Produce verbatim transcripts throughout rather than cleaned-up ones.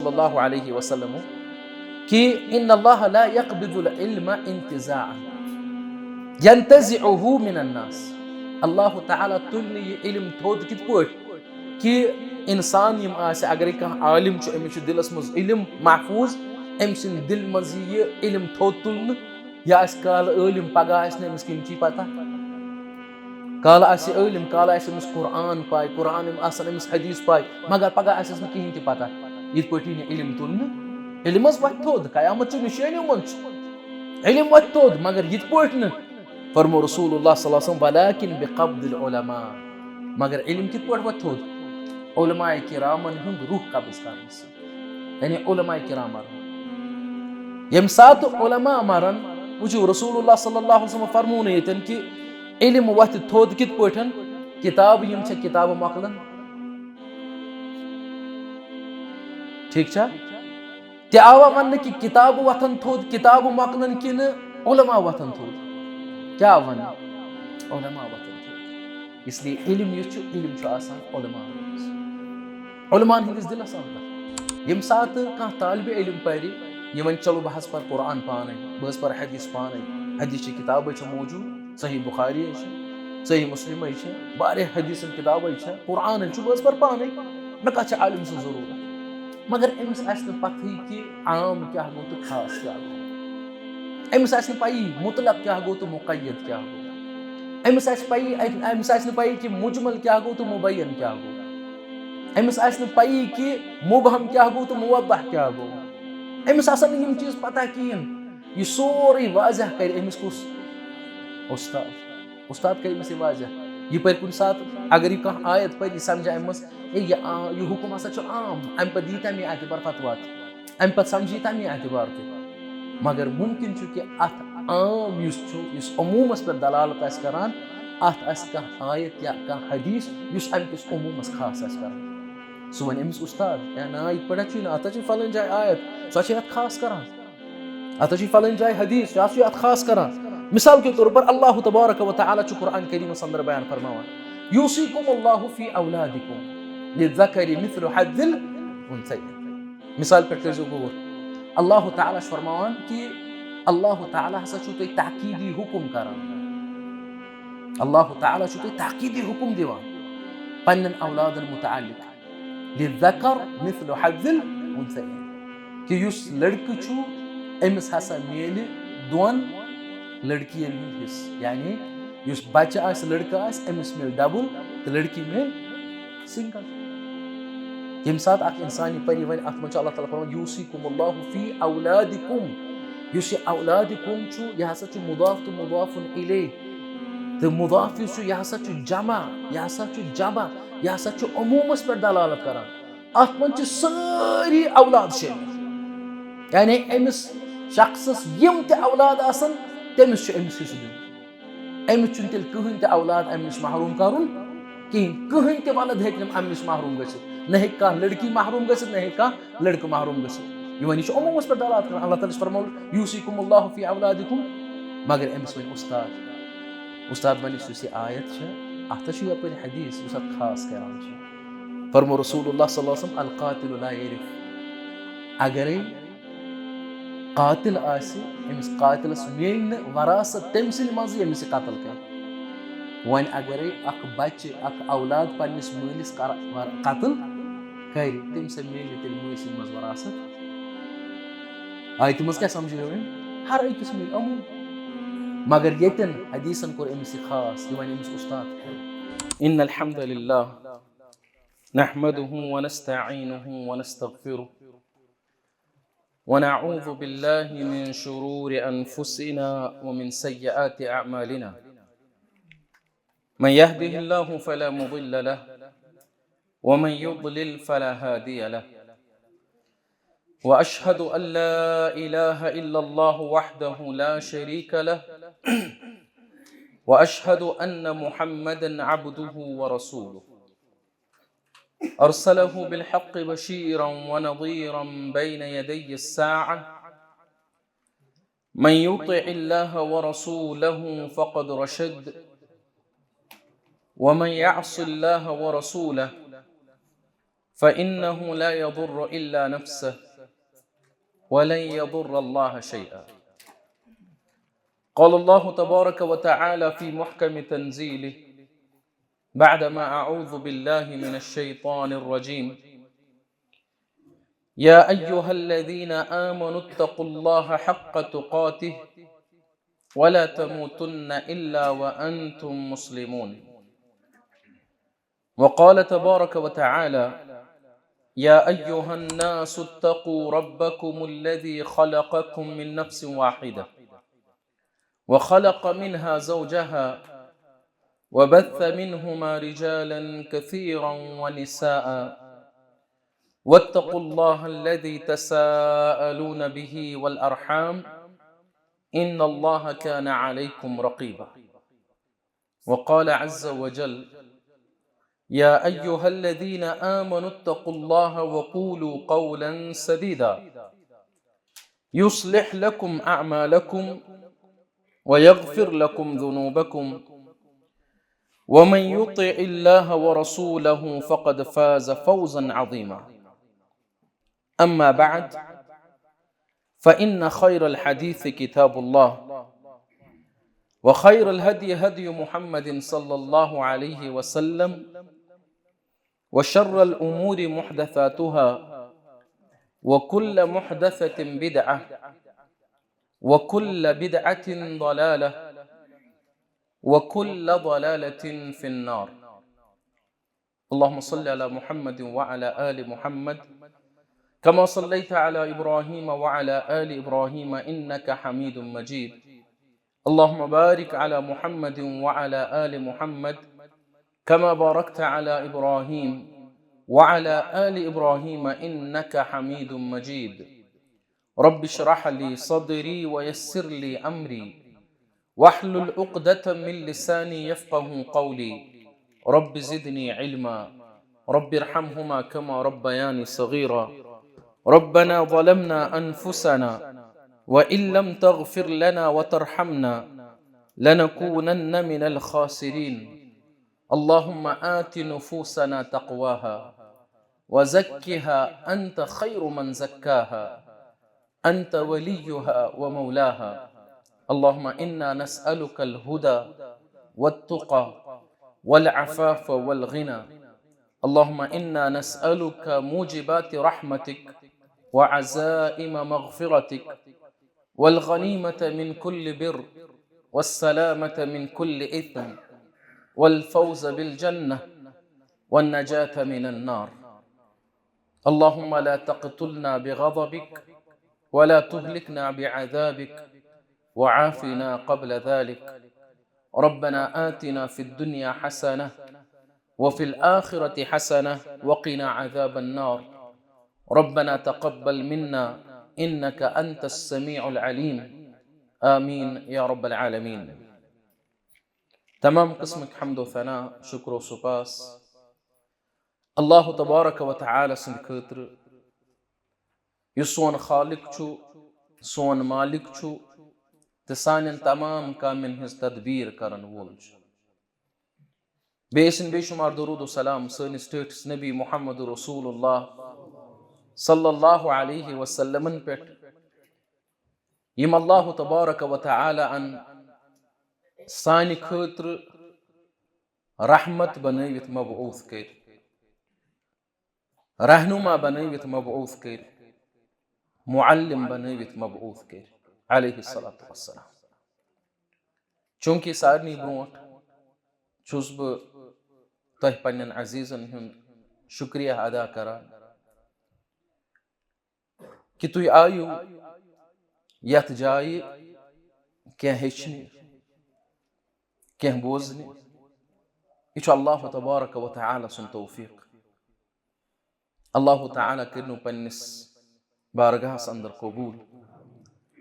صلی اللہ علیہ وسلم کہ ان اللہ لا یقبض العلم انتزاعا ینتزعه من الناس۔ اللہ تعالیٰ تُلہِ نہٕ یہِ علم تھوٚد کِتھ پٲٹھۍ کہ انسان یِم آسہِ، اگرے کانٛہہ عالم چھُ، أمِس چھُ دِلس منٛز علم محفوظ، أمۍ سٕنٛدِ دِلہِ منٛز یی یہِ علم تھوٚد تُلنہٕ، یہِ آسہِ کالہٕ عٲلِم، پگاہ آسہِ نہٕ أمِس کُنہِ چی پتہ۔ کالہٕ آسہِ عٲلِم، کالہٕ آسہِ أمِس قرآن پاے، قرآن آسن أمِس حدیث پاے، مگر پگاہ آسٮ۪س نہٕ کِہیٖنۍ تہِ پتہ۔ یِتھ پٲٹھۍ یی نہٕ علم تُلنہٕ۔ علم حظ وۄتھِ تھوٚد، قیامت چھِ نِشٲنیو منٛز چھُ۔ علم وۄتھِ تھوٚد، مگر یِتھ پٲٹھۍ نہٕ۔ فرمو رسول اللہ صلی اللہ علیہ وسلم، "ولکن بقبض العلماء"، مگر علم کِتھ پٲٹھۍ وۄتھِ تھوٚد؟ علماء کرامن ہُنٛد روح قبض کرنہٕ سۭتۍ۔ یعنی علماء کرام مرن۔ ییٚمہِ ساتہٕ علماء مرن، وٕچھِو، رسول اللہ صلی اللہ علیہ وسلم فرموو نہٕ ییٚتٮ۪ن کہِ علم وۄتھِ تھوٚد کِتھ پٲٹھۍ، کِتابہٕ یِم چھےٚ، کِتابہٕ مۄکلن۔ ٹھیٖک چھا؟ تہِ آوا وننہٕ کہِ کِتابہٕ وۄتھن تھوٚد، کِتابہٕ مۄکلن کِنہٕ علماء وۄتھن تھوٚد؟ کیٛاہ آو وننہٕ؟ علماء وۄتھن تھوٚد۔ اس لیے علم یُس چھُ، علم چھُ آسان علماء ہٕنٛدِس، علماء ہٕنٛدِس دِلس اندر۔ ییٚمہِ ساتہٕ کانٛہہ طالبِ علم پرِ، یہِ وَنہِ، "چلو، بہٕ حظ پرٕ قرآن پانے، بہٕ حظ پرٕ حدیث پانے، حدیث چہِ کِتابے چھےٚ موجود، صحیح بخاری ہے چھِ، صحیح مسلم ہے چھِ، واریاہ حدیثن کِتابے چھےٚ، قرآن ہے چھُ، بہٕ حظ پرٕ پانے، مےٚ کتھ چھِ عالم سٕنٛز ضروٗرت؟" مگر أمِس آسہِ نہٕ پتہٕے کہِ عام کیٛاہ گوٚو تہٕ خاص کیٛاہ گوٚو۔ أمِس آسہِ نہٕ پَیی مُطلق کیٛاہ گوٚو تہٕ مُقید کیٛاہ گوٚو۔ أمِس آسہِ پَیی، أمِس آسہِ نہٕ پَیی کہِ مُجمل کیٛاہ گوٚو تہٕ مُبین کیٛاہ گوٚو۔ أمِس آسہِ نہٕ پَیی کہِ مُبہم کیٛاہ گوٚو تہٕ مُوضح کیٛاہ گوٚو۔ أمِس آسَن نہٕ یِم چیٖز پَتہ کِہیٖنۍ۔ یہِ سورُے واضح کَرِ أمِس کُس؟ اُستاد۔ اُستاد کَرِ أمِس یہِ واضح۔ یہِ پَرِ کُنہِ ساتہٕ، اگر یہِ کانٛہہ آیت پَرِ، یہِ سَمجھِ اَمہِ منٛز، اے، یہِ آ-، یہِ حُکُم ہسا چھُ عام، اَمہِ پَتہٕ دی تَمی اعتبار فتویٰ تہِ۔ اَمہِ پَتہٕ سَمجھی تَمی اعتبار تہِ۔ مگر مُمکِن چھُ کہِ اَتھ عام یُس چھُ، یُس عموٗمَس پٮ۪ٹھ دلالت آسہِ کران، اَتھ آسہِ کانٛہہ آیت یا کانٛہہ حدیث یُس اَمہِ کِس عموٗمَس خاص آسہِ کران۔ سُہ وَنہِ أمِس اُستاد، "ہے نا، یِتھ پٲٹھۍ چھُے نہٕ، اَتھ ہا چھُے فلٲنۍ جایہِ آیت، سۄ چھے اَتھ خاص کران۔ اَتھ ہا چھُے فلٲنۍ جایہِ حدیث، یہِ ہا چھُے اَتھ خاص کران۔" مثال کے طور پر اللہ تبارک و تعالیٰ چھُ قرآن کریمَس اندر بیان فرماوان، "یوصیکم اللہ فی اولادکم للذکر مثل حظ الانثیین۔" مثال پٮ۪ٹھ کٔرۍزیو غور۔ اللہ تعالیٰ چھُ فرماوان کہِ اللہ تعالیٰ ہسا چھُو تۄہہِ تاکیٖدی حُکُم کران۔ اللہ تعالیٰ چھُو تۄہہِ تاکیٖدی حُکُم دِوان پننٮ۪ن اولادن مُتعلق، "للذکر مثل حظ الانثیین"، کہِ یُس لڑکہٕ چھُ، أمِس ہسا میلہِ دۄن لڑکِیَن ہُنٛد حصہٕ۔ یعنی یُس بچہٕ آسہِ، لڑکہٕ آسہِ، أمِس میلہِ ڈبل تہٕ لڑکی میلہِ سنگل۔ ییٚمہِ ساتہٕ اکھ انسان یہِ پَرِ، یہِ وَنہِ، اَتھ منٛز چھُ اللہ تعالیٰ فرماوان، "یوصیکم اللہ فی اولادکم"، یُس یہِ اولادکم چھُ، یہِ ہسا چھُ مضاف تہٕ مضاف الیہ، تہٕ مضاف یُس چھُ، یہِ ہسا چھُ جمع، یہِ ہسا چھُ جمع، یہِ ہسا چھُ عموٗمس پٮ۪ٹھ دلالت کران۔ اَتھ منٛز چھِ سٲری اولاد شٲمِل، یعنی أمِس شخصس یِم تہِ اولاد آسن، تٔمِس چھُ أمِس حصہٕ دیُن۔ أمِس چھُنہٕ تیٚلہِ کٕہٕنۍ تہِ اولاد اَمہِ نِش محروٗم کَرُن کِہیٖنۍ۔ کٕہٕنۍ تہِ ولد ہیٚکہِ نہٕ اَمہِ نِش محروٗم گٔژھِتھ۔ نہ ہیٚکہِ کانٛہہ لڑکی محروٗم گٔژھِتھ، نہ ہیٚکہِ کانٛہہ لڑکہٕ محروٗم گٔژھِتھ۔ یہِ وَنہِ، یہِ چھُ عموٗمَس پٮ۪ٹھ دلالت کران۔ اللہ تعالیٰ چھُ فرمومُت، "یوصیکم اللہ فی اولادکم"، مگر أمِس وَنہِ اُستاد، اُستاد وَنہِ، یُس یہِ آیت چھےٚ، اَتھ ہا چھُ یَپٲرۍ حدیث، یُس اَتھ خاص کران چھُ۔ فرمو رسول اللہ صلی اللہ علیہ وسلم، "القاتل لا یرث"، اگرے قاتل آسہِ، أمِس قاتلس میلہِ نہٕ وراثت تٔمۍ سٕنٛدِ منٛزٕ ییٚمِس یہِ قتل کرِ۔ وۄنۍ اگرے اکھ بچہِ، اکھ اولاد پننِس مٲلِس کر-، ور-، قتل کرِ، تٔمِس ہا میلہِ نہٕ تیٚلہِ مٲلۍ سٕنٛدِ منٛز وراثت۔ آیتہِ منٛز کیٛاہ سمجھٲو أمۍ؟ ہر أکِس میلہِ عموٗم۔ مگر ییٚتٮ۪ن حدیثن کوٚر أمِس یہِ خاص، یہِ وَنہِ أمِس اُستاد۔ ان الحمد للہ نحمده ونستعینه ونستغفره ونعوذ بالله من شرور أنفسنا ومن سيئات أعمالنا. من يهده الله فلا مضل له، ومن يضلل فلا هادي له. وأشهد أن لا إله إلا الله وحده لا شريك له، وأشهد أن محمدا عبده ورسوله. أرسله بالحق بشيرا ونذيرا بين يدي الساعة. من يطع الله ورسوله فقد رشد، ومن يعص الله ورسوله فإنه لا يضر إلا نفسه ولن يضر الله شيئا. قال الله تبارك وتعالى في محكم تنزيله بعدما أعوذ بالله من الشيطان الرجيم: يا أيها الذين آمنوا اتقوا الله حق تقاته ولا تموتن إلا وأنتم مسلمون. وقال تبارك وتعالى: يا أيها الناس اتقوا ربكم الذي خلقكم من نفس واحدة وخلق منها زوجها وبث منهما رجالا كثيرا ونساء واتقوا الله الذي تساءلون به والأرحام إن الله كان عليكم رقيبا. وقال عز وجل: يا أيها الذين آمنوا اتقوا الله وقولوا قولا سديدا يصلح لكم أعمالكم ويغفر لكم ذنوبكم ومن يطع الله ورسوله فقد فاز فوزا عظيما. أما بعد، فإن خير الحديث كتاب الله، وخير الهدي هدي محمد صلى الله عليه وسلم، وشر الأمور محدثاتها، وكل محدثة بدعة، وكل بدعة ضلالة، وكل ضلالة في النار. اللهم صل على محمد وعلى آل محمد كما صليت على إبراهيم وعلى آل إبراهيم إنك حميد مجيد. اللهم بارك على محمد وعلى آل محمد كما باركت على إبراهيم وعلى آل إبراهيم إنك حميد مجيد. رب اشرح لي صدري ويسر لي أمري واحلل عقدة من لساني يفقه قولي. رب زدني علما. رب ارحمهما كما ربياني صغيرا. ربنا ظلمنا أنفسنا وإن لم تغفر لنا وترحمنا لنكونن من الخاسرين. اللهم آت نفوسنا تقواها وزكها أنت خير من زكاها أنت وليها ومولاها. اللهم إنا نسألك الهدى والتقى والعفاف والغنى. اللهم إنا نسألك موجبات رحمتك وعزائم مغفرتك والغنيمة من كل بر والسلامة من كل إثم والفوز بالجنة والنجاة من النار. اللهم لا تقتلنا بغضبك ولا تهلكنا بعذابك وعافنا قبل ذلك. ربنا آتنا في الدنيا حسنة وفي الآخرة حسنة وقنا عذاب النار. ربنا تقبل منا إنك أنت السميع العليم. آمين يا رب العالمين. تمام قسمك حمد و ثنا، شکر و سپاس اللہ تبارک و تعالی سٕنٛدِ خٲطرٕ، یُس سون خالق چھُ، سون مالک چھُ، تہٕ سانٮ۪ن تمام کامٮ۪ن ہٕنٛز تدبیر کرن وول چھُ۔ بیٚیہِ ٲسِن بے شمار درود و سلام سٲنِس ٹٲٹھِس نبی محمد رسول اللہ صلی اللہ علیہ وسلمن پٮ۪ٹھ، یِم اللہ تبارک و تعالیٰ ہن سانہِ خٲطرٕ رحمت بنٲوِتھ مبعوث کٔرۍ، رہنما بنٲوِتھ مبعوث کٔرۍ، معلم بنٲوِتھ مبعوث کٔرۍ، علیہ الصلوۃ والسلام۔ چونکہ سارنٕے برونٛٹھ چھُس بہٕ تۄہہِ پننٮ۪ن عزیزن ہُنٛد شکریہ ادا کران کہِ تُہۍ آیِو یتھ جایہِ کینٛہہ ہیٚچھنہِ، کینٛہہ بوزنہِ۔ یہِ چھُ اللہ تبارک و تعالیٰ سُنٛد توفیق۔ اللہ تعالیٰ کٔرِنو پننِس بارگاہس اندر قبول۔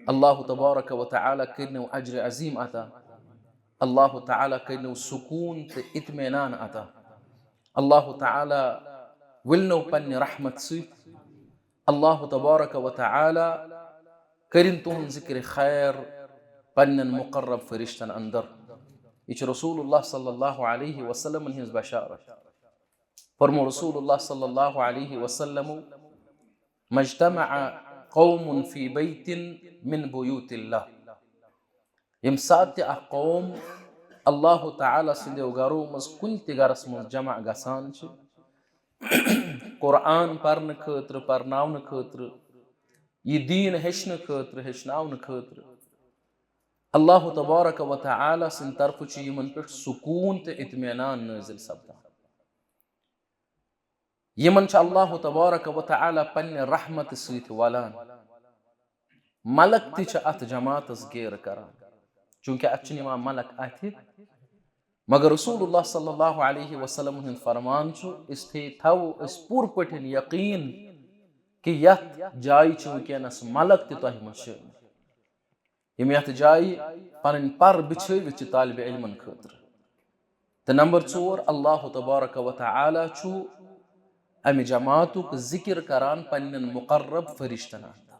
اللہ تبارک و تعالیٰ کٔرِنو اجر عظیم عطا۔ اللہ تعالیٰ کٔرِنو سکون تہٕ اطمینان عطا۔ اللہ تعالیٰ ولنو پننہِ رحمت سۭتۍ۔ اللہ تبارک و تعالیٰ کٔرِن تُہُنٛد ذکر خیر پننٮ۪ن مقرب فرشتن اندر۔ یہِ چھِ رسول اللہ صلی اللہ علیہ وسلمن ہٕنٛز بشارت۔ فرمو رسول اللہ صلی اللہ علیہ وسلم، "مجتمع قوم فی بیت من بیوت اللہ"۔ ییٚمہِ ساتہٕ تہِ اکھ قوم اللہ تعالیٰ سٕنٛدیو گرو منٛز کُنہِ تہِ گرس منٛز جمع گژھان چھِ، قرآن پرنہٕ خٲطرٕ، پرناونہٕ خٲطرٕ، یہِ دیٖن ہیٚچھنہٕ خٲطرٕ، ہیٚچھناونہٕ خٲطرٕ، اللہ تبارک و تعالیٰ سٕنٛدِ طرفہٕ چھُ یِمن پٮ۪ٹھ سکوٗن تہٕ اطمینان نٲزِل سپدان۔ یِمن چھُ اللہ تبارک و تعالیٰ پننہِ رحمتہٕ سۭتۍ ولان۔ ملک تہِ چھِ اتھ جماعتس گیرٕ کران، چونکہ اتھ چھِنہٕ یِوان ملک اتھِ۔ مگر رسول اللہ صلی اللہ علیہ وسلم ہُنٛد فرمان چھُ، أسۍ تھے-، تھاوو أسۍ پوٗرٕ پٲٹھۍ یقین کہِ یتھ جایہِ چھِ وٕنکیٚنس ملک تہِ تۄہہِ منٛز شٲمِل، یِم یتھ جایہِ پنٕنۍ پر بِچھٲوِتھ چھِ طالب علمن خٲطرٕ۔ تہٕ نمبر ژور، اللہ تبارک و تعالیٰ چھُ امہِ جماعتُک ذکر کران پننٮ۪ن مقرب فرشتن اندر۔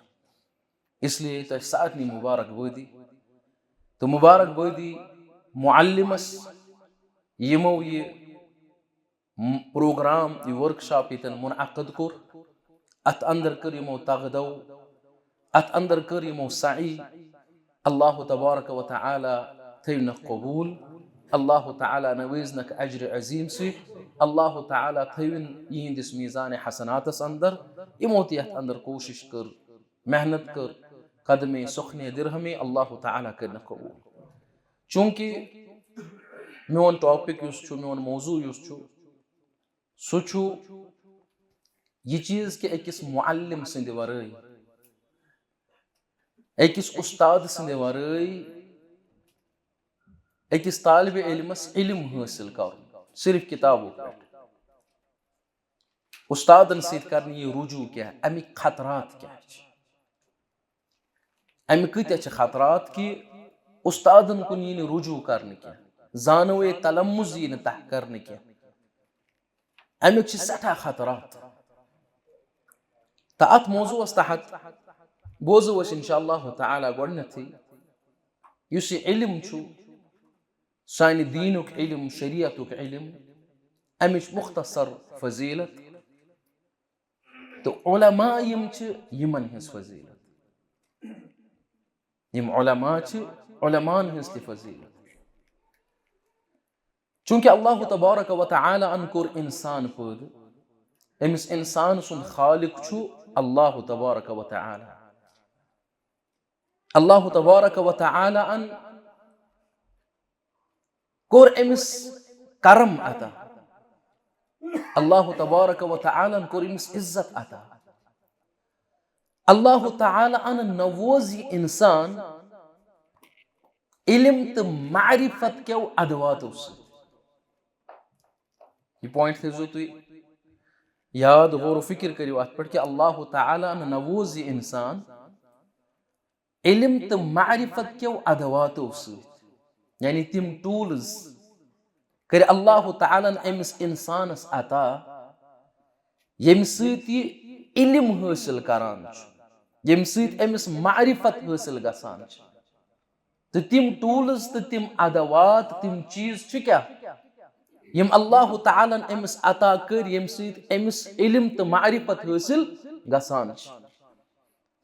اس لیے تۄہہِ سارنٕے مبارک بٲدی تہٕ مبارک بٲدی معلمس، یِمو یہِ م-، پروگرام، یہِ ورکشاپ ییٚتٮ۪ن منعقد کوٚر، اتھ اندر کٔر یِمو تغدو، اتھ اندر کٔر یِمو سعی۔ اللہ تبارک و تعالیٰ تھٲوِنکھ قبول، اللہ تعالیٰ نوٲزنکھ اجر عظیم سۭتۍ، اللہ تعالیٰ تھٲوِن یِہنٛدِس میزان حسناتس اندر۔ یِمو تہِ یتھ اندر کوٗشش کٔر، محنت کٔر، قدمے سخنے درہمے، اللہ تعالیٰ کٔرِنکھ قبول۔ چونکہ میون ٹاپک یُس چھُ، میون موضوع یُس چھُ، سُہ چھُ یہِ چیٖز کہِ أکِس معلم سٕنٛدِ ورٲے، أکِس اُستاد سٕنٛدِ ورٲے أکِس طالب علمس علم حٲصِل کرُن صرف کِتابو پٮ۪ٹھ۔ اُستادن سۭتۍ کرنہٕ یہِ رجوع کیٛاہ، اَمِکۍ خطرات کیٛاہ چھِ؟ اَمہِ کۭتیٛاہ چھِ خطرات کہِ اُستادن کُن یی نہٕ رجوع کرنہٕ کینٛہہ، زانوے تلمُز یی نہٕ تہ کرنہٕ کینٛہہ۔ اَمِکۍ چھِ سٮ۪ٹھاہ خطرات۔ تہٕ اَتھ موضوعس تحت بوزو أسۍ انشاء اللہ تعالیٰ گۄڈٕنٮ۪تھٕے یُس یہِ علم چھُ، سانہِ دیٖنُک علم، شریعتُک علم، اَمِچ مختصر فضیلت۔ تہٕ علماء یِم چھِ، یِمن ہٕنٛز فضیلت۔ یِم علماء چھِ، علماءن ہٕنٛز تہِ فضیلت۔ چونکہ اللہ تبارک و تعالیٰ ان کوٚر انسان پٲدٕ، أمِس انسان سُنٛد خالق چھُ اللہ تبارک و تعالیٰ۔ اللہ تبارک و تعالیٰ ان کوٚر أمِس کرم عطا۔ اللہ تبارک و تعالیٰ ہن کوٚر أمِس عزت عطا۔ اللہ تعالیٰ ہن نووز یہِ انسان علم تہٕ معرفت کیو ادواتو سۭتۍ۔ یہِ پوینٹ تھٲیزیو تُہۍ یاد، غور و فکر کٔرِو اتھ پٮ۪ٹھ کہِ اللہ تعالیٰ ہن نووز یہِ انسان علم تہٕ معرفت کیو ادواتو سۭتۍ، یعنی تِم ٹولز کٔرۍ اللہ تعالیٰ ہن أمِس انسانس عطا، ییٚمہِ سۭتۍ یہِ علم حٲصِل کران چھُ، ییٚمہِ سۭتۍ أمِس معرفت حٲصِل گژھان چھِ۔ تہٕ تِم ٹولز تہٕ تِم ادوات، تِم چیٖز چھِ کیٛاہ؟ یِم اللہ تعالیٰ ہن أمِس عطا کٔرۍ، ییٚمہِ سۭتۍ أمِس علم تہٕ معرفت حٲصِل گژھان چھِ۔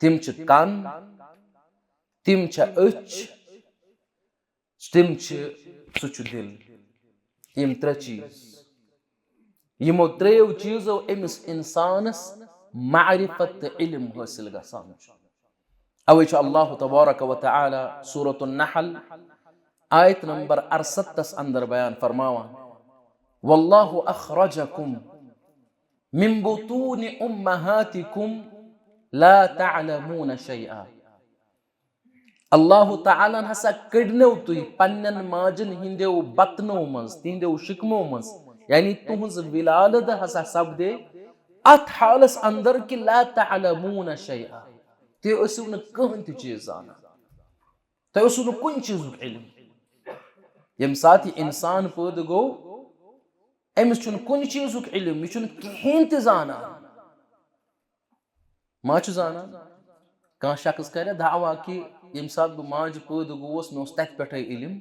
تِم چھِ کن، تِم چھِ أچھ، تِم چھِ، سُہ چھُ دِل۔ یِم ترٛےٚ چیٖز، یِمو ترٛیٚیو چیٖزو أمِس انسانس معرفت تہٕ علم حٲصِل گژھان چھُ۔ اوے چھُ اللہ تبارک و تعالیٰ سورۃ النحل آیت نمبر اَرسَتتھس اندر بیان فرماوان، "واللہ اخرجکم من بطون امہاتکم لا تعلمون شیئا۔" اللہ تعالیٰ ہن ہسا کٔڑنو تُہۍ پننٮ۪ن ماجن ہٕنٛدیو بطنو منٛز، تِہنٛدیو شکمو منٛز، یعنی تُہنٛز ولادت ہسا سپدے اتھ حالس اندر کہِ لا تعلمون شیئا، تُہۍ ٲسِو نہٕ کٕہٕنۍ تہِ چیٖز زانان، تۄہہِ اوسوٕ نہٕ کُنہِ چیٖزُک علم۔ ییٚمہِ ساتہٕ یہِ انسان پٲدٕ گوٚو، أمِس چھُنہٕ کُنہِ چیٖزُک علم، یہِ چھُنہٕ کِہیٖنۍ تہِ زانان۔ ما چھُ زانان؟ کانٛہہ شخص کرِ دعویٰ کہِ ییٚمہِ ساتہٕ بہٕ ماجہِ پٲدٕ گوٚوس، مےٚ اوس تتہِ پٮ۪ٹھے علم۔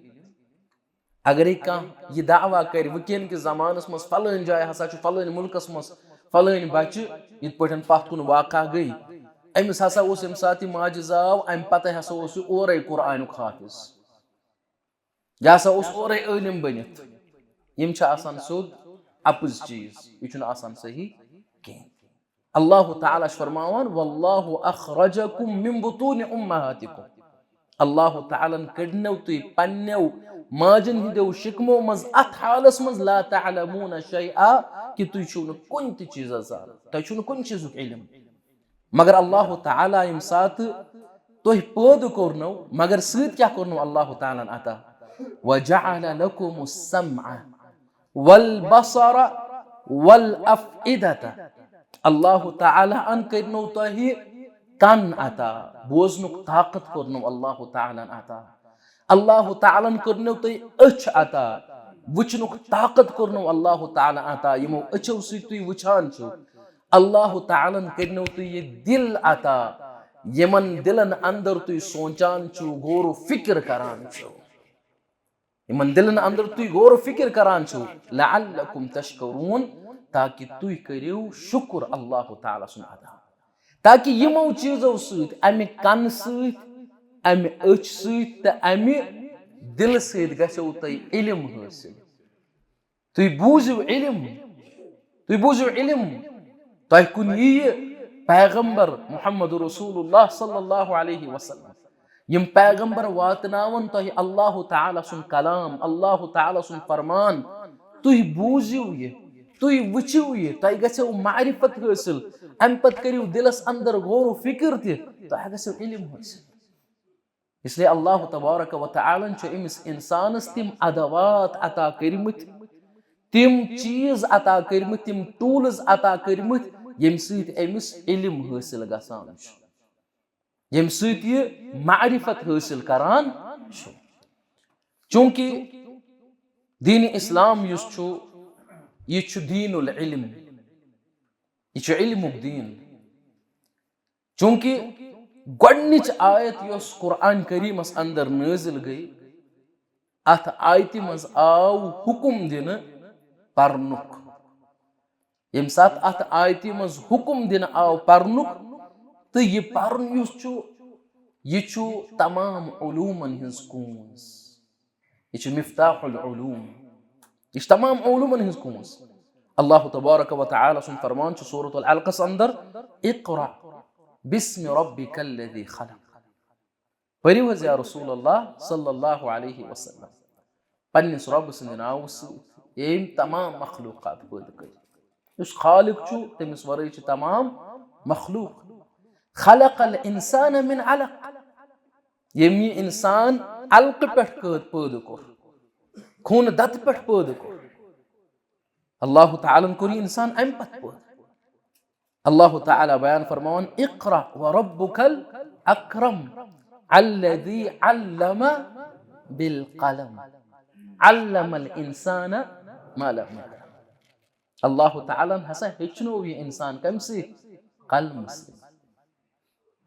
اگرے کانٛہہ یہِ دعویٰ کرِ وٕنکٮ۪ن کِس زمانس منٛز فلٲنۍ جایہِ ہسا چھُ فلٲنۍ مُلکس منٛز فلٲنۍ بچہِ یِتھ پٲٹھۍ پتھ کُن واقعہ گٔے، أمِس ہسا اوس ییٚمہِ ساتہٕ یہِ ماجہِ زاو، امہِ پتہٕ ہسا اوس یہِ اورے قرآنُک حافظ، یہِ ہسا اوس اورے عٲلِم بٔنِتھ۔ یِم چھِ آسان سیوٚد اپُز چیٖز، یہِ چھُنہٕ آسان صحیح کینٛہہ۔ اللہ تعالیٰ چھُ فرماوان، "واللہ اخرجکم من بطون امہاتکم۔" اللہ تعالیٰ ہن کٔڑنو تُہۍ پننیو ماجن ہٕنٛدیو شکمو منٛز اتھ حالس منٛز، "لا تعلمون شیئا"، کہِ تُہۍ چھِو نہٕ کُنہِ تہِ چیٖزس زانان، تۄہہِ چھُو نہٕ کُنہِ چیٖزُک علم۔ مگر اللہ تعالیٰ ییٚمہِ ساتہٕ تۄہہِ پٲدٕ کوٚرنو، مگر سۭتۍ کیٛاہ کوٚرنو اللہ تعالیٰ ہن عطا؟ "وجعل لکم السمع والبصر والافئدة۔" اللہ تعالیٰ ہن کٔرنو تۄہہِ کن عطا، بوزنُک طاقت کوٚرنو اللہ تعالیٰ ہن عطا۔ اللہ تعالیٰ ہن کٔرنو تۄہہِ أچھ عطا، وٕچھنُک طاقت کوٚرنو اللہ تعالیٰ ہن عطا۔ یِمو أچھو سۭتۍ تُہۍ وٕچھان چھِو، اللہ تعالیٰ ہن کٔرنو تۄہہِ یہِ دِل عطا، یِمن دِلن اندر تُہۍ سونچان چھِو، غور و فکر کران چھِو۔ یِمن دِلن اندر تُہۍ غور و فکر کران چھِو، "لعلکم تشکرون"، تاکہِ تُہۍ کٔرِو شُکر اللہ تعالیٰ سُنٛد ادا، تاکہِ یِمو چیٖزو سۭتۍ، امہِ کنہٕ سۭتۍ، امہِ أچھ سۭتۍ تہٕ امہِ دِلہٕ سۭتۍ گژھیو تۄہہِ علم حٲصِل۔ تُہۍ بوٗزِو علم، تُہۍ بوٗزِو علم، تۄہہِ کُن یِیہِ پیغمبر محمد رسول اللہ صلی اللہ علیہ وسلم۔ یِم پیغمبر واتناون تۄہہِ اللہ تعالیٰ سُنٛد کلام، اللہ تعالیٰ سُنٛد فرمان۔ تُہۍ بوٗزِو یہِ، تُہۍ وٕچھِو یہِ، تۄہہِ گژھیو معرفت حٲصِل۔ امہِ پتہٕ کٔرِو دِلس اندر غور و فکر تہِ، تۄہہِ گژھیو علم حٲصِل۔ اس لیے اللہ تبارک و تعالیٰ ہن چھُ أمِس انسانس تِم ادوات عطا کٔرمٕتۍ، تِم چیٖز عطا کٔرمٕتۍ، تِم tools عطا کٔرمٕتۍ، ییٚمہِ سۭتۍ أمِس علم حٲصِل گژھان چھُ، ییٚمہِ سۭتۍ یہِ معرفت حٲصِل کران چھُ۔ چونکہ دین اسلام یُس چھُ، یہِ چھُ دین العلم، یہِ چھُ علمُک دین۔ چونکہ گۄڈنِچ آیت یۄس قرآن کریمس اندر نٲزِل گٔے، اتھ آیتہِ منٛز آو حکم دِنہٕ پرنُک۔ ییٚمہِ ساتہٕ اتھ آیتہِ منٛز حکم دِنہٕ آو پرنُک، تہٕ یہِ پرُن یُس چھُ، یہِ چھُ تمام علومن ہٕنٛز کونٛز۔ یہِ چھُ مفتاح العلوم۔ یہِ چھُ تمام علومن ہٕنٛز کونٛز۔ اللہ تبارک و تعالیٰ سُنٛد فرمان چھُ سورۃ العلقس اندر، "اقرأ باسم ربک الذی خلق۔" پٔرِو حظ یا رسول اللہ صلی اللہ علیہ وسلم، پننِس رۄب سٕنٛدِ ناوٕ سۭتۍ، ییٚمۍ تمام مخلوقات پٲدٕ کٔرۍ۔ یُس خالق چھُ، تٔمِس ورٲے چھِ تمام مخلوق۔ "خلق الانسان من علق"، ییٚمۍ یہِ انسان علقہٕ پٮ۪ٹھ کٲد-، پٲدٕ کوٚر، خوٗنہٕ دتہٕ پٮ۪ٹھ پٲدٕ کوٚر۔ اللہ تعالیٰ ہن کوٚر یہِ انسان امہِ پتہٕ پٲدٕ۔ اللہ تعالیٰ بیان فرماوان، "اقرأ وربک الاکرم الذی علم بالقلم، علم الانسان ما لم یعلم۔" اللہ تعالیٰ ہن ہسا ہیٚچھنو یہِ انسان کمہِ سۭتۍ؟ قلمہٕ سۭتۍ۔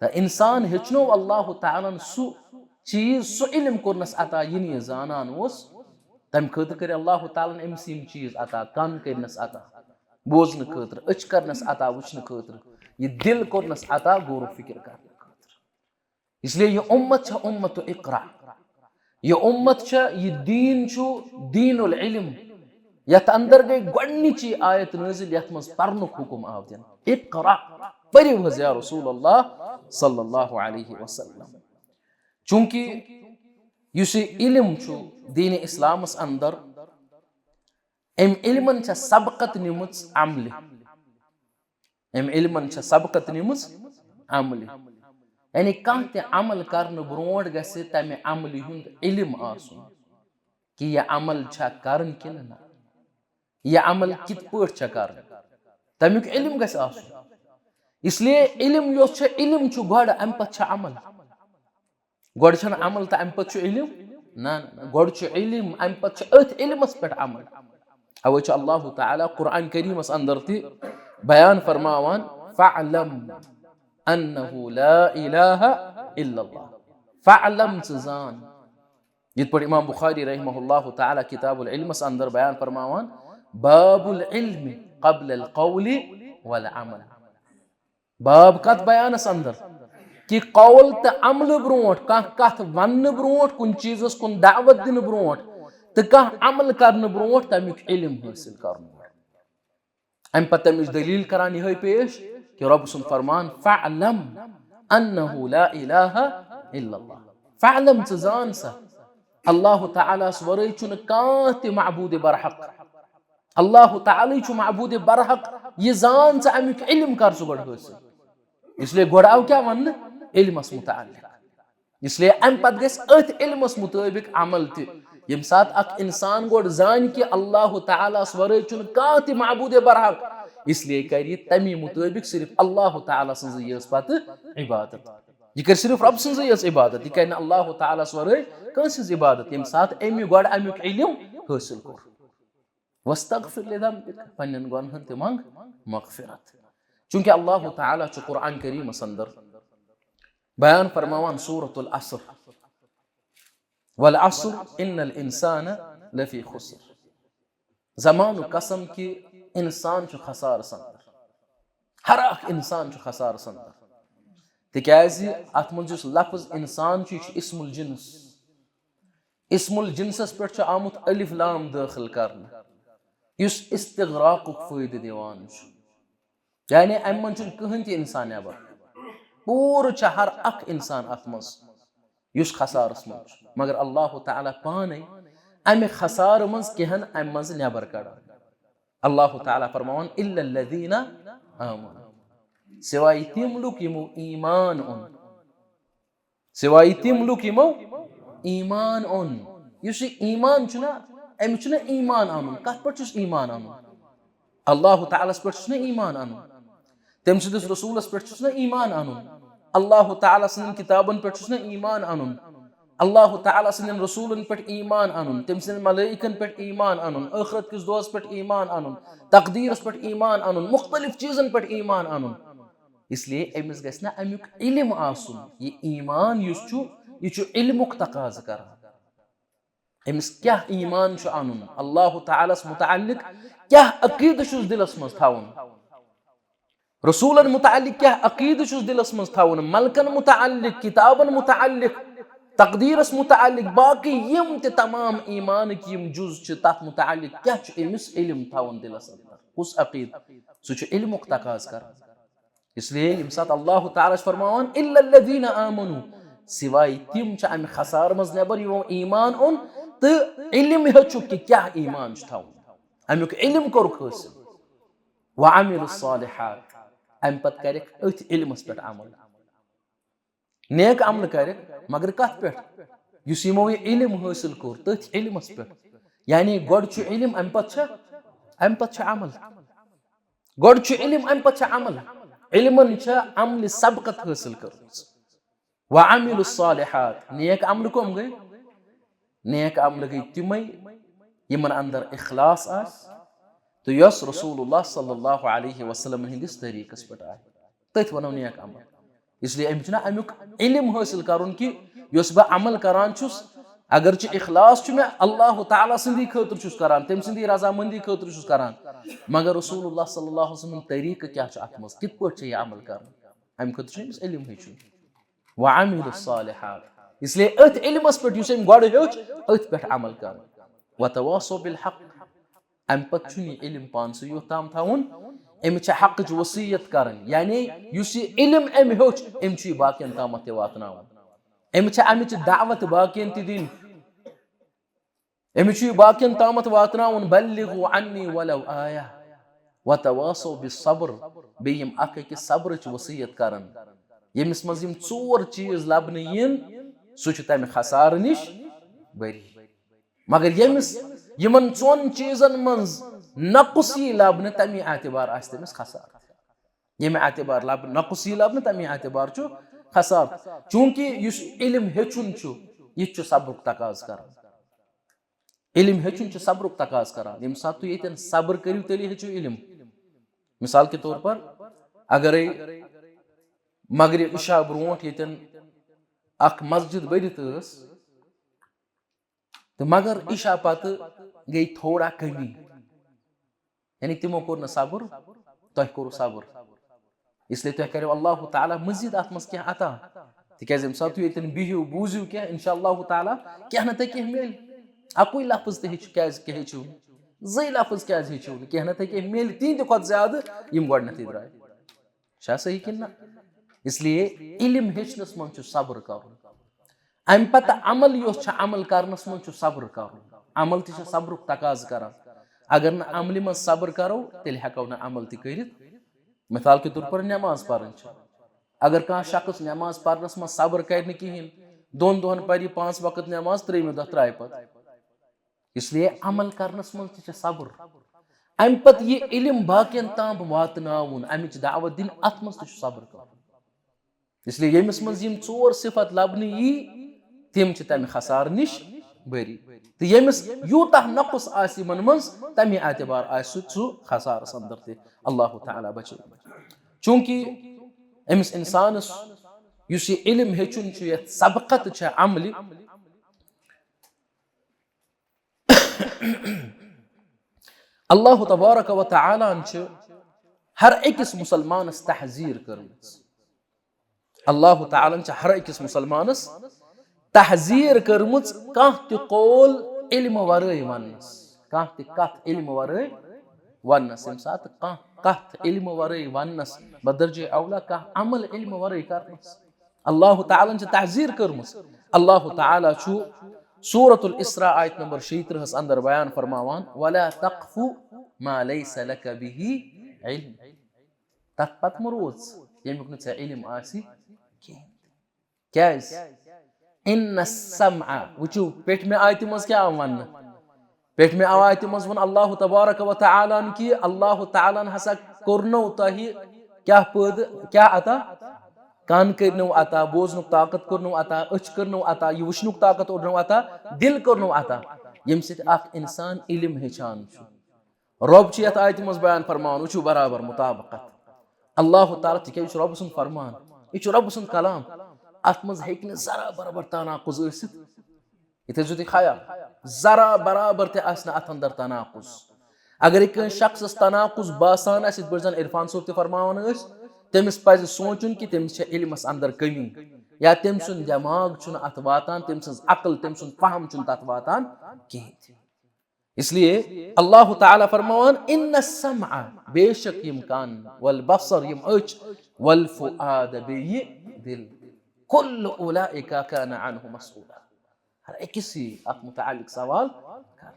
تہٕ انسان ہیٚچھنو اللہ تعالیٰ ہن سُہ چیٖز، سُہ علم کوٚرنس عطا، یہِ نہٕ یہِ زانان اوس۔ تمہِ خٲطرٕ کٔرۍ اللہ تعالیٰ ہن أمِس یِم چیٖز عطا، کن کٔرنس عطا بوزنہٕ خٲطرٕ، أچھ کرنس عطا وٕچھنہٕ خٲطرٕ، یہِ دِل کوٚرنس عطا غور و فکر کرنہٕ خٲطرٕ۔ اس لیے یہِ اُمت چھےٚ اُمت اقرا۔ یہِ اُمت چھےٚ، یہِ دیٖن چھُ دیٖن العلم۔ یتھ اندر گٔے گۄڈنِچی آیت نٲزِل، یتھ منٛز پرنُک حکم آو دِنہٕ۔ اقرا، پٔرِو حظ یا رسول اللہ صلی اللہ علیہ وسلم۔ چونکہ یُس یہِ علم چھُ دیٖن اسلامس اندر، أمۍ علمن چھےٚ سبقت نِمٕژ عملہِ۔ أمۍ علمن چھےٚ سبقت نِمٕژ عملہِ۔ یعنی کانٛہہ تہِ عمل کرنہٕ برونٛٹھ گژھِ تمہِ عملہِ ہُنٛد علم آسُن، کہِ یہِ عمل چھا کرٕنۍ کِنہٕ نہ، یہِ عمل کِتھ پٲٹھۍ چھےٚ کرٕنۍ، تمیُک علم گژھِ آسُن۔ اس لیے علم یۄس چھےٚ، علم چھُ گۄڈٕ، امہِ پتہٕ چھےٚ عمل۔ گۄڈٕ چھنہٕ عمل تہٕ امہِ پتہٕ چھُ علم؟ نہ، نہ، گۄڈٕ چھُ علم، امہِ پتہٕ چھُ أتھۍ علمس پٮ۪ٹھ عمل۔ اوے چھُ اللہ تعالیٰ قرآن کریمس اندر تہِ بیان فرماوان، "فاعلم انہ لا الہ الا اللہ۔" فاعلم، ژٕ زان، یِتھ پٲٹھۍ امام بخاری رحمہ اللہ تعالیٰ کتاب العلمس اندر بیان فرماوان، باب العلم قبل القول والعمل۔ باب کتھ بیانس اندر؟ کہ قول تہٕ عملہٕ برونٹھ، کانٛہہ کتھ وننہٕ برونٹھ، کُنہِ چیٖزس کُن دعوت دِنہٕ برونٹھ تہٕ کانٛہہ عمل کرنہٕ برونٹھ تمیُک علم حٲصِل کرُن۔ امہِ پتہٕ تمِچ دلیل کران یِہے پیش کہ رۄب سُنٛد فرمان، فاعلم انہ لا الہ الا اللہ۔ فاعلم، ژٕ زان سا، اللہ تعالیٰ ہس ورٲے چھُنہٕ کانٛہہ تہِ معبود برحق۔ اللہ تعالیٰ چھُ معبود برحق۔ یہِ زان ژٕ، امیُک علم کر ژٕ گۄڈٕ حٲصِل۔ اس لیے گۄڈٕ آو کیٛاہ وننہٕ؟ علمس متعلق۔ اس لیے امہِ پتہٕ گژھِ أتھۍ علمس مطٲبق عمل تہِ۔ ییٚمہِ ساتہٕ اکھ انسان گۄڈٕ زانہِ کہِ اللہ تعالیٰ ہس ورٲے چھُنہٕ کانٛہہ تہِ معبود برحق، اس لیے کرِ یہِ تمی مطٲبق صرف اللہ تعالیٰ سٕنٛزٕے یٲژ پتہٕ عبادت۔ یہِ کرِ صرف رۄب سٕنٛزٕے یٲژ عبادت، یہِ کرِ نہٕ اللہ تعالیٰ ہس ورٲے کٲنٛسہِ ہٕنٛز عبادت، ییٚمہِ ساتہٕ أمۍ گۄڈٕ امیُک علم حٲصِل کوٚر۔ واستغفر لذنبک، پننٮ۪ن گۄنہن تہِ منٛگ مغفرت۔ چونکہ اللہ تعالیٰ چھُ قرآن کریمس اندر بیان فرماوان سورۃ العصر، والعصر ان الانسان لفی خسر۔ زمانُک قسم کہ انسان چھُ خسارس اندر، ہر اکھ انسان چھُ خسارس اندر، تِکیازِ اتھ منٛز یُس لفظ انسان چھُ، یہِ چھُ اسم الجنس۔ اسم الجنسس پٮ۪ٹھ چھُ آمُت الف لام دٲخل کرنہٕ، یُس استغراقُک فٲیدٕ دِوان چھُ۔ یعنی امہِ منٛز چھُنہٕ کٕہٕنۍ تہِ انسان نٮ۪بر۔ پوٗرٕ چھُ ہر اکھ انسان اتھ منٛز یُس خسارس منٛز چھُ۔ مگر اللہ تعالیٰ پانے امہِ خسارٕ منٛز کینٛہن امہِ منٛز نٮ۪بر کڑان۔ اللہ تعالیٰ فرماوان، الا الذین آمنوا، سوائے تِم لُکھ یِمو ایمان اوٚن۔ سوائے تِم لُکھ یِمو ایمان اوٚن۔ یُس یہِ ایمان چھُنہ، أمِس چھُنہ ایمان اَنُن۔ کَتھ پٮ۪ٹھ چھُس ایمان اَنُن؟ اللہ تعالیٰ ہَس پٮ۪ٹھ چھُس نہ ایمان اَنُن؟ تٔمۍ سٕنٛدِس رسوٗلَس پٮ۪ٹھ چھُس نہ ایمان اَنُن؟ اللہ تعالیٰ سٕنٛدٮ۪ن کِتابَن پٮ۪ٹھ چھُس نہ ایمان اَنُن؟ اللہ تعالیٰ سٕنٛدٮ۪ن رسوٗلَن پٮ۪ٹھ ایمان اَنُن، تٔمۍ سٕنٛدٮ۪ن ملٲئکَن پٮ۪ٹھ ایمان اَنُن، ٲخرت کِس دۄہَس پٮ۪ٹھ ایمان اَنُن، تقدیٖرَس پٮ۪ٹھ ایمان اَنُن، مُختٔلِف چیٖزَن پٮ۪ٹھ ایمان اَنُن۔ اس لیے أمِس گژھِ نہ اَمیُک علم آسُن۔ یہِ ایمان یُس چھُ، یہِ چھُ علمُک تقاضہٕ کران۔ أمِس کیٛاہ ایمان چھُ اَنُن؟ اللہ تعالیٰ ہَس متعلق کیٛاہ عقیدٕ چھُس دِلَس منٛز تھاوُن؟ رسوٗلَن متعلق کیٛاہ عقیدٕ چھُس دِلَس منٛز تھاوُن؟ ملکَن متعلق، کِتابَن متعلق، تقدیٖرَس متعلق، باقٕے یِم تہِ تمام ایمانٕکۍ یِم جُز چھِ، تَتھ متعلق کیٛاہ چھُ أمِس علم تھاوُن دِلَس اندر؟ کُس عقیدٕ؟ سُہ چھُ علمُک تقاضہٕ کران۔ اس لیے ییٚمہِ ساتہٕ اللہ تعالیٰ چھُ فرماوان، "الا الذین آمنوا"، سوائے تِم چھِ اَمہِ خسارٕ منٛز نٮ۪بر یِوان ایمان اوٚن تہٕ علم ہیوٚچھُکھ کہِ کیٛاہ ایمان چھُ تھاوُن، اَمیُک علم کوٚرُکھ حٲصِل۔ "وعملوا الصالحات"، اَمہِ پتہٕ کرٮ۪کھ أتھۍ علمس پٮ۪ٹھ عمل۔ نیک عمل کرٮ۪کھ، مگر کتھ پٮ۪ٹھ؟ یُس یِمو یہِ علم حٲصِل کوٚر، تٔتھۍ علمس پٮ۪ٹھ۔ یعنی گۄڈٕ چھُ علم، اَمہِ پتہٕ چھا، اَمہِ پتہٕ چھُ عمل۔ گۄڈٕ چھُ علم، اَمہِ پتہٕ چھُ عمل۔ علمن چھےٚ عملہِ سبقت حٲصِل کٔرمٕژ۔ وعملوا الصالحات، نیک عملہٕ کٕم گٔے؟ نیک عملہٕ گٔے تِمے یِمن اندر اخلاص آسہِ تہٕ یۄس رسول اللہ صلی اللہ علیہ وسلم ہٕنٛدِس طریٖقس پٮ۪ٹھ آسہِ، تٔتھۍ ونو نیک عمل۔ اس لیے أمِس چھُنہ اَمیُک علم حٲصِل کرُن کہِ یۄس بہٕ عمل کران چھُس، اگرچہِ اخلاص چھُ مےٚ اللہ تعالیٰ سٕنٛدی خٲطرٕ چھُس کران، تٔمۍ سٕنٛدی رضامندی خٲطرٕ چھُس کران، مگر رسول اللہ صلی اللہ علیہ وسلم ہُنٛد طریٖقہٕ کیٛاہ چھُ اَتھ منٛز، کِتھ پٲٹھۍ چھُ یہِ عمل کرُن، اَمہِ خٲطرٕ چھُ أمِس علم ہیٚچھُن۔ وعملوا الصالحات، اس لیے أتھۍ علمس پٮ۪ٹھ یُس أمۍ گۄڈٕ ہیوٚچھ، أتھۍ پٮ۪ٹھ عمل کرُن۔ وتواصوا بالحق، اَمہِ پتہٕ چھُنہٕ یہِ علم پانسٕے یوت تام تھاوُن، أمِس چھِ حقٕچ وصیت کرٕنۍ۔ یعنی یُس یہِ علم أمۍ ہیوٚچھ، أمۍ چھُ یہِ باقین تامتھ تہِ واتناوُن۔ أمِس چھِ اَمِچ دعوت باقین تہِ دِنۍ۔ أمِس چھُ یہِ باقین تامتھ واتناوُن، "بلغوا عنی ولو آیہ وتواصوا بالصبر"۔ بیٚیہِ یِم اکھ أکِس صبرٕچ وصیت کرن۔ ییٚمِس منٛز یِم ژور چیٖز لبنہٕ یِن، سُہ چھُ تَمہِ خسارٕ نِش بری۔ مگر ییٚمِس یِمن ژۄن چیٖزن منٛز نقص یی لبنہٕ، تَمی اعتبار آسہِ تٔمِس خسارٕ۔ ییٚمہِ اعتبار لب-، نقص یی لبنہٕ، تَمی اعتبار چھُ خسارٕ۔ چوٗنٛکہِ یُس علم ہیٚچھُن چھُ، یہِ تہِ چھُ صبرُک تقاضہٕ کران۔ علم ہیٚچھُن چھُ صبرُک تقاضہٕ کران۔ ییٚمہِ ساتہٕ تُہۍ ییٚتٮ۪ن صبر کٔرِو، تیٚلہِ ہیٚچھِو علم۔ مثال کے طور پر، اگرے مغرب عشاء برونٛٹھ ییٚتٮ۪ن اکھ مسجد بٔرِتھ ٲس، تہٕ مگر عشاء پتہٕ گٔے تھوڑا کمی، یعنی تِمو کوٚر نہٕ صبر، تۄہہِ کوٚروٕ صبر۔ اس لیے تۄہہِ کریو اللہ تعالیٰ مزید اتھ منٛز کینٛہہ عطا، تِکیازِ ییٚمہِ ساتہٕ تُہۍ ییٚتٮ۪ن بِہِو، بوٗزِو کینٛہہ، انشاء اللہ تعالیٰ کینٛہہ نتہٕ کینٛہہ میلہِ۔ اکُے لفظ تہِ ہیٚچھِو، کیازِ کیٛاہ ہیٚچھِو نہٕ؟ زٕے لفظ کیازِ ہیٚچھِو نہٕ؟ کینٛہہ نتہٕ کینٛہہ میلہِ تِہنٛدِ کھۄتہٕ زیادٕ یِم گۄڈٕنیتھٕے درٛاے۔ چھا صحیح کِنہٕ نہ؟ اس لیے علم ہیٚچھنس منٛز چھُ صبر کرُن۔ امہِ پتہٕ عمل یۄس چھِ، عمل کرنس منٛز چھُ صبر کرُن۔ عمل تہِ چھِ صبرُک تقاضہٕ کران۔ اگر نہٕ عملہِ منٛز صبر کرو، تیٚلہِ ہٮ۪کو نہٕ عمل تہِ کٔرِتھ۔ مثال کے طور پر نماز پرٕنۍ چھِ۔ اگر کانٛہہ شخص نماز پرنس منٛز صبر کرِ نہٕ کِہیٖنۍ، دۄن دۄہن پرِ یہِ پانٛژھ وقت نماز، ترٛیٚیِمہِ دۄہ ترٛایہِ پتہٕ۔ اس لیے عمل کرنس منٛز تہِ چھِ صبر۔ امہِ پتہٕ یہِ علم باقین تام واتناوُن، امِچ دعوت دِنۍ، اتھ منٛز تہِ چھُ صبر کرُن۔ اس لیے ییٚمِس منٛز یِم ژور صفت لبنہٕ یی، تِم چھِ تمہِ خسارٕ نِش بٔری۔ تہٕ ییٚمِس یوٗتاہ نقص آسہِ یِمن منٛز، تمے اعتبار آسہِ سُہ ژٕ خسارس اندر تہِ۔ اللہ تعالیٰ بچٲوِن۔ چونکہ أمِس انسانس یُس یہِ علم ہیٚچھُن چھُ، یتھ سبقت چھےٚ عملہِ، اللہ تبارک و تعالیٰ ہن چھِ ہر أکِس مسلمانس تحذیر کٔرمٕژ۔ اللہ تعالیٰ ہن چھِ ہر أکِس مسلمانس تحذیر کٔرمٕژ کانٛہہ تہِ قول علمہٕ ورٲے وننس، کانٛہہ تہِ کتھ علمہٕ ورٲے وننس۔ ییٚمہِ ساتہٕ کانٛہہ کتھ علمہٕ ورٲے وننس، بدرجہ اولا کانٛہہ عمل علمہٕ ورٲے کرنس، اللہ تعالیٰ ہن چھِ تحذیر کٔرمٕژ۔ اللہ تعالیٰ چھُ سورۃ الاسراء آیت نمبر شیٚیہِ ترٕٛہس اندر بیان فرماوان، "ولا تقف ما ليس لك به علم"۔ تتھ پتہٕ مہ روز ییٚمیُک نہٕ ژےٚ علم آسہِ کِہیٖنۍ۔ کیازِ؟ ان السمع، وٕچھِو، پیٚٹھمہِ آیتہِ منٛز کیٛاہ آو وننہٕ؟ پیٚٹھمہِ آیتہِ منٛز ووٚن اللہ تبارک و تعالیٰ ہن کہِ اللہ تعالیٰ ہن ہسا کوٚرنو تۄہہِ کیٛاہ پٲدٕ، کیٛاہ عطا؟ کن کٔرنو عطا، بوزنُک طاقت کوٚرنو عطا، أچھ کٔرنو عطا، یہِ وٕچھنُک طاقت کوٚرنو عطا، دِل کوٚرنو عطا، ییٚمہِ سۭتۍ اکھ انسان علم ہیٚچھان چھُ۔ رۄب چھُ یتھ آیتہِ منٛز بیان فرماوان، وٕچھِو برابر مطابقت۔ اللہ تعالیٰ، تِکیازِ یہِ چھُ رۄب سُنٛد فرمان، یہِ چھُ رۄب سُنٛد کلام، اتھ منٛز ہیٚکہِ نہٕ ذرا برابر تناقض ٲسِتھ۔ یہِ تھٲیزیو تُہۍ خیال، ذرا برابر تہِ آسہِ نہٕ اتھ اندر تناقض۔ اگرے کٲنٛسہِ شخصس تناقض باسان آسہِ، یِتھ پٲٹھۍ زن عرفان صٲب تہِ فرماوان ٲسۍ، تٔمِس پزِ سونٛچُن کہِ تٔمِس چھےٚ علمس اندر کمی، یا تٔمۍ سُنٛد دٮ۪ماغ چھُنہٕ اتھ واتان، تٔمۍ سٕنٛز عقل، تٔمۍ سُنٛد فہم چھُنہٕ تتھ واتان کِہیٖنۍ تہِ۔ اس لیے اللہ تعالیٰ فرماوان، ان السمع، بے شک یِم کن، والبصر، یِم أچھ، والفؤاد، بیٚیہِ دل، کل اولئک کان عنہ مسئولا۔ ہر أکِس یی اتھ متعلق سوال کرنہٕ۔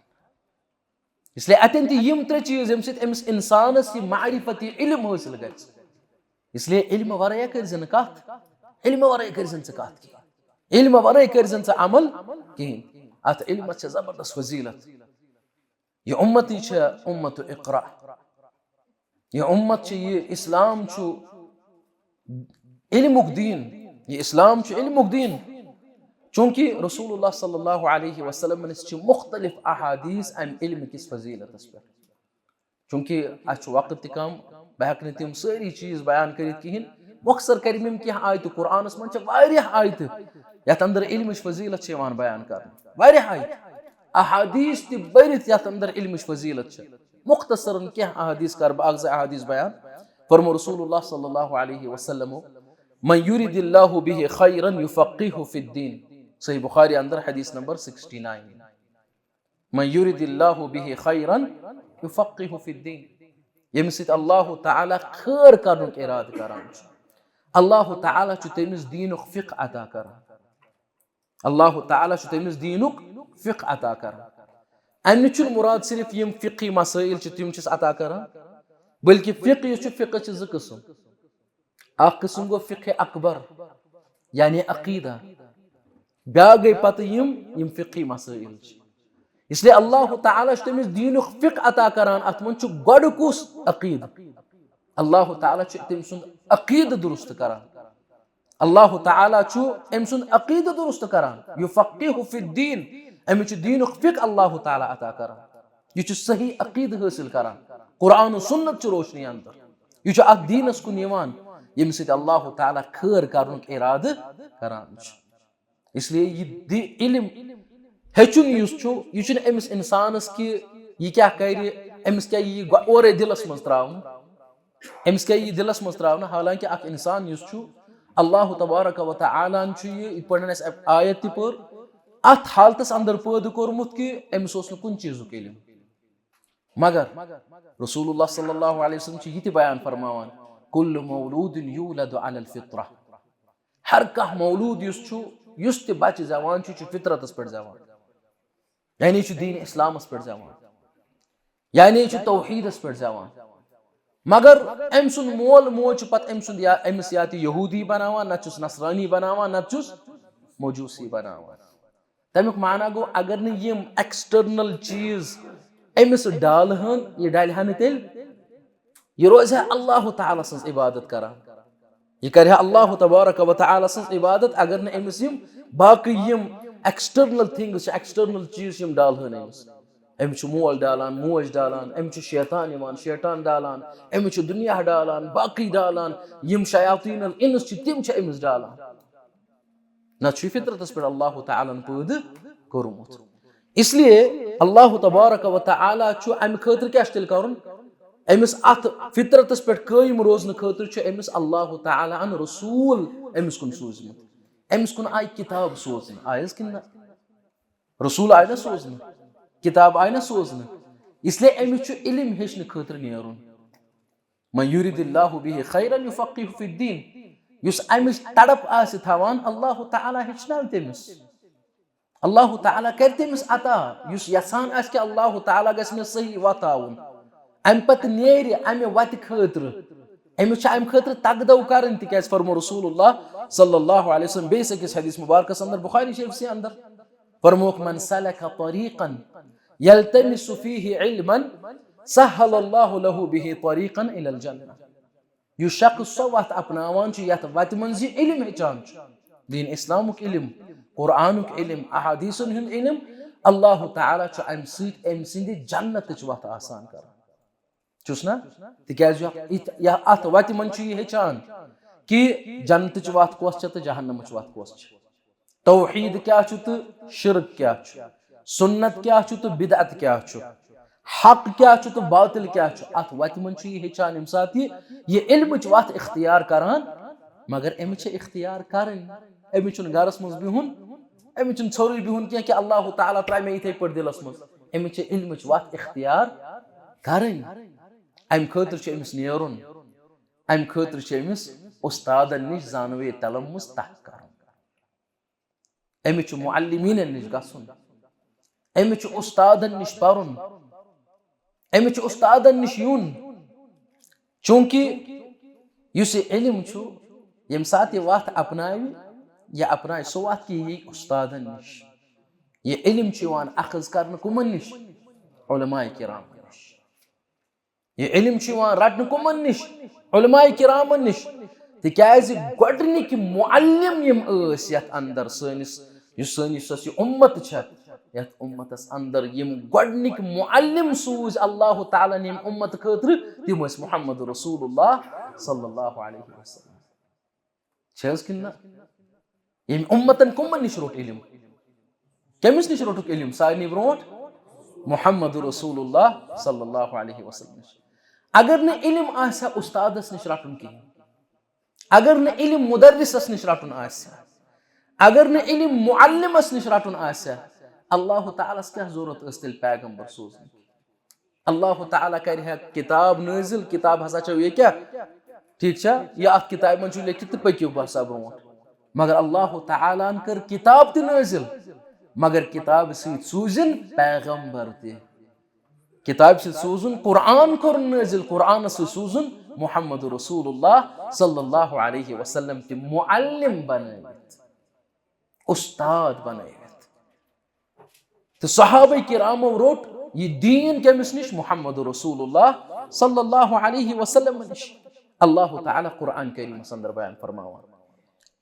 اس لیے اتٮ۪ن تہِ یِم ترٛےٚ چیٖز، ییٚمہِ سۭتۍ أمِس انسانس یہِ معرفت، یہِ علم حٲصِل گژھِ۔ اس لیے علمہٕ ورٲے کٔرۍ زِ نہٕ کتھ، علمہٕ ورٲے کٔرۍ زِ نہٕ ژٕ کتھ کِہیٖنۍ، علمہٕ ورٲے کٔرۍ زِ نہٕ ژٕ عمل کِہیٖنۍ۔ اتھ علمس چھےٚ زبردست فضیلت۔ یہِ اُمتی چھےٚ اُمت اقرا۔ یہِ اُمت چھِ، یہِ اسلام چھُ علمُک دیٖن، یہِ اسلام چھُ علمُک دیٖن۔ چونکہ رسول اللہ صلی اللہ علیہ وسلم نِش چھِ مختلف احادیث امہِ علمہٕ کِس فضیلتس پٮ۪ٹھ۔ چونکہ اسہِ چھُ وقت تہِ کم، بہٕ ہٮ۪کہٕ نہٕ تِم سٲری چیٖز بیان کٔرِتھ کِہیٖنۍ۔ مۄخصر کَرِ مےٚ یِم کینٛہہ آیتہٕ، قرآنس منٛز چھِ واریاہ آیتہٕ یتھ اندر علمٕچ فضیلت چھِ یِوان بیان کرنہٕ، واریاہ آیتہٕ، احادیث تہِ بٔرِتھ یتھ اندر علمٕچ فضیلت چھِ۔ مختصرن کینٛہہ احادیث کرٕ بہٕ، اکھ زٕ احادیث بیان۔ فرمو رسول اللہ صلی اللہ علیہ وسلم، "من یرید اللہ بہ خیرا یفقہہ فی الدین"، صحیح بخاری اندر حدیث نمبر سکسٹی نائن۔ "من یرید اللہ بہ خیرا یفقہہ فی الدین"، ییٚمہِ سۭتۍ اللہ تعالیٰ خٲر کرنُک ارادٕ کران چھُ، اللہ تعالیٰ چھُ تٔمِس دیٖنُک فقہ عطا کران۔ اللہ تعالیٰ چھُ تٔمِس دیٖنُک فقہ عطا کران۔ اَمہِ نِش چھُنہٕ مُراد صرف یِم فقہی مسٲیِل چھِ، تِم چھِس عطا کران، بلکہِ فقہ یُس چھُ، فقہ چھِ زٕ قٕسٕم۔ اکھ قٕسٕم گوٚو فقہ اکبر، یعنی عقیدہ۔ بیٛاکھ گٔے پتہٕ یِم، یِم فقہی مسٲیِل چھِ۔ اس لیے اللہ تعالیٰ چھُ تٔمِس دیٖنُک فقہ عطا کران۔ اتھ منٛز چھُ گۄڈٕ کُس؟ عقیدٕ۔ اللہ تعالیٰ چھُ تٔمۍ سُنٛد عقیدٕ درست کران۔ اللہ تعالیٰ چھُ أمۍ سُنٛد عقیدٕ درست کران۔ یفقہہ فی الدین، أمِس چھُ دیٖنُک فقہ اللہ تعالیٰ عطا کران۔ یہِ چھُ صحیح عقیدٕ حٲصِل کران، قرآن و سنت چھِ روشنی اندر۔ یہِ چھُ اتھ دیٖنس کُن یِوان، ییٚمہِ سۭتۍ اللہ تعالیٰ خٲر کرنُک ارادٕ کران چھُ۔ اس لیے یہِ دِ-، علم ہیٚچھُن یُس چھُ، یہِ چھُنہٕ أمِس اِنسانَس کہِ یہِ کیٛاہ کَرِ، أمِس کیٛاہ یی گۄ-، اورَے دِلَس منٛز ترٛاونہٕ۔ أمِس کیٛاہ یی دِلَس منٛز ترٛاونہٕ؟ حالانکہِ اَکھ اِنسان یُس چھُ، اللہ تبارک و تعالیٰ ہَن چھُ یہِ، یِتھ پٲٹھۍ اَسہِ آیت تہِ پٔر، اَتھ حالتَس اندر پٲدٕ کوٚرمُت کہِ أمِس اوس نہٕ کُنہِ چیٖزُک علم۔ مگر رسول اللہ صلی اللہ علیہ وسلم چھُ یہِ تہِ بیان فرماوان، "کل مولود یولد علی الفطرہ"، ہر کانٛہہ مولود یُس چھُ، یُس تہِ بچہِ زٮ۪وان چھُ، یہِ چھُ فطرتس پٮ۪ٹھ زٮ۪وان، یعنی یہِ چھُ دین اسلامس پٮ۪ٹھ زٮ۪وان، یعنی یہِ چھُ توحیدس پٮ۪ٹھ زٮ۪وان۔ مگر أمۍ سُنٛد مول موج چھُ پتہٕ أمۍ سُنٛد یا أمِس یا تہِ یہودی بناوان، نتہٕ چھُس نصرانی بناوان، نتہٕ چھُس مجوسی بناوان۔ تمیُک معنی گوٚو، اگر نہٕ یِم ایکسٹرنل چیٖز أمِس ڈالہٕ ہن، یہِ ڈالہِ ہا نہٕ تیٚلہِ، یہِ روزِ ہا اللہ تعالیٰ سٕنٛز عبادت کران، یہِ کرِ ہا اللہ تبارک و تعالیٰ سٕنٛز عبادت۔ اگر نہٕ أمِس یِم باقٕے یِم ایکسٹرنل تھنگز چھِ، ایکسٹرنل چیٖز چھِ، یِم ڈالہٕ ہن أمِس۔ أمِس چھُ مول ڈالان، موج ڈالان، أمِس چھُ شیطان یِوان، شیطان ڈالان، أمِس چھُ دُنیا ڈالان، باقٕے ڈالان، یِم شیاطین الانس چھِ، تِم چھِ أمِس ڈالان۔ نہ چھُ فطرتس پٮ۪ٹھ اللہ تعالیٰ ہن پٲدٕ کوٚرمُت۔ اس لیے اللہ تبارک و تعالیٰ چھُ امہِ خٲطرٕ کیٛاہ چھُ تیٚلہِ کرُن؟ أمِس اتھ فطرتس پٮ۪ٹھ قٲیِم روزنہٕ خٲطرٕ چھُ أمِس اللہ تعالیٰ ہن رسول أمِس کُن سوٗزمُت، أمِس کُن آیہِ کِتاب سوزنہٕ، آیہِ حظ کِنہٕ نہ؟ رسول آیہِ نہ سوزنہٕ، کِتاب آیہِ نہ سوزنہٕ۔ اس لیے أمِس چھُ علم ہیٚچھنہٕ خٲطرٕ نیرُن۔ من یرید اللہ بہ خیرا یفقہہ فی الدین، یُس امِچ تڑپ آسہِ تھاوان، اللہ تعالیٰ ہیٚچھناوِ تٔمِس، اللہ تعالیٰ کرِ تٔمِس عطا، یُس یژھان آسہِ کہِ اللہ تعالیٰ گژھِ مےٚ صحیح وتھ ہاوُن، امہِ پتہٕ نیرِ امہِ وتہِ خٲطرٕ۔ أمِس چھِ امہِ خٲطرٕ تگدو کرٕنۍ، تِکیازِ فرمو رسول اللہ صلی اللہ علیہ وسلم بیٚیِس أکِس حدیث مبارکس اندر، بخاری شریفسٕے اندر، فرمووُکھ، من سلک طریقا یلتمس فیہ علما سہل اللہ لہ بہ طریقا الی الجنہ۔ یُس شخص سۄ وتھ اپناوان چھُ یتھ وتہِ منٛز یہِ علم ہیٚچھان چھُ، دین اسلامُک علم، قرآنُک علم، احادیثن ہُنٛد علم، اللہ تعالیٰ چھُ امہِ سۭتۍ أمۍ سٕنٛدِ جنتٕچ وتھ آسان کران۔ چھُس نا؟ تِکیازِ یتھ، یتھ، یا اتھ وتہِ منٛز چھُ یہِ ہیٚچھان کہِ جنتٕچ وتھ کۄس چھےٚ تہٕ جہنمٕچ وتھ کۄس چھےٚ۔ توحید کیٛاہ چھُ تہٕ شرک کیٛاہ چھُ، سنت کیٛاہ چھُ تہٕ بدعت کیٛاہ چھُ، حق کیٛاہ چھُ تہٕ باطل کیٛاہ چھُ۔ اتھ وتہِ منٛز چھُ یہِ ہیٚچھان، ییٚمہِ ساتہٕ یہِ، یہِ علمٕچ وتھ اختیار کران، مگر أمِس چھِ اختیار کرٕنۍ۔ أمِس چھُنہٕ گرس منٛز بِہُن، أمِس چھُنہٕ ژھوٚرُے بِہُن کینٛہہ کہِ اللہ تعالیٰ ترٛایہِ مےٚ یِتھے پٲٹھۍ دِلس منٛز۔ أمِس چھِ علمٕچ وتھ اختیار کرٕنۍ۔ امہِ خٲطرٕ چھُ أمِس نیرُن، امہِ خٲطرٕ چھُ أمِس استادن نِش زانوے تلم منٛز تحقیق کرُن۔ أمِس چھُ معلمینن نِش گژھُن، أمِس چھُ استادن نِش پرُن، أمِس چھُ استادن نِش یُن۔ چوٗنٛکہِ یُس یہِ علم چھُ، ییٚمہِ ساتہٕ یہِ وتھ اپناوِ، یہِ اپناوِ سۄ وتھ کہِ یہِ یی استادن نِش۔ یہِ علم چھُ یِوان اخذ کرنہٕ کٕمن نِش؟ علماء کرامن نِش۔ یہِ علم چھُ یِوان رٹنہٕ کٕمن نِش؟ علماء کرامن نِش۔ تِکیازِ گۄڈٕنِکۍ معلم یِم ٲسۍ یتھ اندر سٲنِس، یُس سٲنِس، یۄس یہِ اُمت چھےٚ، یتھ اُمتس اندر یِم گۄڈٕنِکۍ معلم سوٗزۍ اللہ تعالیٰ ہن ییٚمہِ اُمت خٲطرٕ، تِم ٲسۍ محمد رسول اللہ صلی اللہ علیہ وسلم۔ چھِ حظ کِنہٕ نہ؟ ییٚمہِ اُمتن کٕمن نِش روٚٹ علم؟ کٔمِس نِش روٚٹُکھ علم سارنٕے برونٛٹھ؟ محمد رسول اللہ صلی اللہ علیہ وسلم نِش۔ اگر نہٕ علم آسہِ ہا استادس نِش رٹُن کِہیٖنۍ، اگر نہٕ علم مدرسس نِش رٹُن آسہِ ہا، اگر نہٕ علم معلمس نِش رٹُن آسہِ ہا، اللہ تعالیٰ ہس کیٛاہ ضروٗرت ٲس تیٚلہِ پیغمبر سوزنٕچ؟ اللہ تعالیٰ کرِ ہا کتاب نٲزِل، کتاب ہسا چھو یہِ کیٛاہ؟ ٹھیٖک چھا؟ یہِ اتھ کتابہِ منٛز چھُ لیکھِتھ تہٕ پٔکِو بسا برونٛٹھ۔ مگر اللہ تعالیٰ ہن کٔر کتاب تہِ نٲزِل، مگر کتابہِ سۭتۍ سوٗزِن پیغمبر تہِ۔ کتابہِ سۭتۍ سوٗزُن، قرآن کوٚرُن نٲزِل، قرآنس سۭتۍ سوٗزُن محمد رسول اللہ صلی اللہ علیہ وسلم تہِ معلم بنٲوِتھ، استاد بنٲوِتھ۔ تہٕ صحابہ کرامو روٚٹ یہِ دیٖن کٔمِس نِش؟ محمد رسول اللہ صلی اللہ علیہ وسلم نِش۔ اللہ تعالیٰ قرآن کریمس اندر بیان فرماوان،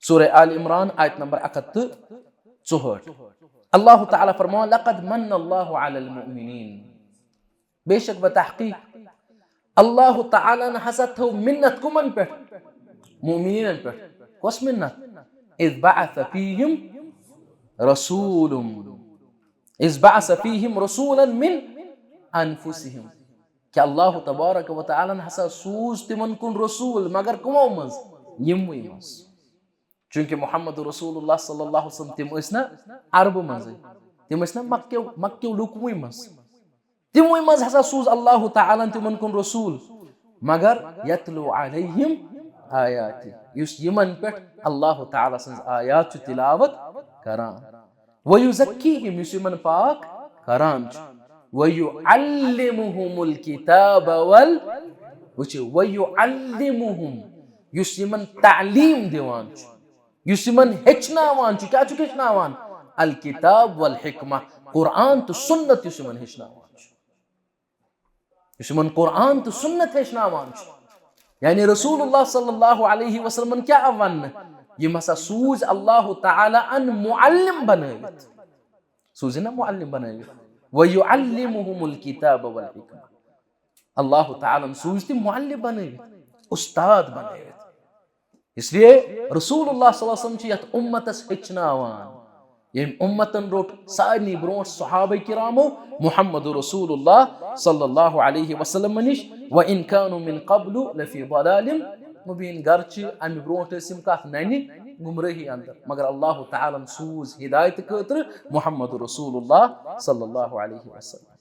سورہ آل عمران، آیت نمبر اکھ ہتھ تہٕ ژُہٲٹھ۔ اللہ تعالیٰ فرماوان، لقد من اللہ علی المؤمنین، بے شک بتحقیق اللہ تعالیٰ ہن ہسا تھٲو منت کمن پٮ۪ٹھ؟ مومنینن پٮ۪ٹھ۔ کۄس منت؟ اذ بعث فیہم رسول، اذ بعث فیہم رسولا من انفسہم، کہ اللہ تبارک و تعالیٰ ہن ہسا سوز تمن کُن رسول، مگر کمو منٛز؟ یِموٕے منٛز۔ چونکہ محمد رسول اللہ صلی اللہ علیہ وسلم تِم ٲسۍ نہ عربہٕ منٛزٕے، تِم ٲسۍ نہ مکیو مکیو لُکوٕے منٛز۔ تِموٕے منٛز ہسا سوٗز اللہ تعالیٰ ہن تِمن کُن رسول، مگر یتلو علیہم آیاتی، یُس یِمن پٮ۪ٹھ اللہ تعالیٰ سٕنٛز آیات چھُ تلاوت کران، ویزکیہم، یُس یِمن پاک کران چھُ، ویعلمہم الکتاب وال، وٕچھِو، ویعلمہم، یُس یِمن تعلیٖم دِوان چھُ، یُس یِمن ہیٚچھناوان چھُ، کیٛاہ چھُکھ ہیٚچھناوان؟ الکتاب والحکمہ، قرآن تہٕ سنت یُس یِمن ہیٚچھناوان چھُ، یُس یِمن قرآن تہٕ سنت ہیٚچھناوان چھُ۔ یعنی رسول اللہ صلی اللہ علیہ وسلمن کیٛاہ آو وننہٕ؟ یِم ہسا سوٗزۍ اللہ تعالیٰ ہن معلم بنٲوِتھ، سوٗزۍ نہ معلم بنٲوِتھ، ویعلمہم الکتاب والحکمہ، اللہ تعالیٰ ہن سوٗزۍ تِم معلم بنٲوِتھ، استاد بنٲوِتھ۔ اس لیے رسول اللہ صلی اللہ علیہ وسلم چھِ یتھ امتس ہیٚچھناوان۔ ییٚمۍ امتن روٚٹ سارنٕے برونٛٹھ صحابہ کرامو محمد رسول اللہ صلی اللہ علیہ وسلم نِش، وَإِن كَانُوا مِن قَبْلُ لَفِي ضَلَالٍ مُبِينٍ۔ گرچہ امہِ برونٛٹھ ٲسۍ یِم کتھ ننہِ گمرٲہی اندر، مگر اللہ تعالیٰ ہن سوٗز ہدایت خٲطرٕ محمد رسول اللہ صلی اللہ علیہ وسلم۔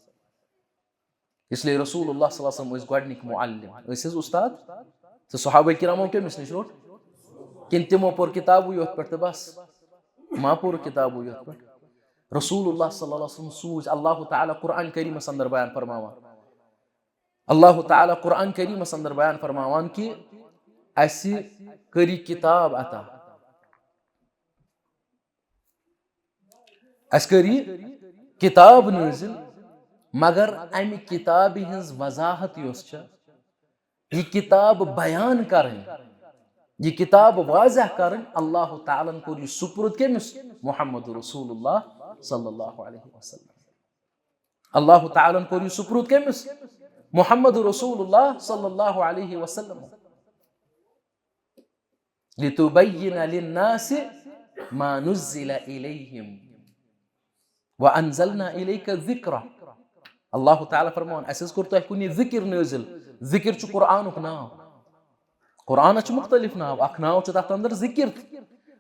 اس لیے رسول اللہ صلی اللہ علیہ وسلم ٲسۍ گۄڈنِکۍ معلم، ٲسۍ حظ استاد؟ تہٕ صحابہ کرامو کٔمِس نِش روٚٹ؟ کِنہٕ تِمو پوٚر کِتابٕے یوت پٮ۪ٹھ تہٕ بس؟ ما پوٚر کِتابٕے یوت پٮ۪ٹھ۔ رسول اللہ صلی اللہ علیہ وسلم سوٗزۍ اللہ تعالیٰ قرآن کریٖمس اندر بیان فرماوان۔ اللہ تعالیٰ قرآن کریٖمس اندر بیان فرماوان کہ اسہِ کٔر یہِ کِتاب عطا۔ اسہِ کٔر یہِ کِتاب نٲزِل، مگر امہِ کِتابہِ ہٕنٛز وضاحت یۄس چھےٚ، یہِ کِتاب بیان کرٕنۍ، یہِ کِتاب واضح کرٕنۍ، اللہ تعالیٰ ہن کوٚر یہِ سپرد کٔمِس؟ محمد رسول اللہ صلی اللہ علیہ وسلم۔ اللہ تعالیٰ ہن کوٚر یہِ سپرد کٔمِس؟ محمد رسول اللہ صلی اللہ علیہ وسلم۔ لِتُبَيِّنَ لِلنَّاسِ مَا نُزِّلَ إِلَيْهِمْ وَأَنزَلْنَا إِلَيْكَ الذِّكْرَ۔ اللہ تعالیٰ فرماوان، اسہِ حظ کوٚر تۄہہِ کُن یہِ ذکر نٲزِل۔ ذکر چھُ قرآنُک ناو۔ قرآنس چھُ مُختٔلِف ناو، اکھ ناو چھُ تتھ اندر ذکر۔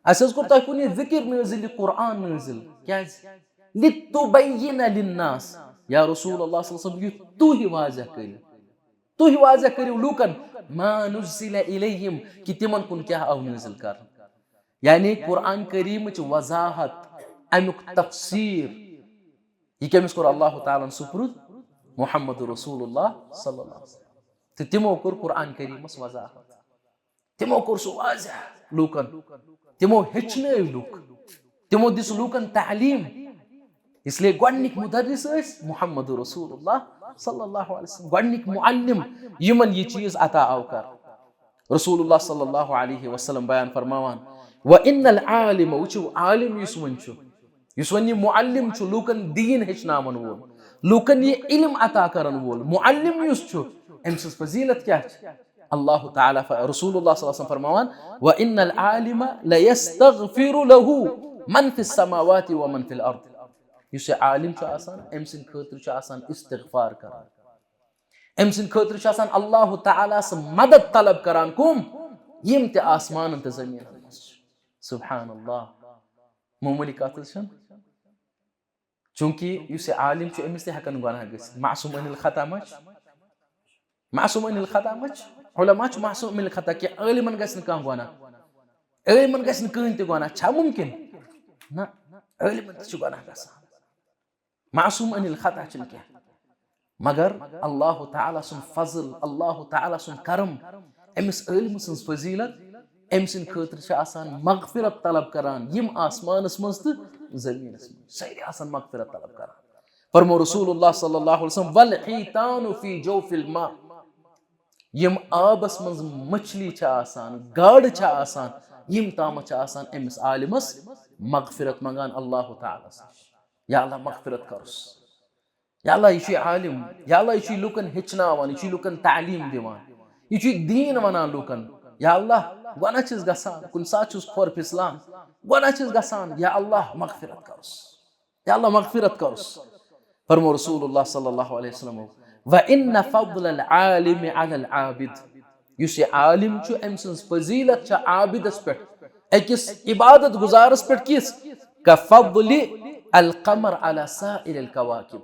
اسہِ حظ کوٚر تۄہہِ کُن یہِ ذکر نٲزِل، یہِ قرآن نٲزِل۔ کیازِ؟ لِتُبَيِّنَ لِلنَّاسِ۔ یا رسول اللہ صلی اللہ علیہ وسلم، یُتھ تُہۍ واضح کٔرِو۔ تُہۍ واضح کٔرِو لوٗکن، ما نُزِّلَ إِلَيْهِمْ، کہِ تِمن کُن کیٛاہ آو نٲزِل کرنہٕ۔ یعنی قرآن کریٖمٕچ وضاحت، اَمیُک تفسیٖر، یہِ کٔمِس کوٚر اللہ تعالیٰ ہن سپرد؟ محمد رسول اللہ صلی اللہ علیہ وسلم۔ تہٕ تِمو کوٚر قرآن کریٖمس وضاحت۔ تِمو کوٚر سُہ واضح لوٗکن، تِمو ہیٚچھنٲوۍ لوٗکھ، تِمو دِژ لوٗکن تعلیٖم۔ اس لیے گۄڈٕنِکۍ مُدرِس ٲسۍ محمد رسول اللہ صلی اللہ علیہ وسلم، گۄڈٕنِکۍ معلم یِمن یہِ چیٖز عطا آو کرنہٕ۔ رسول اللہ صلی اللہ علیہ وسلم بیان فرماوان، وَإِنَّ الْعَالِمَ، وٕچھِو عالم یُس وۄنۍ چھُ، یُس وۄنۍ یہِ معلم چھُ، لوٗکن دیٖن ہیٚچھناوَن وول، لوٗکن یہِ علم عطا کرن وول معلم یُس چھُ، أمۍ سٕنٛز فضیلت کیٛاہ چھِ؟ اللہ تعالیٰ ف-، رسول اللہ صلی اللہ علیہ وسلم فرماوان، وَإِنَّ الْعَالِمَ لَيَسْتَغْفِرُ لَهُ مَنْ فِي السَّمَاوَاتِ وَمَنْ فِي الْأَرْضِ۔ یُس یہِ عالم چھُ آسان، أمۍ سٕنٛدِ خٲطرٕ چھُ آسان استغفار کران، أمۍ سٕنٛدِ خٲطرٕ چھُ آسان اللہ تعالیٰ ہس مدد طلب کران۔ کُم؟ یِم تہِ آسمانن تہٕ زٔمیٖنن منٛز چھِ۔ سبحان اللہ، معموٗلی کتھ حظ چھَنہٕ۔ چونکہ یُس یہِ عالم چھُ، أمِس تہِ ہٮ۪کن گۄناہ گٔژھِتھ۔ معصوم عن الخطا ما چھُ؟ معصوم عن الخطا ما چھُ؟ علماء چھُ معصوم عن الخطا، کہِ عٲلمن گژھِ نہٕ کانٛہہ گۄناہ، عٲلمن گژھِ نہٕ کٕہٕنۍ تہِ گۄناہ۔ چھا مُمکِن؟ نہ، عٲلمن تہِ چھُ گۄناہ گژھان۔ معصوم عن الخطا چھُنہٕ کینٛہہ۔ مگر اللہ تعالیٰ سُنٛد فضل، اللہ تعالیٰ سُنٛد کرم، أمِس عٲلمہٕ سٕنٛز فضیلت، أمۍ سٕنٛدِ خٲطرٕ چھِ آسان مغفرت طلب کران یِم آسمانس منٛز تہٕ زٔمیٖنس منٛز، سٲری آسان مغفرت طلب کران۔ فرمو رسول اللہ صلی اللہ علیہ وسلم، والحیتان فی جوف الماء، یِم آبس منٛز مچھلی چھِ آسان، گاڈٕ چھِ آسان، یِم تامَتھ چھِ آسان أمِس عالمس مغفرت منٛگان اللہ تعالیٰ ہس نِش۔ یا اللہ مغفرت کرُس۔ یا اللہ، یہِ چھُ عالم۔ یا اللہ، یہِ چھُ لُکن ہیٚچھناوان، یہِ چھُ لُکن تعلیٖم دِوان، یہِ چھُ دیٖن وَنان لُکن۔ یا اللہ، گۄناہ چھِس گژھان، کُنہِ ساتہٕ چھُس کھۄر پھِسلان، گۄناہ چھِس گژھان، یا اللہ، مغفرت کرُس۔ یا اللہ مغفرت کرُس۔ فرمو رسول اللہ صلی اللہ علیہ وسلم، وَإِنَّ فَضْلَ الْعَالِمِ عَلَى الْعَابِدِ، یُس یہِ عالم چھُ، أمۍ سٕنٛز فضیلت چھےٚ عابدس پٮ۪ٹھ، أکِس عبادت گزارس پٮ۪ٹھ کِژھ؟ كَفَضْلِ الْقَمَرِ عَلَى سَائِرِ الْكَوَاكِبِ،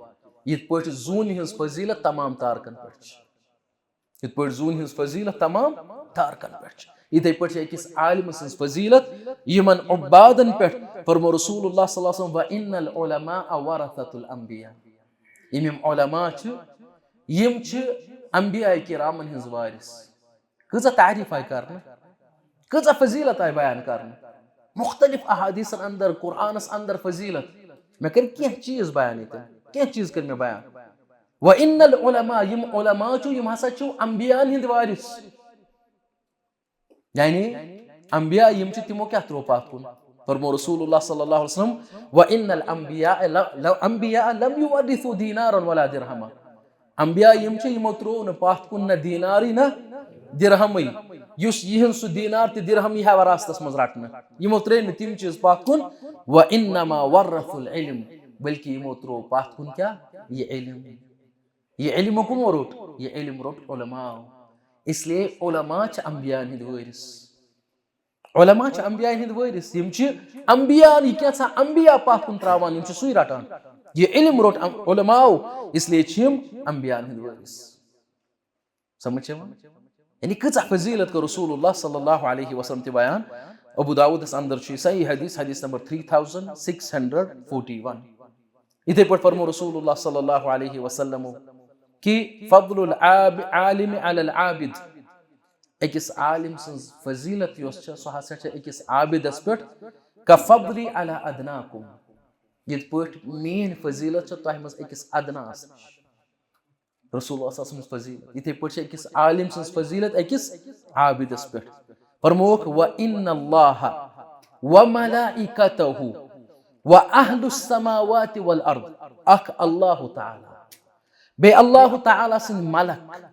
یِتھ پٲٹھۍ زوٗنہِ ہٕنٛز فضیلت تمام تارکن پٮ۪ٹھ چھِ۔ یِتھ پٲٹھۍ زوٗنہِ ہٕنٛز فضیلت تمام تارکن پٮ۪ٹھ چھِ، یِتھے پٲٹھۍ چھِ أکِس عالمہٕ سٕنٛز فضیلت یِمن عبادن پٮ۪ٹھ۔ فرمو رسول اللہ صلی اللہ علیہ وسلم، وَإِنَّ الْعُلَمَاءَ وَرَثَةُ الْأَنْبِيَاءِ، یِم یِم علماء چھِ، یِم چھِ انبیاء کرامن ہٕنٛز وارث۔ کۭژاہ تعریف آیہِ کرنہٕ، کۭژاہ فضیلت آیہِ بیان کرنہٕ، مختلف احادیثن اندر، قرآنس اندر فضیلت۔ مےٚ کٔرۍ کینٛہہ چیٖز بیان ییٚتٮ۪ن، کینٛہہ چیٖز کٔرۍ مےٚ بیان۔ وَإِنَّ الْعُلَمَاءَ، یِم علماء چھِ، یِم ہسا چھِ انبیاءن ہٕنٛدۍ وارث۔ یعنی انبیاء یِم چھِ، تِمو کیٛاہ ترٛوو پتھ کُن؟ فرمو رسول اللہ صلی اللہ علیہ وسلم، وَإِنَّ الْأَنْبِيَاءَ لَ-، لَ-، أَنْبِيَاءَ لَمْ يُوَرِّثُوا دِينَارًا وَلَا دِرْهَمًا۔ انبیاء یِم چھِ، یِمو ترٛوو نہٕ پتھ کُن نہ دینارٕے نہ درہمٕے۔ یُس یِہنٛد سُہ دینار تہٕ درہم یی ہا وراثتس منٛز رٹنہٕ، یِمو ترٛٲے نہٕ تِم چیٖز پتھ کُن۔ وَإِنَّمَا وَرَّثُوا الْعِلْمَ، بلکہِ یِمو ترٛوو پتھ کُن کیٛاہ؟ یہِ علم۔ یہِ علم کٕمو روٚٹ؟ یہِ علم روٚٹ علماء۔ اس لیے علماء چھِ انبیاءن ہٕنٛدۍ وٲرِث۔ علماء چھِ انبیاءن ہٕنٛدۍ وٲرِث۔ یِم چھِ انبیاء، یہِ کینٛژھا انبیاء پتھ کُن ترٛاوان، یِم چھِ سُے رٹان۔ یہِ علم روٚٹ ام-، علماءو، اس لیے چھِ یِم انبیاءن ہٕنٛدۍ وٲرِث۔ سمجھ چھِ یِوان؟ یعنی کۭژاہ فضیلت کٔر رسول اللہ صلی اللہ علیہ وسلم تہِ بیان۔ ابو داؤدس اندر چھُ یہِ صحیح حدیث، حدیث نمبر three thousand six hundred forty one. یِتھے پٲٹھۍ فرمو رسول اللہ صلی اللہ علیہ وسلم کہ فضل العاب-، عالم علی العابد، أکِس عالم سٕنٛز فضیلت یۄس چھےٚ، سۄ ہسا چھےٚ أکِس عابدس پٮ۪ٹھ، کفضلی علی ادناکم، یِتھ پٲٹھۍ میٲنۍ فضیلت چھےٚ تۄہہِ منٛز أکِس ادناہس نِش۔ رسول اللہ صلی اللہ علیہ وسلم سٕنٛز فضیلت، یِتھے پٲٹھۍ چھِ أکِس عالم سٕنٛز فضیلت أکِس عابدس پٮ۪ٹھ۔ فرمووُکھ، وَإِنَّ اللَّهَ وَمَلَائِكَتَهُ وَأَهْلَ السَّمَاوَاتِ وَالْأَرْضِ، اکھ اللہ تعالیٰ، بیٚیہِ اللہ تعالیٰ سٕنٛدۍ ملک،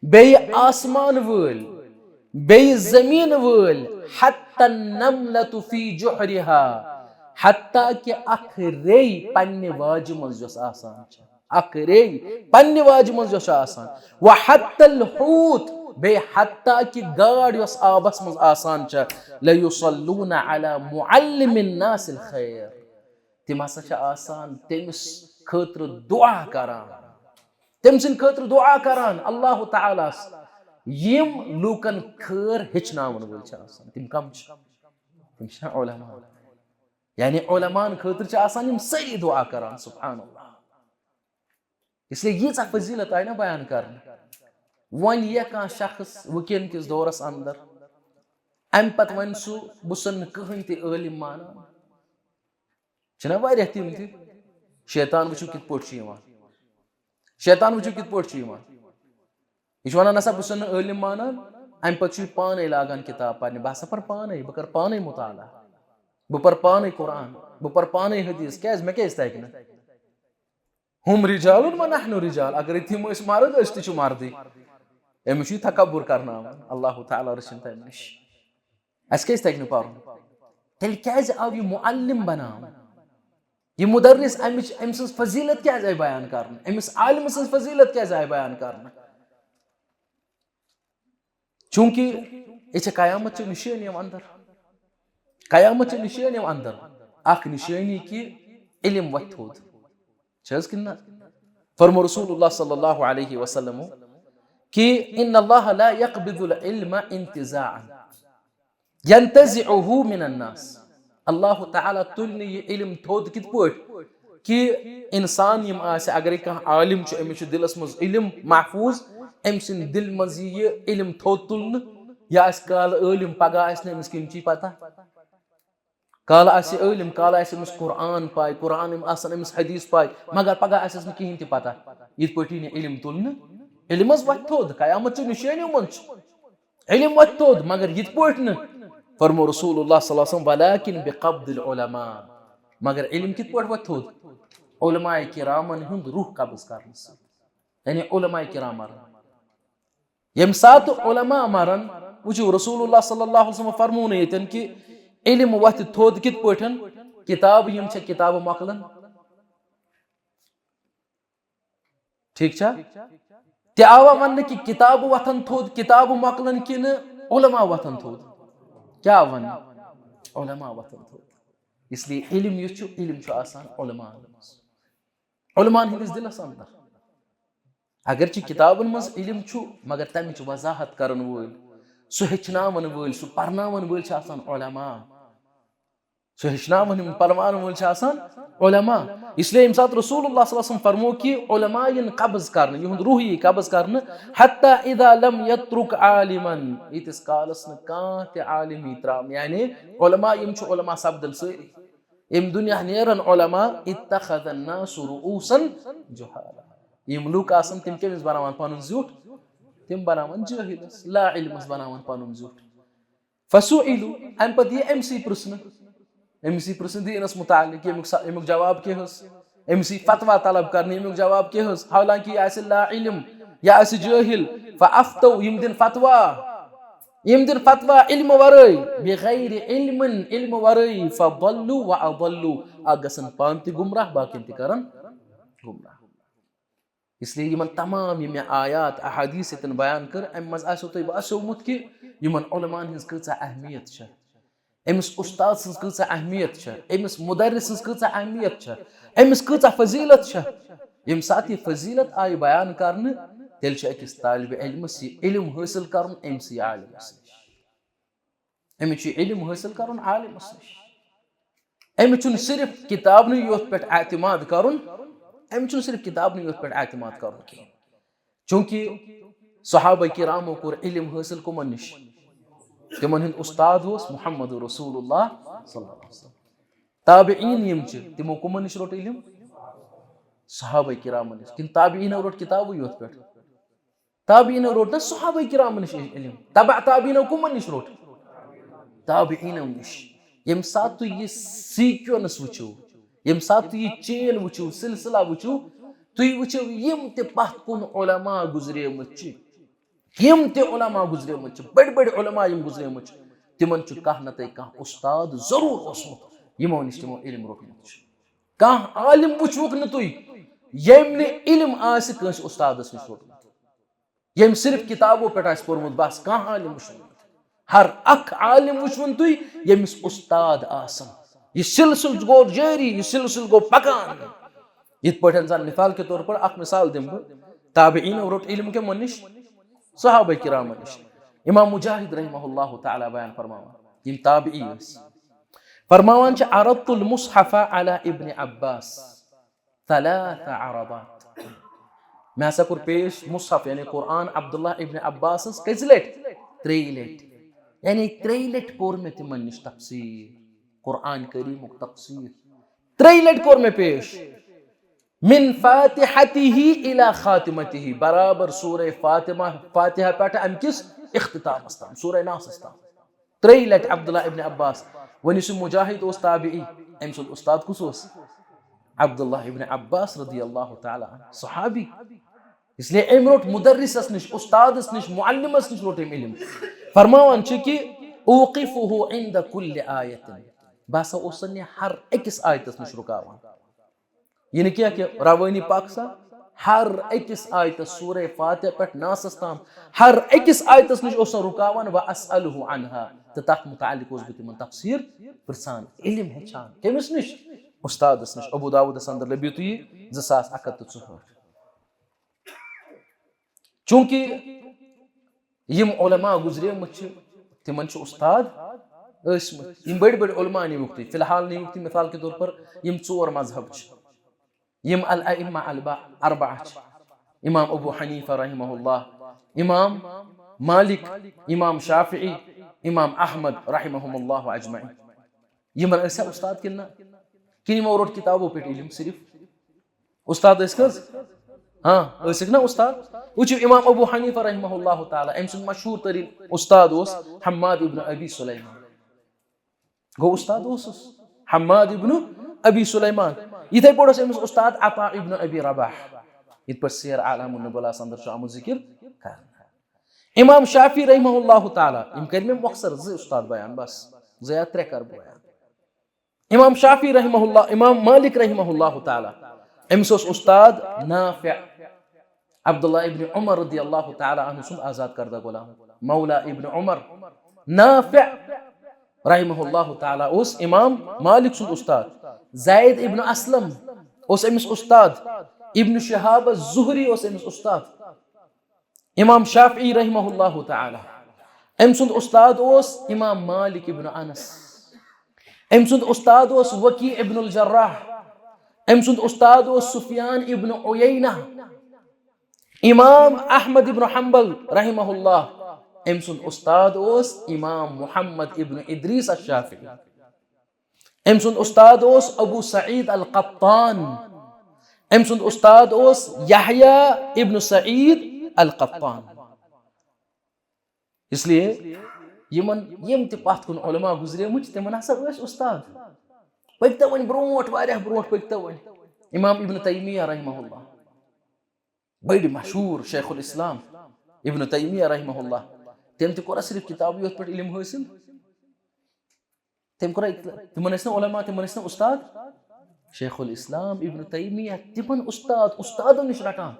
بیٚیہِ آسمان وٲلۍ، بیٚیہِ زٔمیٖن وٲلۍ، حتی النملۃ فی جحرہا، حتیٰ کہ اکھ ریٚے پننہِ واجہِ منٛز یۄس آسان چھِ، اکھ ریٚے پننہِ واجہِ منٛز یۄس چھِ آسان، وحتی الحوت، بیٚیہِ حتیٰ کہ گاڈ یۄس آبس منٛز آسان چھِ، لیصلون علی معلم الناس الخیر، تِم ہسا چھِ آسان تٔمِس خٲطرٕ دعا کران، تٔمۍ سٕنٛدِ خٲطرٕ دعا کران اللہ تعالیٰ ہس، یِم لوٗکن خٲر ہیٚچھناون وٲلۍ چھِ آسان۔ تِم کم چھِ؟ تِم چھِ علماء۔ یعنی علماءن خٲطرٕ چھِ آسان یِم سٲری دعا کران، سبحان اللہ۔ اس لیے ییٖژاہ فضیلت آیہِ نہ بیان کرنہٕ۔ وۄنۍ یہِ کانٛہہ شخص وٕنکیٚن کِس دورس اندر امہِ پتہٕ وۄنۍ سُہ، بہٕ چھُسن نہٕ کٕہٕنۍ تہِ عٲلم مانان، چھِنہ واریاہ تِم تہِ؟ شیطان وٕچھِو کِتھ پٲٹھۍ چھُ یِوان، شیطان وٕچھِو کِتھ پٲٹھۍ چھُ یِوان۔ یہِ چھُ وَنان، نسا بہٕ چھُسَن نہٕ عٲلِم مانان، اَمہِ پَتہٕ چھُ یہِ پانَے لاگان کِتاب پَرنہِ، بہٕ ہسا پَرٕ پانَے، بہٕ کَرٕ پانَے مُطالعہ، بہٕ پَرٕ پانَے قرآن، بہٕ پَرٕ پانَے حدیث، کیٛازِ؟ مےٚ کیٛازِ تَگہِ نہٕ؟ ہُم رِجالُن و نحن رِجال، اگرے تِم ٲسۍ مرد، أسۍ تہِ چھِ مردٕے۔ أمِس چھُ یہِ تکبر کرناوان، اللہ تعالیٰ رٔچھِنۍ تَمہِ نِش۔ اَسہِ کیٛازِ تَگہِ نہٕ پَرُن؟ تیٚلہِ کیٛازِ آو یہِ معلم بناونہٕ؟ یہِ مُدرِس، اَمِچ، أمۍ سٕنٛز فضیلت کیٛازِ آیہِ بیان کرنہٕ؟ أمِس عالمہٕ سٕنٛز فضیلت کیٛازِ آیہِ بیان کرنہٕ؟ چوٗنٛکہِ یہِ چھےٚ قیامت چہِ نِشٲنیو اندر، قیامت چہِ نِشٲنیو اندر اکھ نِشٲنی کہِ علم وۄتھِ تھوٚد۔ چھِ حظ کِنہٕ نہ؟ فرمو رسول اللہ صلی اللہ علیہ وسلم کہ ان اللہ لا یقبض العلم انتزاعا ینتزعہ من الناس۔ اللہ تعالیٰ تُلہِ نہٕ یہِ علم تھوٚد کِتھ پٲٹھۍ؟ کہ انسان یِم آسہِ، اگرے کانٛہہ عالم چھُ، أمِس چھُ دِلس منٛز علم محفوظ، أمۍ سٕنٛدِ دِلہِ منٛز یی یہِ علم تھوٚد تُلنہٕ، یہِ آسہِ کالہٕ عٲلم، پگاہ آسہِ نہٕ أمِس کُنہِ چی پتہ۔ کالہٕ آسہِ عٲلم، کالہٕ آسہِ أمِس قرآن پاے، قرآن یِم آسن أمِس حدیث پاے، مگر پگاہ آسٮ۪س نہٕ کِہیٖنۍ تہِ پتہ۔ یِتھ پٲٹھۍ یی نہٕ علم تُلنہٕ۔ علم حظ وۄتھِ تھوٚد، قیامت چہِ نِشٲنیو منٛز چھُ۔ علم وۄتھِ تھوٚد، مگر یِتھ پٲٹھۍ نہٕ۔ فرمو رسول اللہ صلی اللہ علیہ وسلم، ولیکن بقبض العلماء۔ مگر علم کِتھ پٲٹھۍ وۄتھِ تھوٚد؟ علماء کرامن ہُنٛد روح قبض کرنہٕ سۭتۍ۔ یعنی علماء کرام مرن۔ ییٚمہِ ساتہٕ علماء مرن، وٕچھِو، رسول اللہ صلی اللہ علیہ وسلم فرموو نہٕ ییٚتٮ۪ن کہِ علم وۄتھِ تھوٚد کِتھ پٲٹھۍ؟ کِتابہٕ یِم چھےٚ، کِتابہٕ مۄکلن، ٹھیک چھا؟ تہِ آوا وننہٕ کہِ کتابہٕ وۄتھن تھوٚد، کتابہٕ مۄکلن کِنہٕ علماء وۄتھن تھوٚد؟ کیٛاہ وننہٕ؟ علماء وۄتھن تھوٚد۔ اس لیے علم یُس چھُ، علم چھُ آسان علماء۔ علماء ہٕنٛدِس دِلس اندر۔ اگرچہِ کتابن منٛز علم چھُ، مگر تمِچ وضاحت کرن وٲلۍ، سُہ ہیٚچھناون وٲلۍ، سُہ پرناون وٲلۍ چھِ آسان علماء۔ سُہ ہیٚچھناوان، یِم پرناوان وٲلۍ چھِ آسان علماء۔ اس لیے ییٚمہِ ساتہٕ رسول اللہ صلی اللہ علیہ وسلم فرمو کہِ علماء یِن قبض کرنہٕ، یِہُنٛد روح یی قبض کرنہٕ، حتیٰ اذا لم یترک عالما، ییٖتِس کالس نہٕ کانٛہہ تہِ عالم یی ترٛاونہٕ، یعنی علماء یِم چھِ علماء سپدن سٲری۔ ییٚمہِ دُنیا نیرن علماء، اتخذ الناس رؤوسا جہالا۔ یِم لوٗکھ آسن، تِم کٔمِس بناوان پنُن زیُٹھ؟ تِم بناوان جٲہلس، لا علمس بناوان پنُن زیُٹھ۔ فسئلوا، امہِ پتہٕ یی أمۍ سٕے پرژھنہٕ، أمۍ سٕے پرژھنہٕ دیٖنس متعلق، ییٚمیُک سا-، ییٚمیُک جواب کیٛاہ حظ؟ أمۍ سٕے فتوا طلب کرنہٕ، ییٚمیُک جواب کیٛاہ حظ؟ حالانکہ یہِ آسہِ لا علم، یہِ آسہِ جٲہل۔ فافتوا، یِم دِن فتوا، یِم دِن فتوا علمہٕ ورٲے، بغیر علم، علمہٕ ورٲے، فضلوا واضلوا، اکھ گژھن پانہٕ تہِ گمراہ، باقین تہِ کرن گمراہ۔ اس لیے یِمن تمام یِم مےٚ آیات، احادیث ییٚتٮ۪ن بیان کٔر، امہِ منٛز آسیو تۄہہِ باسیومُت کہِ یِمن علماہن ہٕنٛز کۭژاہ اہمیت چھےٚ، أمِس اُستاد سٕنٛز کۭژاہ اہمیت چھےٚ، أمِس مُدرِس سٕنٛز کۭژاہ اہمیت چھےٚ، أمِس کۭژاہ فضیلت چھےٚ۔ ییٚمہِ ساتہٕ یہِ فضیلت آیہِ بیان کرنہٕ، تیٚلہِ چھُ أکِس طالبِ علمس یہِ علم حٲصِل کرُن أمۍ سٕے عالمس نِش۔ أمِس چھُ علم حٲصِل کرُن عالمس نِش۔ أمِس چھُنہٕ صرف کتابنٕے یوت پٮ۪ٹھ اعتماد کرُن، أمِس چھُنہٕ صرف کتابنٕے یوت پٮ۪ٹھ اعتماد کرُن کِہیٖنۍ۔ چونکہ صحابہ کرامو کوٚر علم حٲصِل کمن نِش؟ تِمن ہُنٛد اُستاد اوس محمد رسول اللہ صلی اللہ علیہ وسلم۔ تابعین یِم چھِ، تِمو کمن نِش روٚٹ علم؟ صحابہ کرامن نِش۔ کِنہٕ تابعینو روٚٹ کتابٕے یوت پٮ۪ٹھ؟ تابعینو روٚٹ نہ صحابہ کرامن نِش علم؟ تبع تابعینو کمن نِش روٚٹ؟ تابعینو نِش۔ ییٚمہِ ساتہٕ تُہۍ یہِ sequence وٕچھِو، ییٚمہِ ساتہٕ تُہۍ یہِ chain وٕچھِو، سلسلہ وٕچھِو، تُہۍ وٕچھِو یِم تہِ پتھ کُن علماء گُزریمٕتۍ چھِ، یِم تہِ علماء گُزریمٕتۍ چھِ، بٔڑۍ بٔڑۍ علماء یِم گُزریمٕتۍ چھِ، تِمن چھُ کانٛہہ نتہٕ کانٛہہ اُستاد ضروٗر اوسمُت، یِمو نِش تِمو علم روٚٹمُت چھُ۔ کانٛہہ عالم وٕچھوُکھ نہٕ تُہۍ، ییٚمۍ نہٕ علم آسہِ کٲنٛسہِ اُستادس نِش روٚٹمُت، ییٚمۍ صرف کتابو پٮ۪ٹھ آسہِ پوٚرمُت، بس کانٛہہ عالم وٕچھوُن۔ ہر اکھ عالم وٕچھوُن تُہۍ، ییٚمِس اُستاد آسن۔ یہِ سلسلہٕ گوٚو جٲری، یہِ سلسلہٕ گوٚو پکان۔ یِتھ پٲٹھۍ زن مثال کے طور پر اکھ مثال دِمہٕ بہٕ، تابعینو روٚٹ علم کمن نِش؟ صحابہ کرامن نِش۔ امام مجاہد رحمہ اللہ تعالیٰ بیان فرماوان، یِم تابعی ٲسۍ، فرماوان چھِ، عرضت المصحف على ابن عباس ثلاث عرضات۔ مےٚ ہسا کوٚر پیش مصحف، یعنی قرآن، عبداللہ ابن عباسس کٔژِ لٹہِ؟ ترٛیٚیہِ لٹہِ۔ یعنی ترٛیٚیہِ لٹہِ پوٚر مےٚ تِمن نِش تفسیٖر، قرآن کریٖمُک تفسیٖر۔ ترٛیٚیہِ لٹہِ کوٚر مےٚ پیش۔ من فاتحته الى خاتمته، برابر سورہ فاطمہ، فاتحہ پٮ۪ٹھ امہِ کِس اختتامس تام، سورہ ناسس تام۔ ترٛیٚیہِ لٹہِ عبداللہ ابن عباس۔ وۄنۍ یُس یہِ مجاہد اوس تابعی، أمۍ سُنٛد اُستاد کُس اوس؟ عبداللہ ابن عباس رضی اللہ تعالیٰ عنہ، صحابی۔ اس لیے أمۍ روٚٹ مدرسس نِش، اُستادس نِش، معلمس نِش روٚٹ أمۍ علم۔ فرماوان چھِ کہِ اوقفه عند كل آیة، بہٕ ہسا اوسُس یہِ ہر أکِس آیتس نِش رُکاوان۔ یہِ نہٕ کینٛہہ کہِ روٲنی پاک سا، ہر أکِس آیتس، سورہ فاتحہ پٮ۪ٹھ ناسس تام، ہر أکِس آیتس نِش اوس سا رُکاوان، واسأله عنها، تہٕ تتھ متعلق اوس بہٕ تِمن تفسیٖر پرژھان، علم ہیٚچھان۔ کٔمِس نِش؟ اُستادس نِش۔ ابو داوودس اندر لٔبِو تُہۍ یہِ زٕ ساس اکھ ہتھ تہٕ ژُہٲٹھ۔ چونکہ یِم علماء گُزریمٕتۍ چھِ، تِمن چھِ اُستاد ٲسمٕتۍ۔ یِم بٔڑۍ بٔڑۍ علماء نِمُکھ تُہۍ، فی الحال نِمُکھ تُہۍ مثال کے طور پر یِم ژور مذہب چھِ، یِم الائمہ البا-، اربعہ چھِ، امام ابو حنیفہ رحمہ اللہ، امام مالک، امام شافعی، امام احمد رحمہم اللہ اجمعین۔ یِمن ٲسیا اُستاد کِنہٕ نہ؟ کِنہٕ یِمو روٚٹ کِتابو پٮ۪ٹھ علم صرف؟ اُستاد ٲسۍ کٔژ؟ ہاں، ٲسِکھ نا اُستاد؟ وٕچھِو، امام ابو حنیفہ رحمہ اللہ تعالیٰ، أمۍ سُنٛد مشہوٗر تریٖن اُستاد اوس حماد ابن ابی سلیمان۔ گوٚو، اُستاد اوسُس حماد ابن ابی سلیمان۔ یِتھے پٲٹھۍ اوس أمِس اُستاد عطا ابن ابی رباح، یِتھ پٲٹھۍ سیر اعلام النبلاس اندر چھُ آمُت ذِکِر کرنہٕ۔ امام شافعی رحمہ اللہ تعالیٰ، یِم کٔرۍ مےٚ مۄخصر زٕ اُستاد بیان، بس زٕ یا ترٛےٚ کرٕ بہٕ بیان۔ امام شافعی رحمہ اللہ، امام مالک رحمہ اللہ تعالیٰ، أمِس اوس اُستاد نافع۔ عبداللہ ابن عمر رضی اللہ تعالیٰ عنہ سُنٛد آزاد کردہ غلام، مولا ابن عمر۔ نافع رحمہ اللہ تعالیٰ اوس امام مالک سُنٛد استاد۔ زید ابن اسلم اوس أمِس استاد۔ ابن شہاب الزہری اوس أمِس استاد۔ امام شافعی رحمہ اللہ تعالیٰ، أمۍ سُنٛد استاد اوس امام مالک ابن انس۔ أمۍ سُنٛد استاد اوس وکیع ابن الجراح۔ أمۍ سُنٛد استاد اوس سفیان ابن عیینہ۔ امام احمد ابن حنبل رحمہ اللہ، أمۍ سُنٛد استاد اوس امام محمد ابن ادریس الشافعی۔ أمۍ سُنٛد استاد اوس ابو سعید القطان۔ أمۍ سُنٛد استاد اوس یحییٰ ابن سعید القطان۔ اس لیے یِمن، یِم تہِ پتھ کُن علماء گُزریمٕتۍ چھِ، تِمن ہسا ٲسۍ استاد۔ پٔکۍتو وۄنۍ برونٛٹھ، واریاہ برونٛٹھ پٔکۍتو وۄنۍ۔ امام ابن تیمیہ رحمہ اللہ، بٔڑۍ مشہوٗر شیخ الاسلام ابن تیمیہ رحمہ اللہ، تٔمۍ تہِ کوٚرا صرف کتابٕے یوت پٮ۪ٹھ علم حٲصِل؟ تٔمۍ کوٚرا، تِمن ٲسۍ نہٕ علماء، تِمن ٲسۍ نہٕ استاد؟ شیخ الاسلام ابن تیمیہ تِمن استاد، استادن نِش رٹان۔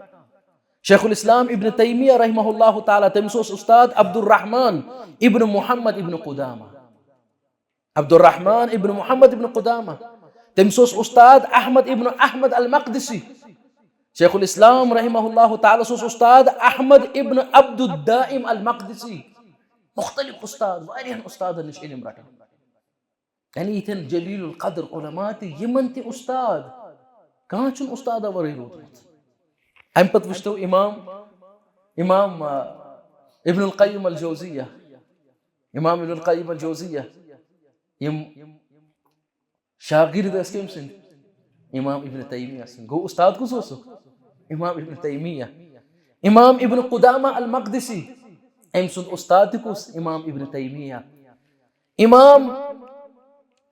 شیخ الاسلام ابن تیمیہ رحمہ اللہ تعالیٰ، تٔمِس اوس استاد عبدالرحمان ابن محمد ابن قدامہ۔ عبدالرحمان ابن محمد ابن قدامہ۔ تٔمِس اوس استاد احمد ابن احمد المقدسی۔ شیخ الاسلام رحمہ اللہ تعالیٰ اوس استاد احمد ابن عبد الدائم المقدسی۔ مختلف استاد، واریاہن استادن نِش علم رٹان۔ یعنی یِتھٮ۪ن جلیل القدر علماء تہِ، یِمن تہِ استاد، کانٛہہ چھُنہٕ استادہ ورٲے روٗدمُت۔ اَمہِ پتہٕ وٕچھتو امام، امام، آ، ابن القیم الجوزیہ، امام ابن القیم الجوزیہ، یِم شاگرد ٲسۍ کٔمۍ سٕنٛدۍ؟ امام ابن تیمیہ سٕنٛدۍ۔ گوٚو استاد کُس اوسُکھ؟ امام ابن تیمیہ۔ امام ابن قدامہ المقدسی، أمۍ سُنٛد استاد تہِ کُس؟ امام ابن تیمیہ۔ امام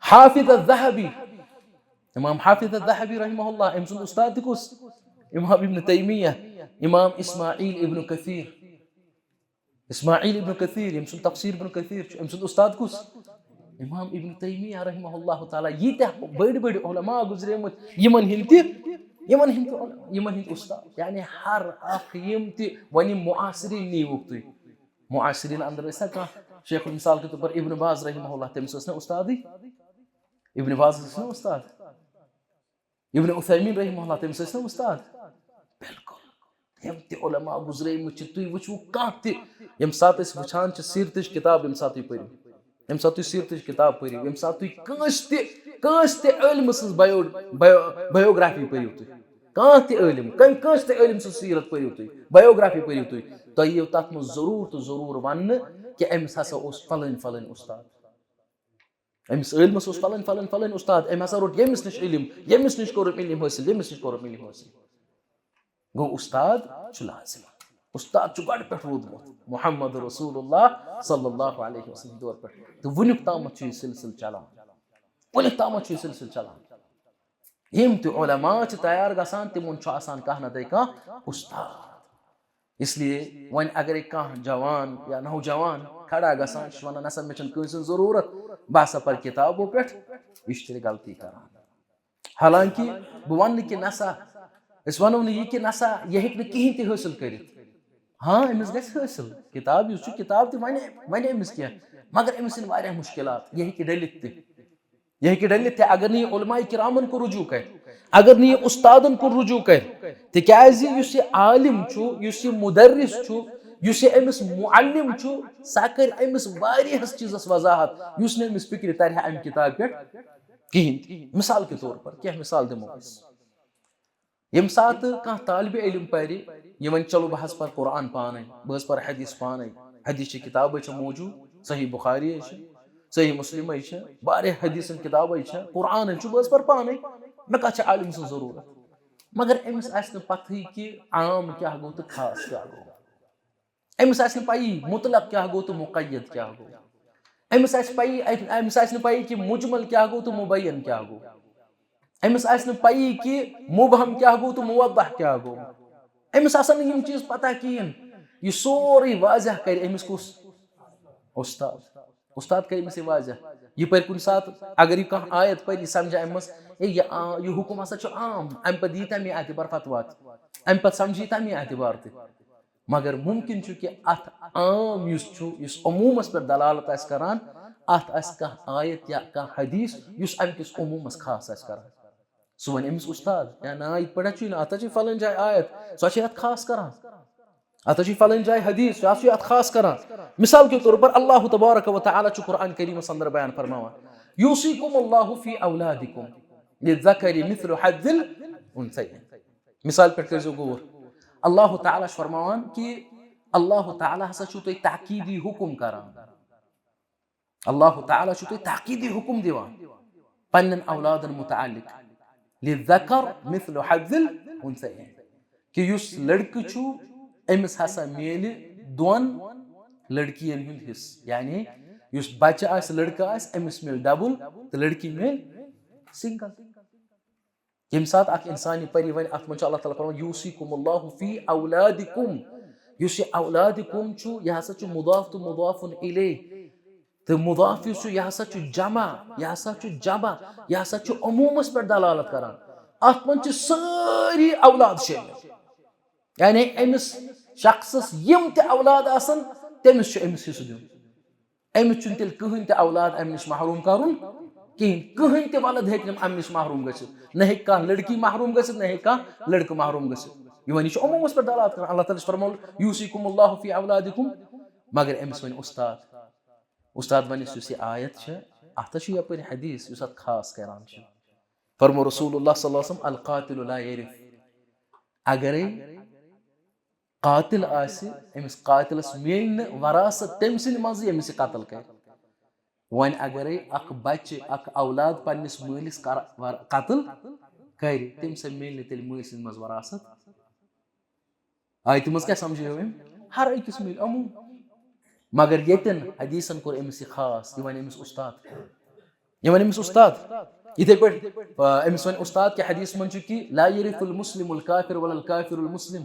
حافظ الذہبی، امام حافظ الذہبی رحمہ اللہ، أمۍ سُنٛد استاد تہِ کُس؟ امام ابن تیمیہ۔ امام اسماعیل ابن کثیر، اسماعیل ابن کثیر، ییٚمۍ سُنٛد تفسیر ابن کثیر چھُ، أمۍ سُنٛد استاد کُس؟ امام ابن تیمیہ رحمہ اللہ تعالیٰ۔ ییٖتیٛاہ بٔڑۍ بٔڑۍ علماء گُزریمٕتۍ، یِمن ہٕنٛدۍ تہِ، یِمن ہٕنٛدۍ تہِ علماء، یِمن ہٕنٛدۍ استاد۔ یعنی ہر اکھ، یِم تہِ وۄنۍ یِم معاصرین نیٖوُکھ تُہۍ، معاصرین اندر ٲسۍ نا کانٛہہ، شیخ المثال کے طور پر ابن باز رحمہ اللہ، تٔمِس ٲسۍ نا استادٕے؟ ابن باز ٲسۍ نا استاد؟ ابن عثیمین رحمہ اللہ، تٔمِس ٲسۍ نا استاد؟ بالکل۔ یِم تہِ علماء گُزریمٕتۍ چھِ، تُہۍ وٕچھِو کانٛہہ تہِ، ییٚمہِ ساتہٕ أسۍ وٕچھان چھِ سیٖرتٕچ کِتاب، ییٚمہِ ساتہٕ تُہۍ پٔرِو، ییٚمہِ ساتہٕ تُہۍ سیٖرتٕچ کِتاب پٔرِو، ییٚمہِ ساتہٕ تُہۍ کٲنٛسہِ تہِ، کٲنٛسہِ تہِ عٲلمہٕ سٕنٛز بَیو-، بَیو-، بَیوگرٛافی پٔرِو تُہۍ، کانٛہہ تہِ عٲلِم، کٔمۍ، کٲنٛسہِ تہِ عٲلِم سٕنٛز سیٖرت پٔرِو تُہۍ، بَیوگرٛافی پٔرِو تُہۍ، تۄہہِ یِیو تَتھ منٛز ضروٗر تہٕ ضروٗر وَننہٕ کہِ أمِس ہسا اوس فلٲنۍ فلٲنۍ اُستاد۔ أمِس عٲلمَس اوس فلٲنۍ، فلٲنۍ، فلٲنۍ اُستاد، أمۍ ہسا روٚٹ ییٚمِس نِش علم، ییٚمِس نِش کوٚرُم علم حٲصِل، ییٚمِس نِش کوٚرُم علم حٲصِل۔ گوٚو اُستاد چھُ لازِم۔ اُستاد چھُ گۄڈٕ پٮ۪ٹھ روٗدمُت۔ محمد رسول اللہ صلی اللہ علیہ وسلم دور پٮ۪ٹھ۔ تہٕ وُنیُک تامَتھ چھُ یہِ سلسلہٕ چلان۔ وُنیُک تامَتھ چھُ یہِ سلسلہٕ چلان۔ یِم تہِ علماء چھِ تیار گژھان، تِمَن چھُ آسان کانٛہہ نَتہٕ کانٛہہ اُستاد۔ اس لیے وۄنۍ اگرے کانٛہہ جوان یا نوجوان کھڑا گژھان چھُ وَنان، "نسا مےٚ چھَنہٕ کٲنٛسہِ ہٕنٛز ضروٗرت، بہٕ ہسا پَرٕ کِتابو پٮ۪ٹھ"، یہِ چھُ تیٚلہِ غلطی کران۔ حالانکہ بہٕ وَنہٕ نہٕ کہِ نسا، أسۍ وَنو نہٕ یہِ کہِ نسا یہِ ہیٚکہِ نہٕ کِہیٖنۍ تہِ حٲصِل کٔرِتھ۔ ہاں، أمِس گژھِ حٲصِل۔ کِتاب یُس چھُ، کِتاب تہِ وَنہِ، وَنہِ أمِس کینٛہہ، مگر أمِس یِن واریاہ مُشکِلات، یہِ ہیٚکہِ ڈٔلِتھ تہِ۔ یہِ ہیٚکہِ ڈٔلِتھ تہِ اگر نہٕ یہِ علماء کرامن کُن رجوع کرِ، اگر نہٕ یہِ اُستادن کُن رجوع کرِ۔ تِکیازِ یُس یہِ عالم چھُ، یُس یہِ مُدرِس چھُ، یُس یہِ أمِس معلم چھُ، سُہ کرِ أمِس واریاہس چیٖزس وضاحت، یُس نہٕ أمِس فکرِ ترِ ہا امہِ کِتابہِ پٮ۪ٹھ کِہینۍ تہِ۔ مثال کے طور پر کینٛہہ مثال دِمو أسۍ۔ ییٚمہِ ساتہٕ کانٛہہ طالبِ علم پرِ، یہِ وَنہِ، "چلو، بہٕ حظ پَرٕ قرآن پانَے، بہٕ حظ پَرٕ حدیث پانَے، حدیث چہِ کِتابہٕ چھےٚ موجوٗد، صحیح بُخاری چھِ، صحیح مُسلِمٕے چھِ، واریاہ حدیثن کِتابٕے چھِ، قرآن چھُ، بہٕ حظ پَرٕ پانَے، مےٚ کَتھ چھِ عالمہٕ سٕنٛز ضروٗرت؟" مگر أمِس آسہِ نہٕ پَتہٕے کہِ عام کیٛاہ گوٚو تہٕ خاص کیٛاہ گوٚو۔ أمِس آسہِ نہٕ پَیی مُطلق کیٛاہ گوٚو تہٕ مُقید کیٛاہ گوٚو۔ أمِس آسہِ پَیی، أمِس آسہِ نہٕ پَیی کہِ مُجمل کیٛاہ گوٚو تہٕ مُبین کیٛاہ گوٚو۔ أمِس آسہِ نہٕ پَیی کہِ مُبہم کیٛاہ گوٚو تہٕ مُوضح کیٛاہ گوٚو۔ أمِس آسَن نہٕ یِم چیٖز پَتہ کِہیٖنۍ۔ یہِ سورُے واضح کَرِ أمِس کُس؟ اُستاد۔ اُستاد کَرِ أمِس یہِ واضح۔ یہِ پَرِ کُنہِ ساتہٕ، اگر یہِ کانٛہہ آیت پَرِ، یہِ سَمجھِ اَمہِ منٛز، "اے، یہِ آ-، یہِ حُکُم ہسا چھُ عام، اَمہِ پَتہٕ یی تَمے آیتہِ پَر فتویٰ تہِ۔" امہِ پتہٕ سمجھی تمی اعتبار تہِ۔ مگر ممکن چھُ کہِ اتھ عام یُس چھُ، یُس عمومس پٮ۪ٹھ دلالت آسہِ کران، اتھ آسہِ کانٛہہ آیت یا کانٛہہ حدیث یُس امہِ کِس عمومس خاص آسہِ کران۔ سُہ ونہِ أمِس استاد، یا نا، یِتھ پٲٹھۍ چھُے نہٕ، اتھ ہا چھُے فلٲنۍ جایہِ آیت، سۄ چھے اتھ خاص کران۔ اتھ ہا چھُے فلٲنۍ جایہِ حدیث، سۄ ہا چھُے اتھ خاص کران۔ مثال کے طور پر اللہ تبارک و تعالیٰ چھُ قرآن کریمس اندر بیان فرماوان، یوصیکم اللہ فی اولادکم للذکر مثل حظ الانثیین۔ مثال پٮ۪ٹھ کٔرۍزیو غور۔ اللہ تعالیٰ چھُ فرماوان کہِ اللہ تعالیٰ ہسا چھُو تۄہہِ تاکیٖدی حُکُم کران۔ اللہ تعالیٰ چھُو تۄہہِ تاکیٖدی حُکُم دِوان پننٮ۪ن اولادن متعلق، للذکر مثل حظ الانثیین، کہِ یُس لڑکہٕ چھُ، أمِس ہسا میلہِ دۄن لڑکِین ہُنٛد حصہٕ۔ یعنی یُس بچہٕ آسہِ، لڑکہٕ آسہِ، أمِس میلہِ ڈبل تہٕ لڑکی میلہِ سنگل۔ ییٚمہِ ساتہٕ اکھ انسان یہِ پرِ، وۄنۍ اتھ منٛز چھُ اللہ تعالیٰ فرماوان، یوصیکم اللہ فی اولادکم۔ یُس یہِ اولادکم چھُ، یہِ ہسا چھُ مضاف تہٕ مضاف الیہ۔ تہٕ مضاف یُس چھُ، یہِ ہسا چھُ جمع، یہِ ہسا چھُ جمع، یہِ ہسا چھُ عمومس پٮ۪ٹھ دلالت کران۔ اتھ منٛز چھِ سٲری اولاد شٲمِل۔ یعنی أمِس شخصس یِم تہِ اولاد آسن، تٔمِس چھُ أمِس حصہٕ دیُن۔ أمِس چھُنہٕ تیٚلہِ کٕہٕنۍ تہِ اولاد اَمہِ نِش محروٗم کَرُن کِہیٖنۍ۔ کٕہٕنۍ تہِ ولد ہیٚکہِ نہٕ اَمہِ نِش محروٗم گٔژھِتھ۔ نہ ہیٚکہِ کانٛہہ لڑکی محروٗم گٔژھِتھ، نہ ہیٚکہِ کانٛہہ لڑکہٕ محروٗم گٔژھِتھ۔ یہِ وۄنۍ، یہِ چھُ عموٗمَس پٮ۪ٹھ دلالت کران۔ اللہ تعالیٰ چھُ فرماوان، یوصیکم اللہ فی اولادکم۔ مگر أمِس وَنہِ اُستاد، اُستاد وَنٮ۪س، یُس یہِ آیت چھِ، اَتھ ہا چھُ یَپٲرۍ حدیث، یُس اَتھ خاص کران چھُ۔ فرمو رسول اللہ صلی اللہ علیہ وسلم، القاتل لا یرث۔ اگرے قاتل آسہِ، أمِس قاتلس میلہِ نہٕ وراثت تٔمۍ سٕنٛدِ منٛزٕ، ییٚمِس یہِ قتل کرِ۔ وۄنۍ اگرے اکھ بچہِ، اکھ اولاد پننِس مٲلِس کر-، ور-، قتل کرِ، تٔمِس ہا میلہِ نہٕ تیٚلہِ مٲلۍ سٕنٛدِ منٛز وراثت۔ آیتہِ منٛز کیٛاہ سمجھٲو أمۍ؟ ہر أکِس میلہِ عموٗم۔ مگر ییٚتٮ۪ن حدیثن کوٚر أمِس یہِ خاص، یہِ وَنہِ أمِس اُستاد۔ یہِ وَنہِ أمِس اُستاد۔ یِتھَے پٲٹھۍ، آ، أمِس وَنہِ اُستاد کہِ حدیث منٛز چھُ کہِ لا یرث المسلم الکافر ولا الکافر المسلم،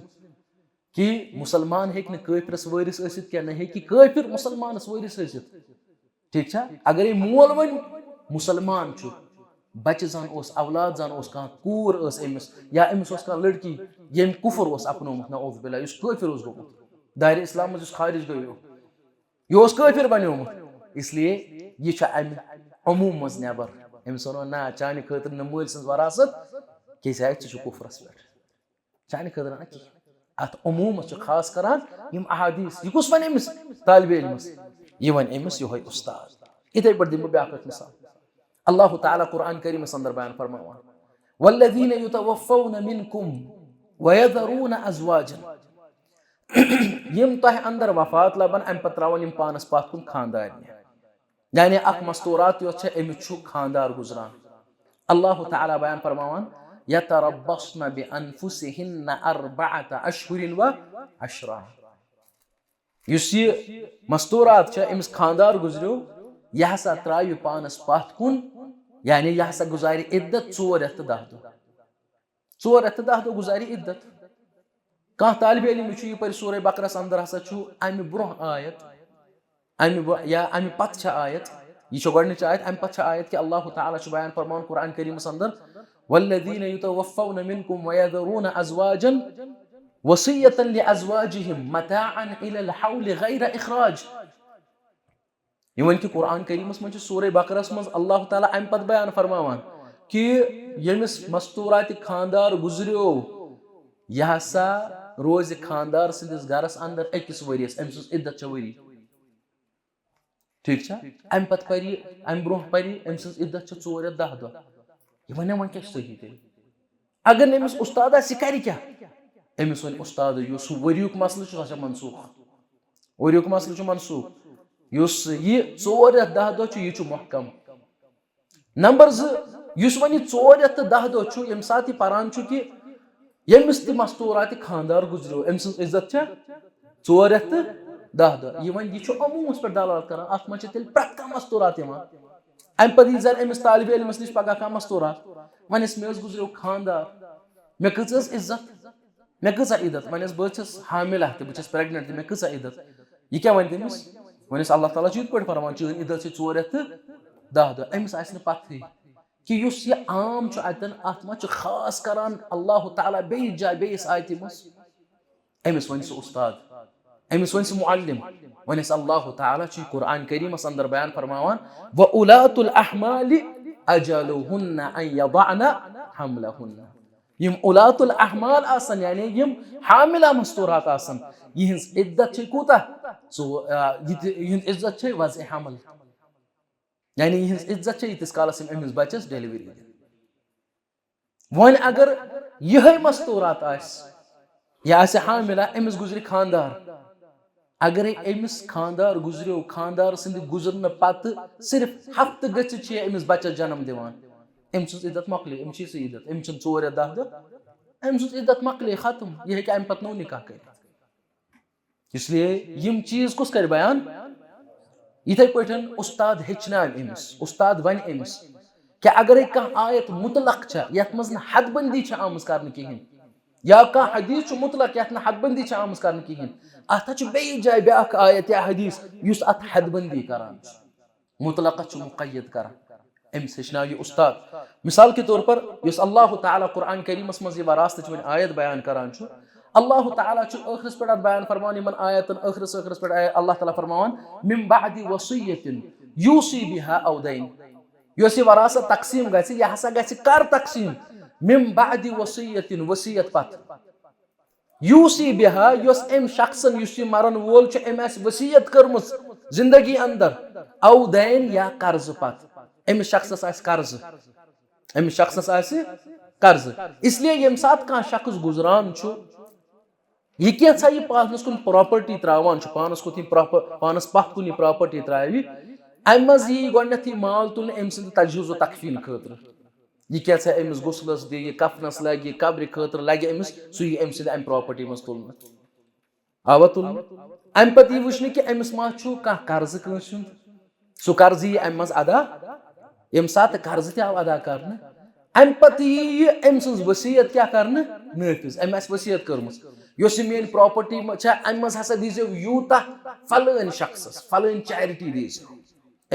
کہِ مُسلمان ہیٚکہِ نہٕ کٲفرس وٲرِث ٲسِتھ کینٛہہ، نہ ہیٚکہِ کٲفر مُسلمانس وٲرِث ٲسِتھ۔ ٹھیٖک چھا؟ اگرے مول وۄنۍ مُسلمان چھُ، بچہِ زن اوس، اولاد زن اوس، کانٛہہ کوٗر ٲس أمِس، یا أمِس اوس کانٛہہ لڑکی، ییٚمۍ کفر اوس اپنومُت، نعوذ باللہ، یُس کٲفر اوس گوٚمُت، دایرِ اسلام منٛز یُس خارج گوٚو، یہِ اوس کٲفر بنیومُت۔ اس لیے یہِ چھُ امہِ عموٗم منٛز نٮ۪بر۔ أمِس ووٚن، نہ، چانہِ خٲطرٕ نہٕ مٲلۍ سٕنٛز وراثت، کیازِ ژٕ چھُکھ کفرس پٮ۪ٹھ۔ چانہِ خٲطرٕ نہ کِہیٖنۍ۔ اتھ عموٗمس چھُ خاص کران یِم احادیث۔ یہِ کُس ونہِ أمِس؟ طالبِ علمس۔ یہِ ونہِ أمِس یِہوٚے اُستاد۔ یِتھَے پٲٹھۍ دِمہٕ بہٕ بیٛاکھ اکھ مثال۔ اللہ تعالیٰ قرآن کریٖمس اندر بیان فرماوان، والذین یتوفون منکم ویذرون ازواجا۔ یِم تۄہہِ اندر وفات لبن، امہِ پتہٕ تراون یِم پانس پتھ کُن خاندارنہِ۔ یعنی اکھ مستورات یۄس چھےٚ، أمِس چھُ خاندار گُزران۔ اللہ تعالیٰ بیان فرماوان، یتربصن بانفسہن اربعۃ اشہر و عشرا۔ یُس یہِ مستورات چھےٚ، أمِس خاندار گُزریو، یہِ ہسا ترٛاوِ پانس پتھ کُن، یعنی یہِ ہسا گُزارِ عدت ژور رٮ۪تھ تہٕ دَہ دۄہ۔ ژور رٮ۪تھ تہٕ دَہ دۄہ گُزارِ عدت۔ کانٛہہ طالبِ علم، یہِ چھُ یہِ پَرِ سورہ بقرس اندر ہسا چھُ اَمہِ برونٛہہ آیت، اَمہِ بو-، یا اَمہِ پتہٕ چھےٚ آیت، یہِ چھےٚ گۄڈٕنِچ آیت، اَمہِ پتہٕ چھےٚ آیت کہِ اللہ تعالیٰ چھُ بیان فرماوان قرآن کریٖمس اندر، والذین یتوفون منکم ویذرون ازواجا وصیة لازواجہم متاعا الی الحول غیر اخراج۔ یہِ وۄنۍ کہِ قرآن کریٖمس منٛز چھُ سورہ بقرس منٛز اللہ تعالیٰ اَمہِ پتہٕ بیان فرماوان کہِ ییٚمِس مستوراتِ خاندار گُزریو، یہِ ہسا روزِ خاندار سٕنٛدِس گرس اندر أکِس ؤرِیس، أمۍ سٕنٛز عدت چھےٚ ؤری۔ ٹھیٖک چھا؟ اَمہِ پتہٕ پَرِ یہِ، اَمہِ برونٛہہ پَرِ یہِ، أمۍ سٕنٛز عدت چھےٚ ژور رٮ۪تھ دَہ دۄہ۔ یہِ وَنہِ وۄنۍ کیٛاہ چھُ صحیح تیٚلہِ؟ اگر نہٕ أمِس اُستاد آسہِ، یہِ کَرِ کیٛاہ؟ أمِس وَنہِ اُستادٕے، یُس ہُہ ؤریُک مسلہٕ چھُ، سُہ چھُ منسوٗخ۔ ؤریُک مسلہٕ چھُ منسوٗخ۔ یُس یہِ ژور رٮ۪تھ دَہ دۄہ چھُ، یہِ چھُ محکم۔ نمبر زٕ، یُس وۄنۍ یہِ ژور رٮ۪تھ تہٕ دَہ دۄہ چھُ، ییٚمہِ ساتہٕ یہِ پران چھُ کہِ ییٚمِس تہِ مستوراتِ خاندار گُزریو، أمۍ سٕنٛز عزت چھےٚ ژور رٮ۪تھ تہٕ دَہ دۄہ۔ یہِ وۄنۍ، یہِ چھُ عموٗمس پٮ۪ٹھ دلالت کران، اَتھ منٛز چھِ تیٚلہِ پرٛٮ۪تھ کانٛہہ مستورات یِوان۔ اَمہِ پتہٕ یی زن أمِس طالبِ علمس نِش پگاہ کانٛہہ مستورات، وۄنۍ ٲسۍ، مےٚ حظ گُزریو خاندار، مےٚ کۭژ حظ عزت؟ مےٚ کۭژاہ عدت؟ وۄنۍ ٲس، بہٕ حظ چھَس حاملہ تہٕ بہٕ چھَس pregnant تہٕ مےٚ کۭژاہ عدت؟ یہِ کیٛاہ وَنہِ تٔمِس؟ وۄنۍ ٲس اللہ تعالیٰ چھُ یِتھ پٲٹھۍ فرمان، چٲنۍ عدت چھِ ژور رٮ۪تھ تہٕ دَہ دۄہ۔ أمِس آسہِ نہٕ پَتہٕے کہِ یُس یہِ عام چھُ اَتٮ۪ن، اَتھ منٛز چھُ خاص کران اللہ تعالیٰ بیٚیِس جایہِ، بیٚیِس آیتہِ منٛز، أمِس وَنہِ سُہ اُستاد، أمِس وَنہِ سُہ معلم، وَنٮ۪س اللہ تعالیٰ چھُ قرآن کریٖمَس اندر بیان فرماوان، "وَأُولَاتُ الْأَحْمَالِ أَجَلُهُنَّ أَن يَضَعْنَ حَمْلَهُنَّ۔" یِم اُولاتُ الاحمال آسن، یعنی یِم حاملہ مستورات آسن، یِہنٛز عدت چھے کوٗتاہ؟ ژو-، آ، یہِ تہِ، یِہنٛد عدت چھے وضع حمل، یعنی یِہنٛز عدت چھے ییٖتِس کالس یِم أمِس بچس ڈیلیوری دِن۔ وۄنۍ اگر یِہے مستورات آسہِ، یہِ آسہِ حاملہ، أمِس گُزرِ خاندار، اگرے أمِس خاندار گُزریو، خاندار سٕنٛدِ گُزرنہٕ پتہٕ صرف ہفتہٕ گٔژھِتھ چھِ یہِ أمِس بچس جنم دِوان، أمۍ سٕنٛز عدت مۄکلے، أمِس چھِ سُہ عدت، أمِس چھِنہٕ ژور یا دَہ دۄہ، أمۍ سٕنٛز عدت مۄکلے، ختم، یہِ ہیٚکہِ اَمہِ پتہٕ نوٚو نکاح کٔرِتھ۔ اس لیے یِم چیٖز کُس کرِ بیان؟ یِتھے پٲٹھۍ اُستاد ہیٚچھناوِ أمِس، اُستاد وَنہِ أمِس کہِ اگرے کانٛہہ آیت مطلق چھےٚ، یَتھ منٛز نہٕ حد بندی چھےٚ آمٕژ کرنہٕ کِہیٖنۍ، یا کانٛہہ حدیث چھُ مطلق، یَتھ نہٕ حد بندی چھےٚ آمٕژ کرنہٕ کِہیٖنۍ، اَتھ ہا چھُ بیٚیِس جایہِ بیٛاکھ آیت یا حدیث یُس اَتھ حد بندی کران چھُ، مطلقس چھُ مقید کران۔ أمِس ہیٚچھناو یہِ اُستاد۔ مثال کے طور پر، یُس اللہ تعالیٰ قرآن کریٖمس منٛز یہِ وراثتٕچ وۄنۍ آیت بیان کران چھُ، اللہ تعالیٰ چھُ ٲخرس پٮ۪ٹھ اَتھ بیان فرماوان، یِمن آیتن ٲخرس، ٲخرس پٮ۪ٹھ آیت اللہ تعالیٰ فرماوان، "من بعد وصیت یوصی بها او دین۔" یۄس یہِ وراثت تقسیٖم گژھِ، یہِ ہسا گژھِ کر تقسیٖم؟ من بعد وصیت، وصیت پتہٕ۔ یوصی بها، یۄس أمۍ شخصن، یُس یہِ مرن وول چھُ، أمۍ آسہِ وصیت کٔرمٕژ زندگی اندر، او دین، یا قرضہٕ پتہٕ۔ أمِس شخصس آسہِ قرضہٕ، أمِس شخصس آسہِ قرضہٕ۔ اس لیے ییٚمہِ ساتہٕ کانٛہہ شخص گُزران چھُ، یہِ کینٛژھا یہِ پانس کُن پراپرٹی تراوان چھُ، پانس کُن یہِ پراپر-، پانس پتھ کُن یہِ پراپرٹی تراوِ، امہِ منٛز یی گۄڈنیتھٕے مال تُلنہٕ أمۍ سٕنٛدِ تجہیز و تکفین خٲطرٕ۔ یہِ کیٛاہ ژھا أمِس غسلس دِ، یہِ کفنس لگہِ، یہِ قبرِ خٲطرٕ لگہِ أمِس، سُہ یی أمۍ سٕنٛدِ امہِ پراپرٹی منٛز تُلنہٕ۔ آوا تُلنہٕ؟ امہِ پتہٕ یی وٕچھنہٕ کہِ أمِس ما چھُ کانٛہہ قرضہٕ کٲنٛسہِ ہُنٛد، سُہ قرضہٕ یی امہِ منٛز ادا، ییٚمہِ ساتہٕ قرضہٕ تہِ آو ادا کرنہٕ، امہِ پتہٕ یی یہِ أمۍ سٕنٛز وصیت کیٛاہ کرنہٕ؟ نٲفِذ۔ أمۍ آسہِ وصیت کٔرمٕژ، یۄس یہِ میٲنۍ پراپرٹی چھےٚ، امہِ منٛز ہسا دیٖزیو یوٗتاہ فلٲنۍ شخصس، فلٲنۍ چیرٹی دیٖزیو۔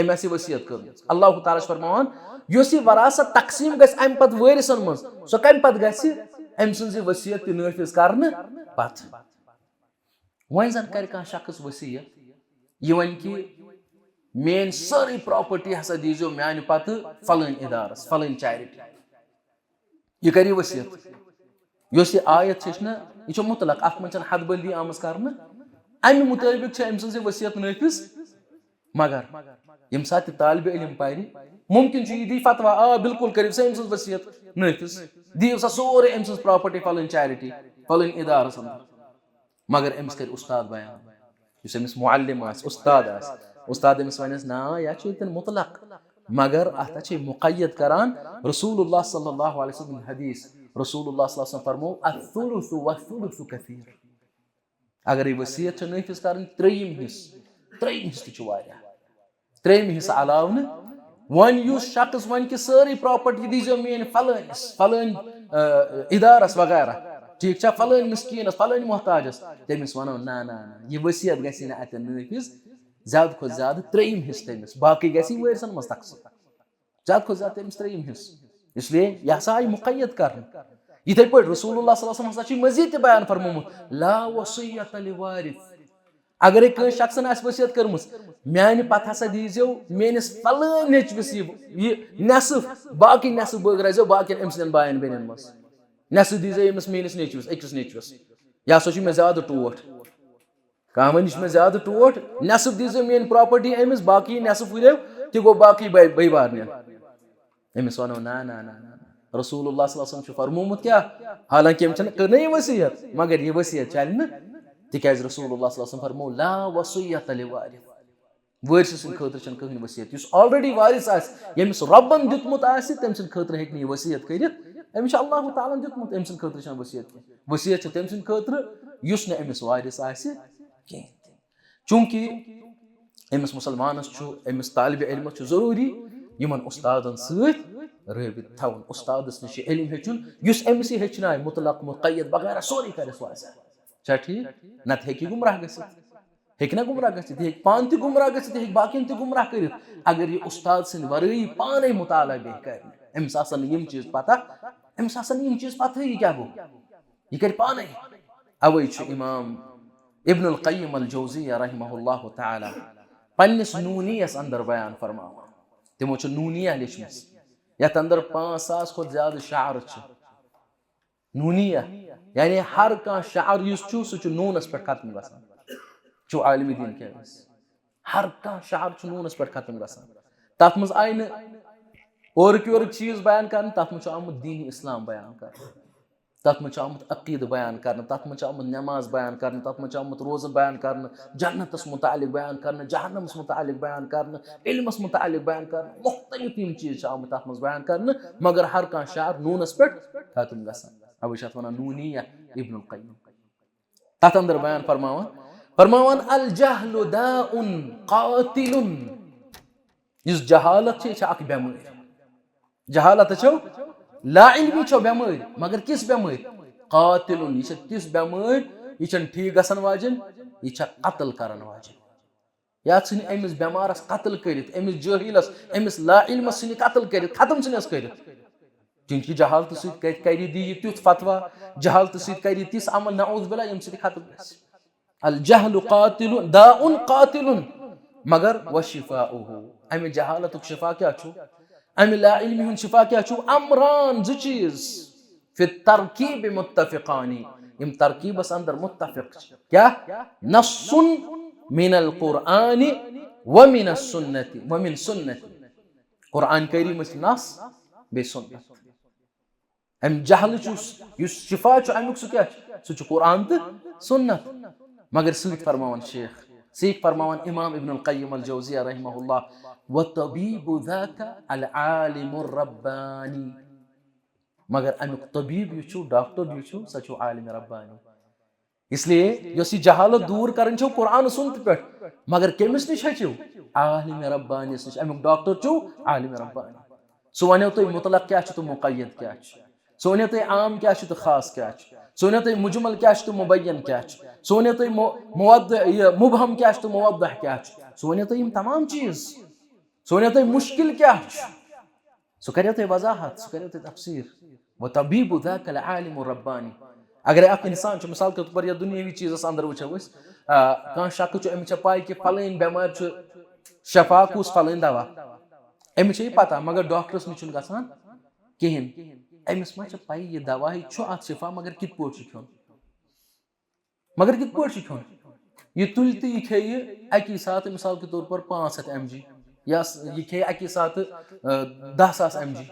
أمۍ آسہِ یہِ وصیت کٔرمٕژ۔ اللہ تعالیٰ چھُ فرماوان، یۄس یہِ وراثت تقسیٖم گژھِ اَمہِ پتہٕ وٲرثن منٛز، سۄ کَمہِ پتہٕ گژھِ؟ أمۍ سٕنٛز یہِ وصیت تہِ نٲفِذ کرنہٕ پتہٕ۔ وۄنۍ زن کرِ کانٛہہ شخص وصیت، یہِ وَنہِ کہِ میٲنۍ سٲرٕے پراپرٹی ہسا دیٖزیو میانہِ پتہٕ فلٲنۍ ادارس، فلٲنۍ چیرٹی۔ یہِ کَرِ یہِ وصیت۔ یۄس یہِ آیت چھِ، یہِ چھِ نہ، یہِ چھِ مطلق، اَتھ منٛز چھَنہٕ حد بندی آمٕژ کرنہٕ۔ اَمہِ مُطٲبِق چھِ أمۍ سٕنٛز یہِ وصیت نٲفِذ۔ مگر ییٚمہِ ساتہٕ تہِ طالبِ علم پَرِ، مُمکِن چھُ یہِ دی فتویٰ، آ، بالکل کٔرِو سا أمۍ سٕنٛز وصیت نٲفِذ، دِیِو سا سورُے أمۍ سٕنٛز پراپرٹی فلٲنۍ چیرٹی، فلٲنۍ ادارس اندر۔ مگر أمِس کرِ اُستاد بیان، یُس أمِس معلم آسہِ، اُستاد آسہِ، اُستاد أمِس وَنٮ۪س، "نا، یہِ چھُ ییٚتٮ۪ن مُطلق، مگر اَتھ چھِ مُقید کران رسول اللہ صلی اللہ علیہ وسلم حدیث۔" رسول اللہ صلی اللہ علیہ وسلم فرمو، "الثلث والثلث کثیر۔" اگر یہِ وصیت چھِ نٲفِذ کرٕنۍ، ترٛیٚیِم حصہٕ، ترٛیٚیِم حصہٕ تہِ چھُ واریاہ۔ ترٛیٚیِم حصہٕ علاوٕ نہٕ۔ وۄنۍ یُس شخص وۄنۍ کہِ سٲرٕے پراپرٹی دیٖزیو میٲنۍ فلٲنِس، فلٲنۍ، آ، ادارس وغیرہ، ٹھیٖک چھا، فلٲنۍ مسکیٖنس، فلٲنۍ محتاجس، تٔمِس ونو، نہ، نہ، نہ، یہِ وصیت گژھِ نہٕ اتٮ۪ن نٲفِذ۔ زیادٕ کھۄتہٕ زیادٕ ترٛیٚیِم حصہٕ تٔمِس، باقٕے گژھِ وٲرثن منٛز تقسیٖم۔ زیادٕ کھۄتہٕ زیادٕ تٔمِس ترٛیٚیِم حصہٕ۔ اس لیے یہِ ہسا آیہِ مُقید کرنہٕ۔ یِتھے پٲٹھۍ رسول اللہ صلی اللہ علیہ وسلم ہسا چھُ مزید تہِ بیان فرمومُت، "لا وصیت لوارث۔" اگرے کٲنٛسہِ شخصن آسہِ وصیت کٔرمٕژ، "میانہِ پتہٕ ہسا دیٖزیو میٲنِس فلٲنۍ نیٚچوِس یہِ، یہِ نصف، باقٕے نصف بٲگرٲیزیو باقین أمۍ سٕنٛدٮ۪ن باین بیٚنٮ۪ن منٛز، نصف دیٖزیو أمِس میٲنِس نیٚچوِس، أکِس نیٚچوِس، یہِ ہسا چھُ مےٚ زیادٕ ٹوٹھ۔" کانٛہہ وَنہِ، "یہِ چھُ مےٚ زیادٕ ٹوٹھ، نٮ۪صٕف دیٖزیو میٛٲنۍ پراپرٹی أمِس، باقٕے نٮ۪صٕف ہُرٮ۪و، تہِ گوٚو باقٕے بٔے، بٔے بارنٮ۪ن۔" أمِس وَنو، "نہ، نہ، نہ، نہ، نہ۔ رسول اللہ صلی اللہ علیہ وسلم چھُ فرمومُت کیٛاہ؟ حالانکہِ أمۍ چھَنہٕ کٔرنٕے یہِ ؤصیت، مگر یہِ ؤصیت چَلہِ نہٕ، تِکیٛازِ رسول اللہ صلی اللہ علیہ وسلم فرموو، لا وصیت لوارث۔ وٲرثہٕ سٕنٛدِ خٲطرٕ چھَنہٕ کٕہٕنۍ ؤصیت۔ یُس already وارث آسہِ، ییٚمِس رۄبَن دیُتمُت آسہِ، تٔمۍ سٕنٛدِ خٲطرٕ ہیٚکہِ نہٕ یہِ ؤصیت کٔرِتھ۔ أمِس چھُ اللہ تعالیٰ ہَن دیُتمُت، أمۍ سٕنٛدِ خٲطرٕ چھَنہٕ ؤصیت کینٛہہ۔ ؤصیت چھِ تٔمۍ سٕنٛدِ خٲطرٕ، یُس نہٕ أمِس وارث آسہِ کِہیٖنۍ تہِ۔ چوٗنٛکہِ أمِس مُسلمانَس چھُ، أمِس طالبِ علمَس چھُ ضروٗری یِمَن اُستادَن سۭتۍ رٲبطہٕ تھاوُن، اُستادَس نِش یہِ علم ہیٚچھُن، یُس أمِس یہِ ہیٚچھنایہِ، مُطلق، مُقید وغیرہ سورُے کَرٮ۪س واضح۔ چھا ٹھیٖک؟ نَتہٕ ہیٚکہِ یہِ گُمراہ گٔژھِتھ۔ ہیٚکہِ نہ گُمراہ گٔژھِتھ؟ یہِ ہیٚکہِ پانہٕ تہِ گُمراہ گٔژھِتھ، یہِ ہیٚکہِ باقیَن تہِ گُمراہ کٔرِتھ، اگر یہِ اُستاد سٕنٛدِ وَرٲیی پانَے مُطالعہ بیٚہہِ کَرِ۔ أمِس آسن نہٕ یِم چیٖز پتہ، أمِس آسن نہٕ یِم چیٖز پتہٕے، یہِ کیٛاہ گوٚو؟ یہِ کرِ پانے۔ اوے چھُ امام ابن القیم الجوزیہ رحمہ اللہ تعالیٰ پننِس نونیس اندر بیان فرماوان۔ تِمو چھِ نونیہ لیچھمٕژ، یتھ اندر پانٛژھ ساس کھۄتہٕ زیادٕ شعر چھِ۔ نونیہ، یعنی ہر کانٛہہ شعر یُس چھُ، سُہ چھُ نوٗنس پٮ۪ٹھ ختم گژھان۔ چھُ عالم دین کیٛاہ گژھِ؟ ہر کانٛہہ شعر چھُ نوٗنس پٮ۪ٹھ ختم گژھان۔ تتھ منٛز آیہِ نہٕ اورٕکۍ یورٕکۍ چیٖز بیان کرنہٕ، تتھ منٛز چھُ آمُت دین اسلام بیان کرنہٕ۔ تتھ منٛز چھُ آمُت عقیدٕ بیان کرنہٕ، تتھ منٛز چھُ آمُت نماز بیان کرنہٕ، تتھ منٛز چھُ آمُت روزٕ بیان کرنہٕ، جنتس متعلق بیان کرنہٕ، جہنمس متعلق بیان کرنہٕ، علمس متعلق بیان کرنہٕ، مختلف یِم چیٖز چھِ آمٕتۍ تتھ منٛز بیان کرنہٕ، مگر ہر کانٛہہ شعر نوٗنس پٮ۪ٹھ ختم گژھان۔ اوے چھِ اتھ ونان نونیہ ابن القیم۔ تتھ اندر بیان فرماوان، فرماوان، الجہل داء قاتل۔ یُس جہالت چھِ، یہِ چھِ اکھ بٮ۪مٲرۍ۔ جہالت چھو، لا علمی چھو بٮ۪مٲرۍ، مگر کِژھ بٮ۪مٲرۍ؟ قاتل، یہِ چھِ تِژھ بٮ۪مٲرۍ، یہِ چھَنہٕ ٹھیٖک گژھن واجٮ۪ن، یہِ چھےٚ قتل کرن واجٮ۪ن۔ یا ژھٕنہِ أمِس بٮ۪مارس قتل کٔرِتھ، أمِس جٲہِلس، أمِس لا علمس ژھٕنہِ قتل کٔرِتھ، ختم ژھٕنٮ۪س کٔرِتھ۔ چونکہ جہالتہٕ سۭتۍ کَرِ، کَرِ دی یہِ تیُتھ فتویٰ، جہالتہٕ سۭتۍ کَرِ تِژھ عمل، نعوذ باللہ، ییٚمہِ سۭتۍ ختم گژھِ۔ الجہل قاتل، داء قاتل، مگر وشفاؤہ، اَمہِ جہالتُک شفا کیٛاہ چھُ؟ اَمہِ لا علمی ہُنٛد شفا کیٛاہ چھُ؟ امران، زٕ چیٖز، فی الترکیب متفقانی، یِم ترکیبس اندر متفق چھِ۔ کیٛاہ؟ نص من القرآن ومن السنة، ومن سنة۔ قرآن کریمٕچ نص، بیٚیہِ سنت۔ امہِ جہلٕچ یُس، یُس شفا چھُ امیُک، سُہ کیٛاہ چھُ؟ سُہ چھُ قرآن تہٕ سنت۔ مگر سۭتۍ فرماوان شیخ، سۭتۍ فرماوان امام ابن القیم الجوزیہ رحمہ اللہ، وطبیب ذاک العالم الربانی۔ مگر امیُک طبیب یُس چھُ، ڈاکٹر یُس چھُ، سُہ چھُ عالم ربانی۔ اس لیے یۄس یہِ جہالت دوٗر کرٕنۍ چھو قرآن سنت پٮ۪ٹھ، مگر کٔمِس نِش ہیٚچھِو؟ عالم ربانیس نِش۔ امیُک ڈاکٹر چھُو عالم ربانی۔ سُہ ونیو تۄہہِ مطلق کیٛاہ چھُ تہٕ مقید کیٛاہ چھُ، سُہ ونیو تۄہہِ عام کیٛاہ چھُ تہٕ خاص کیٛاہ چھُ، سُہ ونیو تۄہہِ مجمل کیٛاہ چھُ تہٕ مبین کیٛاہ چھُ، سُہ ونیو تۄہہِ مو-، موضح، یہِ مبہم کیٛاہ چھُ تہٕ موضح کیٛاہ چھُ، سُہ ونیو تۄہہِ یِم تمام چیٖز۔ سُہ ونیو تۄہہِ مُشکِل کیٛاہ چھُ، سُہ کریو تۄہہِ وضاحت، سُہ کریو تۄہہِ تفسیٖر۔ وطبیب ذاک العالم الربانی۔ اگر اکھ انسان چھُ، مثال کے طور پر، یتھ دُنیٲوی چیٖزس اندر وٕچھو أسۍ، آ، کانٛہہ شخص چھُ، أمِس چھےٚ پاے کہِ فلٲنۍ بٮ۪مارِ چھُ شفا کُس فلٲنۍ دوا، أمِس چھےٚ یہِ پتہ، مگر ڈاکٹرس نِش چھُنہٕ گژھان کِہیٖنۍ۔ أمِس ما چھےٚ پَیی یہِ دوا ہے چھُ اتھ شفا، مگر کِتھ پٲٹھۍ چھُ کھیوٚن؟ مگر کِتھ پٲٹھۍ چھُ کھیوٚن؟ یہِ تُلہِ تہٕ یہِ کھیٚیہِ اَکی ساتہٕ، مثال کے طور پر، پانٛژھ ہَتھ ایم جی، یا س-، یہِ کھیٚیہِ اَکی ساتہٕ، آ، دَہ ساس ایم جی۔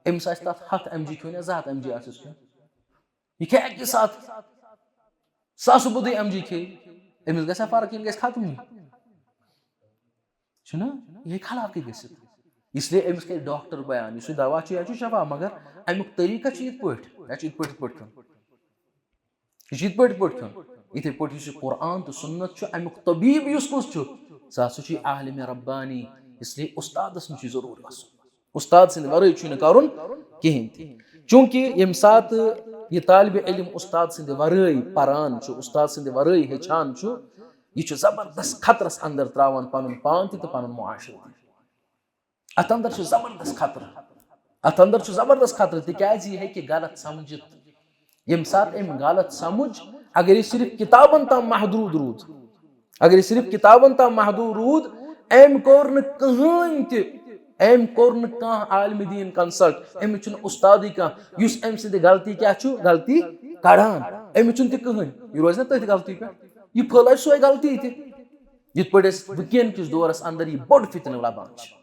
أمِس آسہِ تَتھ ہَتھ ایم جی کھیوٚن یا زٕ ہَتھ ایم جی آسٮ۪س کھیوٚن۔ یہِ کھیٚیہِ اَکی ساتہٕ ساسہٕ بوٚدُے ایم جی کھیٚیہِ، أمِس گژھِ فرق، یِم گژھِ ختمٕے۔ چھُنہ؟ یہِ ہیٚکہِ ہلاکٕے گٔژھِتھ۔ اس لیے أمِس کَرِ ڈاکٹر بیان، یُس یہِ دوا چھُ، یہِ چھُ شفا، مگر اَمیُک طریٖقہ چھُ یِتھ پٲٹھۍ، یہِ چھُ یِتھ پٲٹھۍ، یِتھ پٲٹھۍ کھیوٚن۔ یہِ چھُ یِتھ پٲٹھۍ، یِتھ پٲٹھۍ کھیوٚن۔ یِتھَے پٲٹھۍ یُس یہِ قرآن تہٕ سُنت چھُ، اَمیُک طبیٖب یُس کُس چھُ، سُہ ہسا چھُ یہِ عالم ربانی۔ اس لیے اُستادَس نِش چھُ ضروٗر گژھُن۔ اُستاد سٕنٛدِ ورٲے چھُنہٕ کَرُن کِہیٖنۍ تہِ۔ چوٗنٛکہِ ییٚمہِ ساتہٕ یہِ طالبِ علم اُستاد سٕنٛدِ ورٲے پران چھُ، اُستاد سٕنٛدِ ورٲے ہیٚچھان چھُ، یہِ چھُ زبردست خطرس اندر تراوان پنُن پان تہِ تہٕ پنُن معاشرٕ تہِ۔ اتھ اندر چھُ زبردست خطرٕ، اتھ اندر چھُ زبردست خطرٕ، تِکیازِ یہِ ہیٚکہِ غلط سمجھِتھ۔ ییٚمہِ ساتہٕ أمۍ غلط سمجھ، اگر یہِ صرف کتابن تام محدود روٗد، اگر یہِ صرف کتابن تام محدود روٗد، أمۍ کوٚر نہٕ کٕہٕنۍ تہِ، أمۍ کوٚر نہٕ کانٛہہ عالمِ دیٖن consult، أمِس چھُنہٕ اُستادٕے کانٛہہ یُس أمۍ سٕنٛدِ غلطی کیٛاہ چھُ، غلطی کڑان۔ أمِس چھُنہٕ تہِ کٕہٕنۍ، یہِ روزِ نہ تٔتھۍ غلطی پٮ۪ٹھ، یہِ پھٔہلٲوِ سۄے غلطی تہِ۔ یِتھ پٲٹھۍ أسۍ وٕنکیٚن کِس دورس اندر یہِ بوٚڑ فتنہٕ لبان چھِ،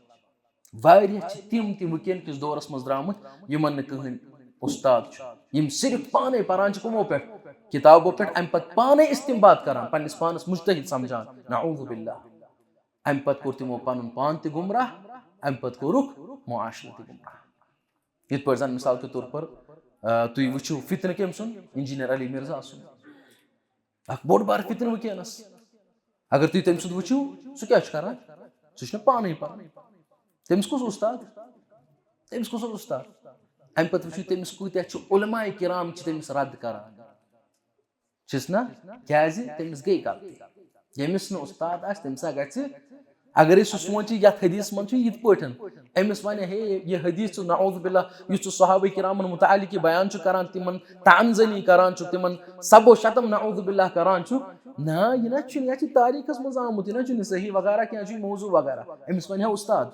واریاہ چھِ تِم تہِ وٕنکیٚن کِس دورس منٛز درٛامٕتۍ یِمن نہٕ کٕہٕنۍ اُستاد چھُ، یِم صرف پانے پران چھِ کٕمو پٮ۪ٹھ؟ کتابو پٮ۪ٹھ، امہِ پتہٕ پانے استنباط کران، پننِس پانس مجتہد سمجھان۔ نعوذ باللہ۔ امہِ پتہٕ کوٚر تِمو پنُن پان تہِ گمراہ، امہِ پتہٕ کوٚرُکھ معاشرٕ تہِ گمراہ۔ یِتھ پٲٹھۍ زن مثال کے طور پر، آ، تُہۍ وٕچھِو فتنہٕ کٔمۍ سُنٛد؟ انجینئر علی مرزا سُنٛد۔ اکھ بوٚڑ بار فتنہٕ وٕنکیٚنس۔ اگر تُہۍ تٔمۍ سُنٛد وٕچھِو، سُہ کیٛاہ چھُ کران؟ سُہ چھُنہٕ پانے پران۔ تٔمِس کُس اُستاد؟ تٔمِس کُس اوس اُستاد؟ امہِ پتہٕ وٕچھِو تٔمِس کۭتیٛاہ چھِ علماء کرام چھِ تٔمِس رد کران۔ چھِس نہ؟ کیٛازِ؟ تٔمِس گٔے غلطی۔ ییٚمِس نہٕ اُستاد آسہِ، تٔمِس ہا گژھِ اگرے سُہ سونٛچہِ یتھ حدیثس منٛز چھُ یِتھ پٲٹھۍ، أمِس ونہِ ہے یہِ حدیث چھُ نعوذ باللہ، یُس ژٕ صحابہ کرامن متعلق یہِ بیان چھُ کران، تِمن طعن زنی کران چھُکھ، تِمن سب و شتم نعوذ باللہ کران چھُکھ، نہ یہِ نہ چھُنہٕ، یہِ چھُ تاریخس منٛز آمُت، یہِ نہ چھُنہٕ صحیح وغیرہ کینٛہہ، یہِ چھُ موضوع وغیرہ۔ أمِس ونہِ ہے استاد،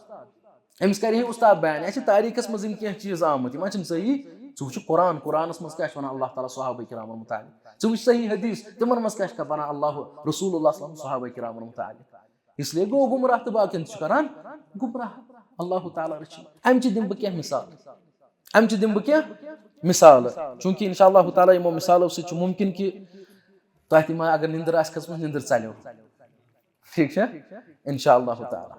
أمِس کرِ ہے استاد بیان، یہِ چھِ تاریخس منٛز یِم کینٛہہ چیٖز آمٕتۍ، یِم ما چھِنہٕ صحیح؟ ژٕ وٕچھ قرآن، قرآنس منٛز کیٛاہ چھُ ونان اللہ تعالیٰ صحابہ کرامن متعلق، ژٕ وٕچھ صحیح حدیث، تِمن منٛز کیٛاہ چھُ ونان اللہ رسول اللہ صلی اللہ علیہ وسلم صحابہ کرامن متعلق۔ اس لیے گوٚو گمراہ تہٕ باقین تہِ چھُ کران گمراہ۔ اللہ تعالیٰ رٔچھِنۍ۔ امہِ چہِ دِمہٕ بہٕ کینٛہہ مثال، امہِ چہِ دِمہٕ بہٕ کینٛہہ مثال، چوٗنٛکہِ انشاء اللہ تعالیٰ یِمو مثالو سۭتۍ چھُ مُمکِن کہِ تۄہہِ تہِ ما اگر نِندٕر آسہِ کھٔژمٕژ، نِندٕر ژَلیو۔ ٹھیٖک چھا؟ انشاء اللہ تعالیٰ۔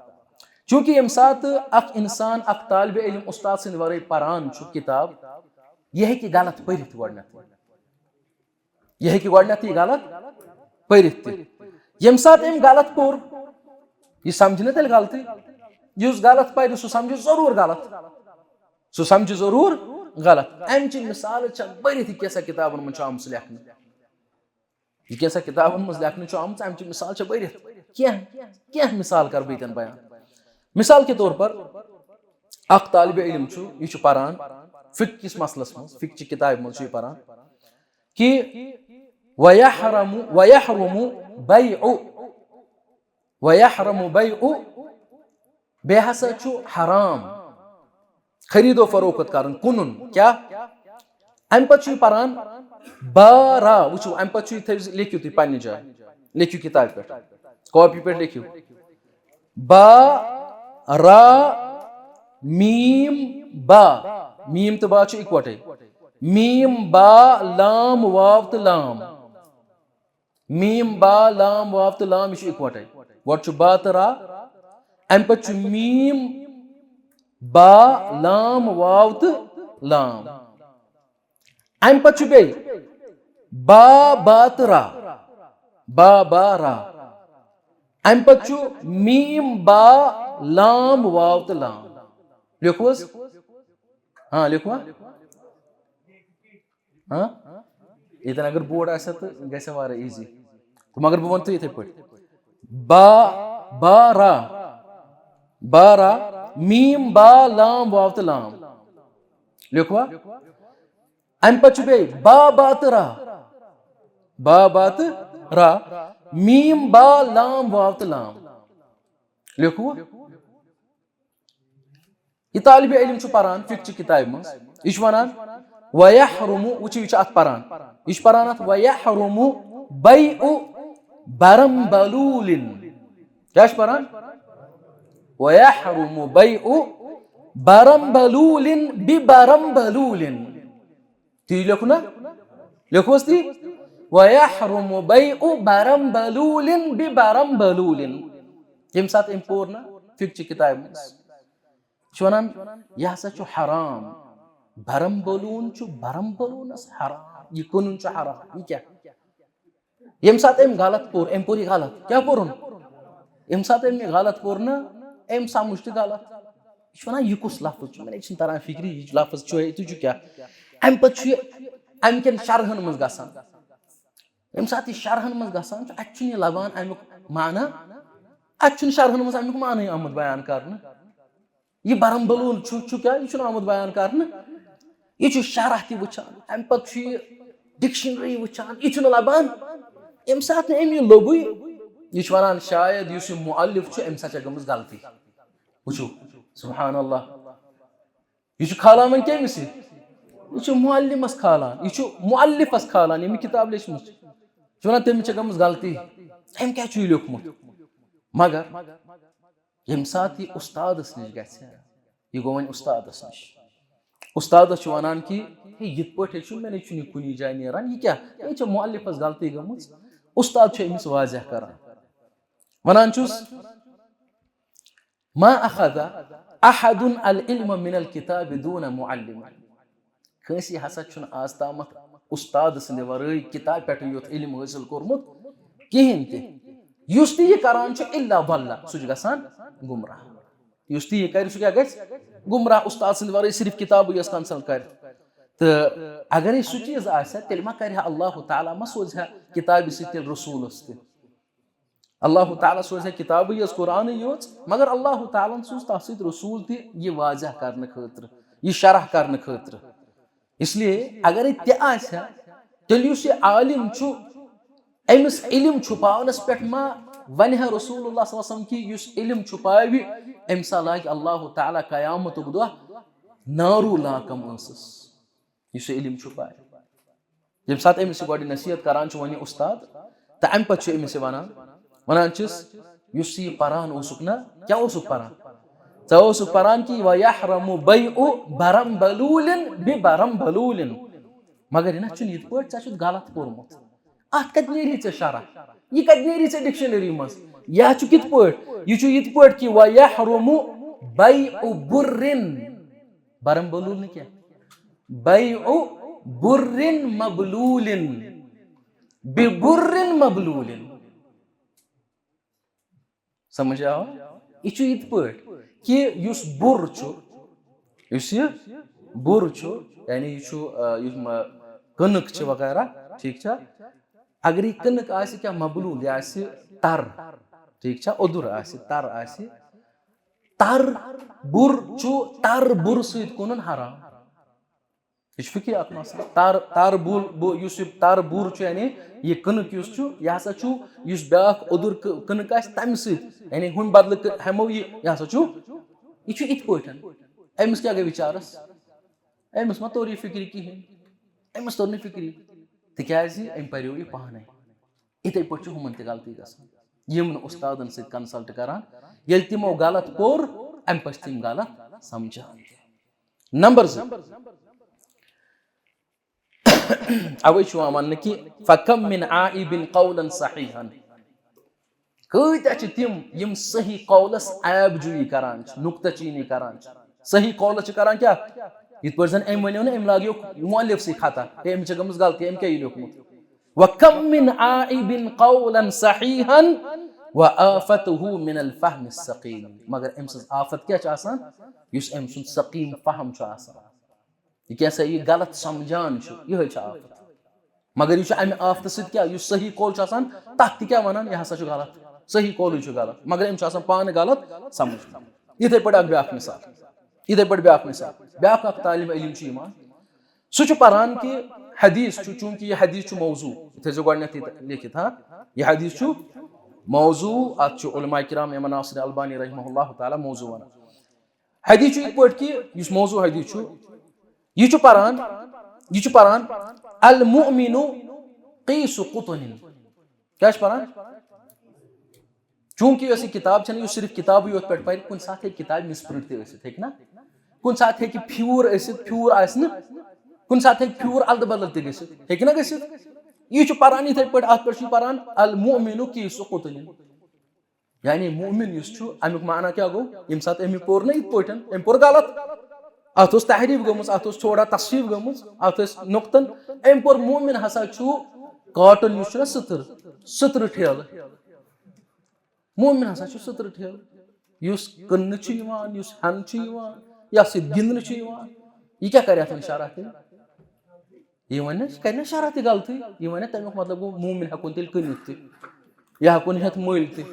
چوٗنٛکہِ ییٚمہِ ساتہٕ اکھ انسان، اکھ طالب علم استاد سٕنٛدِ ورٲے پران چھُ کِتاب، یہِ ہیٚکہِ غلط پٔرِتھ گۄڈٕنیتھٕے۔ یہِ ہیٚکہِ گۄڈٕنیتھٕے غلط پٔرِتھ تہِ۔ ییٚمہِ ساتہٕ أمۍ غلط پوٚر، یہِ سمجھِ نہٕ تیٚلہِ غلطٕے۔ یُس غلط پرِ، سُہ سمجھِ ضروٗر غلط۔ سُہ سمجھِ ضروٗر غلط۔ امہِ چہِ مثالہٕ چھےٚ بٔرِتھ، یہِ کینٛژھا کِتابن منٛز چھُ آمُت سُہ لیکھنہٕ۔ یہِ کینٛژھا کِتابن منٛز لیکھنہٕ چھُ آمُت، امہِ چہِ مثال چھےٚ بٔرِتھ۔ کینٛہہ، کینٛہہ مثال کرٕ بہٕ ییٚتٮ۪ن بیان۔ مثال کے طور پر، اکھ طالب علم چھُ، یہِ چھُ پران فقہ کِس مسلس منٛز، فقہ چہِ کِتابہِ منٛز چھُ یہِ پران کہِ وَيَحْرَمُ، وَيَحْرُمُ بَيْعُ، وَيَحْرُمُ بَيْعُ، بیٚیہِ ہسا چھُ حرام خرید و فروخت کرُن، کٕنُن۔ کیٛاہ؟ اَمہِ پتہٕ چھُ یہِ پران با را، وٕچھِو، اَمہِ پتہٕ چھُ یہِ تھٲوِو، لیکھِو تُہۍ پننہِ جایہِ، لیکھِو کِتابہِ پٮ۪ٹھ، کاپی پٮ۪ٹھ لیکھِو۔ با را میٖم با، میٖم تہٕ با چھُ اِکوٹے۔ میٖم با لام واو تہٕ لام۔ میٖم با لام واو تہٕ لام، یہِ چھُ اِکوٹے۔ گۄڈٕ چھُ با تہٕ را، اَمہِ پتہٕ چھُ میٖم با لام واو تہٕ لام۔ اَمہِ پتہٕ چھُ بیٚیہِ با با تہٕ را، با با را۔ اَمہِ پتہٕ چھُ میٖم با لام واو تہٕ لام۔ لیکھو حظ؟ ہاں، لیکھو ہا؟ ہاں؟ ییٚتٮ۪ن اگر بورڈ آسہِ ہا تہٕ گژھِ ہا واریاہ ایٖزی۔ تہٕ مگر بہٕ وَنہٕ تۄہہِ یِتھَے پٲٹھۍ۔ با، با را، با را، میٖم با لام واو تہٕ لام۔ لیکھو ہا؟ اَمہِ پتہٕ چھُ بیٚیہِ با با تہٕ را، با با تہٕ را، میٖم با لام واو تہٕ لام۔ لیکھو ہا؟ یہِ طالب علم چھُ پران فقہ چہِ کِتابہِ منٛز۔ یہِ چھُ وَنان، "وَيَحْرُمُ"، وٕچھِو، یہِ چھُ اَتھ پَران۔ یہِ چھُ پَران اَتھ، "وَيَحْرُمُ بَيْعُ بَرَمْبَلُولٍ"۔ کیٛاہ چھُ پَران؟ "وَيَحْرُمُ بَيْعُ بَرَمْبَلُولٍ بِبَرَمْبَلُولٍ"۔ تی لیکھو نا؟ لیکھو حظ تی۔ "وَيَحْرُمُ بَيْعُ بَرَمْبَلُولٍ بِبَرَمْبَلُولٍ"۔ ییٚمہِ ساتہٕ أمۍ پوٚر نا فقہ چہِ کِتابہِ منٛز، چھُ وَنان، یہِ ہسا چھُ حرام۔ برمبلون چھُ برمبلونس حرام۔ یہِ کٕنُن چھُ حرام۔ یہِ کیٛاہ؟ ییٚمہِ ساتہٕ أمۍ غلط پوٚر، أمۍ پوٚر یہِ غلط۔ کیٛاہ پوٚرُن؟ ییٚمہِ ساتہٕ أمۍ یہِ غلط پوٚر نا، أمۍ سمجھ تہِ غلط۔ یہِ چھُ وَنان، یہِ کُس لفظ چھُ؟ مےٚ چھُنہٕ تران فِکرِ، یہِ لفظ چھُ، یہِ تہِ چھُ کیٛاہ؟ اَمہِ پتہٕ چھُ یہِ اَمہِ کٮ۪ن شرحن منٛز گژھان۔ ییٚمہِ ساتہٕ یہِ شرحن منٛز گژھان چھُ، اَتہِ چھُنہٕ یہِ لبان اَمیُک معنی، اَتہِ چھُنہٕ شرحن منٛز اَمیُک معنی آمُت بیان کرنہٕ۔ یہِ برمبلول چھُ، چھُ کیٛاہ؟ یہِ چھُنہٕ آمُت بیان کرنہٕ۔ یہِ چھُ شرح تہِ وٕچھان، اَمہِ پتہٕ چھُ یہِ ڈکشنری وٕچھان، یہِ چھُنہٕ لبان۔ ییٚمہِ ساتہٕ نہٕ أمۍ یہِ لوٚبُے، یہِ چھُ وَنان، شاید یُس یہِ مُؤلِف چھُ، أمِس سۭتۍ چھےٚ گٔمٕژ غلطی۔ وٕچھِو، سبحان اللہ۔ یہِ چھُ کھالان وۄنۍ کٔمِس یہِ؟ یہِ چھُ معلمس کھالان، یہِ چھُ مُؤلِفس کھالان، ییٚمہِ کِتاب لیچھمٕژ چھِ۔ چھُ وَنان، تٔمِس چھےٚ گٔمٕژ غلطی، أمۍ کیٛازِ چھُ یہِ لیوٚکھمُت؟ مگر ییٚمہِ ساتہٕ یہِ اُستادس نِش گژھِ، یہِ گوٚو وۄنۍ اُستادس نِش۔ اُستادس چھُ وَنان کہِ، ہے، یِتھ پٲٹھۍ ہے چھُنہٕ، مےٚ نَے چھُنہٕ یہِ کُنی جایہِ نیران، یہِ کیٛاہ؟ یہِ چھےٚ مُؤلِفس غلطی گٔمٕژ۔ اُستاد چھُ أمِس واضح کران، وَنان چھُس، ما اخذ احد العلم من الكتاب دون معلم۔ کٲنٛسہِ ہسا چھُنہٕ آز تامَتھ اُستاد سٕنٛدِ ورٲے کِتابہِ پٮ۪ٹھ یوت علم حٲصِل کوٚرمُت کِہیٖنۍ تہِ۔ یُس تہِ یہِ کران چھُ، الا ضل، سُہ چھُ گژھان گمراہ۔ یُس تہِ یہِ کرِ، سُہ کیٛاہ گژھِ؟ گمراہ۔ اُستاد سٕنٛدِ ورٲے صرف کِتابٕے یٲژ کنسلٹ کرِ۔ تہٕ اگرے سُہ چیٖز آسہِ ہا، تیٚلہِ ما کرِ ہا اللہ تعالیٰ، ما سوزِ ہا کِتابہِ سۭتۍ تیٚلہِ رسوٗلس تہِ؟ اللہ تعالیٰ سوزِ کتابٕے یٲژ، قرآنٕے یوت، مگر اللہ تعالیٰ ہن سوز تتھ سۭتۍ رسول تہِ یہِ واضح کرنہٕ خٲطرٕ، یہِ شرح کرنہٕ خٲطرٕ۔ اس لیے اگرے تہِ آسہِ ہا، تیٚلہِ یُس یہِ عالم چھُ، أمِس علم چھُپاونس پٮ۪ٹھ ما ونہِ ہا رسول اللہ صلی اللہ علیہ وسلم کہِ یُس علم چھُپاوِ، أمِس ہا لاگہِ اللہ تعالیٰ قیامتُک دۄہ نارو لاکم ٲسس، یُس یہِ علم چھُپاوِ۔ ییٚمہِ ساتہٕ أمِس یہِ گۄڈٕ نصیحت کران چھُ، وۄنۍ یہِ اُستاد، تہٕ اَمہِ پتہٕ چھُ أمِس یہِ وَنان، وَنان چھِس، یُس یہِ پَران اوسُکھ نا، کیٛاہ اوسُکھ پَران؟ ژٕ اوسُکھ پَران کہِ وَیَحْرُمُ بَیْعُ بَرَمْبَلُولٍ بِبَرَمْبَلُولٍ۔ مگر یہِ نہ چھُنہٕ یِتھ پٲٹھۍ، ژےٚ چھُتھ غلط پوٚرمُت۔ اَتھ کَتہِ نیری ژےٚ شرح؟ یہِ کَتہِ نیری ژےٚ ڈکشنری منٛز؟ یہِ چھُ کِتھ پٲٹھۍ؟ یہِ چھُ یِتھ پٲٹھۍ کہِ وَیَحْرُمُ بَیْعُ بُرٍّ، بَرَمْبَلُول نہٕ کینٛہہ، بَیْعُ بُرٍّ مَبْلُولٍ، بِبُرٍّ مَبْلُولٍ۔ سمجھ آو؟ یہِ چھُ یِتھ پٲٹھۍ کہِ یُس بُر چھُ، یُس یہِ بُر چھُ، یعنی یہِ چھُ، آ، یُس ما-، کٕنٕک چھِ وغیرہ، ٹھیٖک چھا؟ اگر یہِ کٕنٕک آسہِ کیٛاہ مبلول، یہِ آسہِ تَر، ٹھیٖک چھا؟ اوٚدُر آسہِ، تَر آسہِ، تَر بُر چھُ، تَر بُر سۭتۍ کٕنُن حرام۔ یہِ چھُ فقہی اکھ مسلہٕ۔ تَر، تَر بُل، بُ-، یُس یہِ تَر بُر چھُ، یعنی یہِ کٕنٕک یُس چھُ، یہِ ہسا چھُ، یُس بیٛاکھ اوٚدُر کٕنٕک آسہِ، تَمہِ سۭتۍ، یعنی ہُمہِ بدلہٕ کٕنہٕ، ہٮ۪مو یہِ، یہِ ہسا چھُ، یہِ چھُ یِتھ پٲٹھۍ۔ أمِس کیٛاہ گٔے بِچارَس؟ أمِس ما توٚر یہِ فِکرِ کِہیٖنۍ؟ أمِس توٚر نہٕ فِکرِ، تِکیٛازِ أمۍ پَریو یہِ پانَے۔ یِتھَے پٲٹھۍ چھُ ہُمَن تہِ غلطی گژھان، یِم نہٕ اُستادَن سۭتۍ consult کران۔ ییٚلہِ تِمو غلط پوٚر، اَمہِ پَتہٕ چھِ تِم غلط سَمجھان تہِ۔ نمبر زٕ، اوے چھُ یِوان وننہٕ کہِ فَكَمْ مِنْ عَائِبٍ قَوْلًا صَحِيحًا۔ کۭتیاہ چھِ تِم یِم صحیح قولس عیب جویی کران چھِ، نُکتہٕ چیٖنی کران چھِ؟ صحیح قولس چھِ کران کیٛاہ؟ یِتھ پٲٹھۍ زن أمۍ ؤنِو نہٕ، أمۍ لاگیو مؤلف سٕے خطا، ہے، أمِس چھےٚ گٔمٕژ غلطی، أمۍ کیٛاہ یہِ لیوٚکھمُت؟ وَكَمْ مِنْ عَائِبٍ قَوْلًا صَحِيحًا وَآفَتُهُ مِنَ الْفَهْمِ السَّقِيمِ۔ مگر أمۍ سٕنٛز آفت کیٛاہ چھِ آسان؟ یُس أمۍ سُنٛد سقیٖم فہم چھُ آسان۔ یہِ کیٛاہ سا یہِ غلط سمجھان چھُ، یِہوٚے چھِ آفت۔ مگر یہِ چھُ اَمہِ آفتہٕ سۭتۍ کیٛاہ، یُس صحیح قول چھُ آسان، تَتھ تہِ کیٛاہ وَنان، یہِ ہسا چھُ غلط، صحیح قولٕے چھُ غلط، مگر أمِس چھُ آسان پانہٕ غلط سمجھ۔ یِتھَے پٲٹھۍ اَکھ بیٛاکھ مثال، یِتھَے پٲٹھۍ بیٛاکھ مثال، بیٛاکھ اَکھ طالب علم چھُ یِوان، سُہ چھُ پَران کہِ حدیث چھُ، چوٗنٛکہِ یہِ حدیث چھُ موضوع، یہِ تھٲیزیو گۄڈٕنٮ۪تھٕے لیکھِتھ، ہا، یہِ حدیث چھُ موضوع، اَتھ چھُ علماء کرام امام ناصر البانی رحمہ اللہ تعالیٰ موضوع وَنان۔ حدیث چھُ یِتھ پٲٹھۍ کہِ یُس موضوع حدیث چھُ، یہِ چھُ پران، یہِ چھُ پران، المؤمن قیس قطن۔ کیٛاہ چھُ پران؟ چوٗنٛکہِ یۄس یہِ کِتاب چھَنہٕ، یُس صرف کِتابٕے یوت پٮ۪ٹھ پَرِ، کُنہِ ساتہٕ ہیٚکہِ کِتابہِ misprint تہِ ٲسِتھ، ہیٚکہِ نا؟ کُنہِ ساتہٕ ہیٚکہِ پھیوٗر ٲسِتھ، پھیوٗر آسہِ نہٕ، کُنہِ ساتہٕ ہیٚکہِ پھیوٗر اَلدٕ بدل تہِ گٔژھِتھ، ہیٚکہِ نا گٔژھِتھ؟ یہِ چھُ پران یِتھَے پٲٹھۍ، اَتھ پٮ۪ٹھ چھُ یہِ پران، المؤمن قیس قطن۔ یعنی مؤمن یُس چھُ، اَمیُک معنی کیٛاہ گوٚو؟ ییٚمہِ ساتہٕ أمۍ یہِ پوٚر نہ یِتھ پٲٹھۍ، أمۍ پوٚر غلط، اَتھ اوس تحریف گٔمٕژ، اَتھ اوس تھوڑا تصحیف گٔمٕژ، اَتھ ٲسۍ نۄقطن، أمۍ پوٚر مؤمن ہسا چھُ cotton یُس چھُنہ سٕتھٕر، سٕتھرٕ ٹھیلہٕ۔ مؤمن ہسا چھُ سٕتھرٕ ٹھیلہٕ، یُس کٕننہٕ چھُ یِوان، یُس ہٮ۪نہٕ چھُ یِوان، یَتھ سۭتۍ گِنٛدنہٕ چھُ یِوان۔ یہِ کیٛاہ کَرِ اَتھ اِشارہ تیٚلہِ؟ یہِ وَنہِ نہ، یہِ کَرِ نہ شرح تہِ غلطٕے۔ یہِ وَنہِ تَمیُک مطلب گوٚو، مومِن ہٮ۪کون تیٚلہِ کٕنِتھ تہِ، یہِ ہٮ۪کون ہٮ۪تھ مٔلۍ تہِ،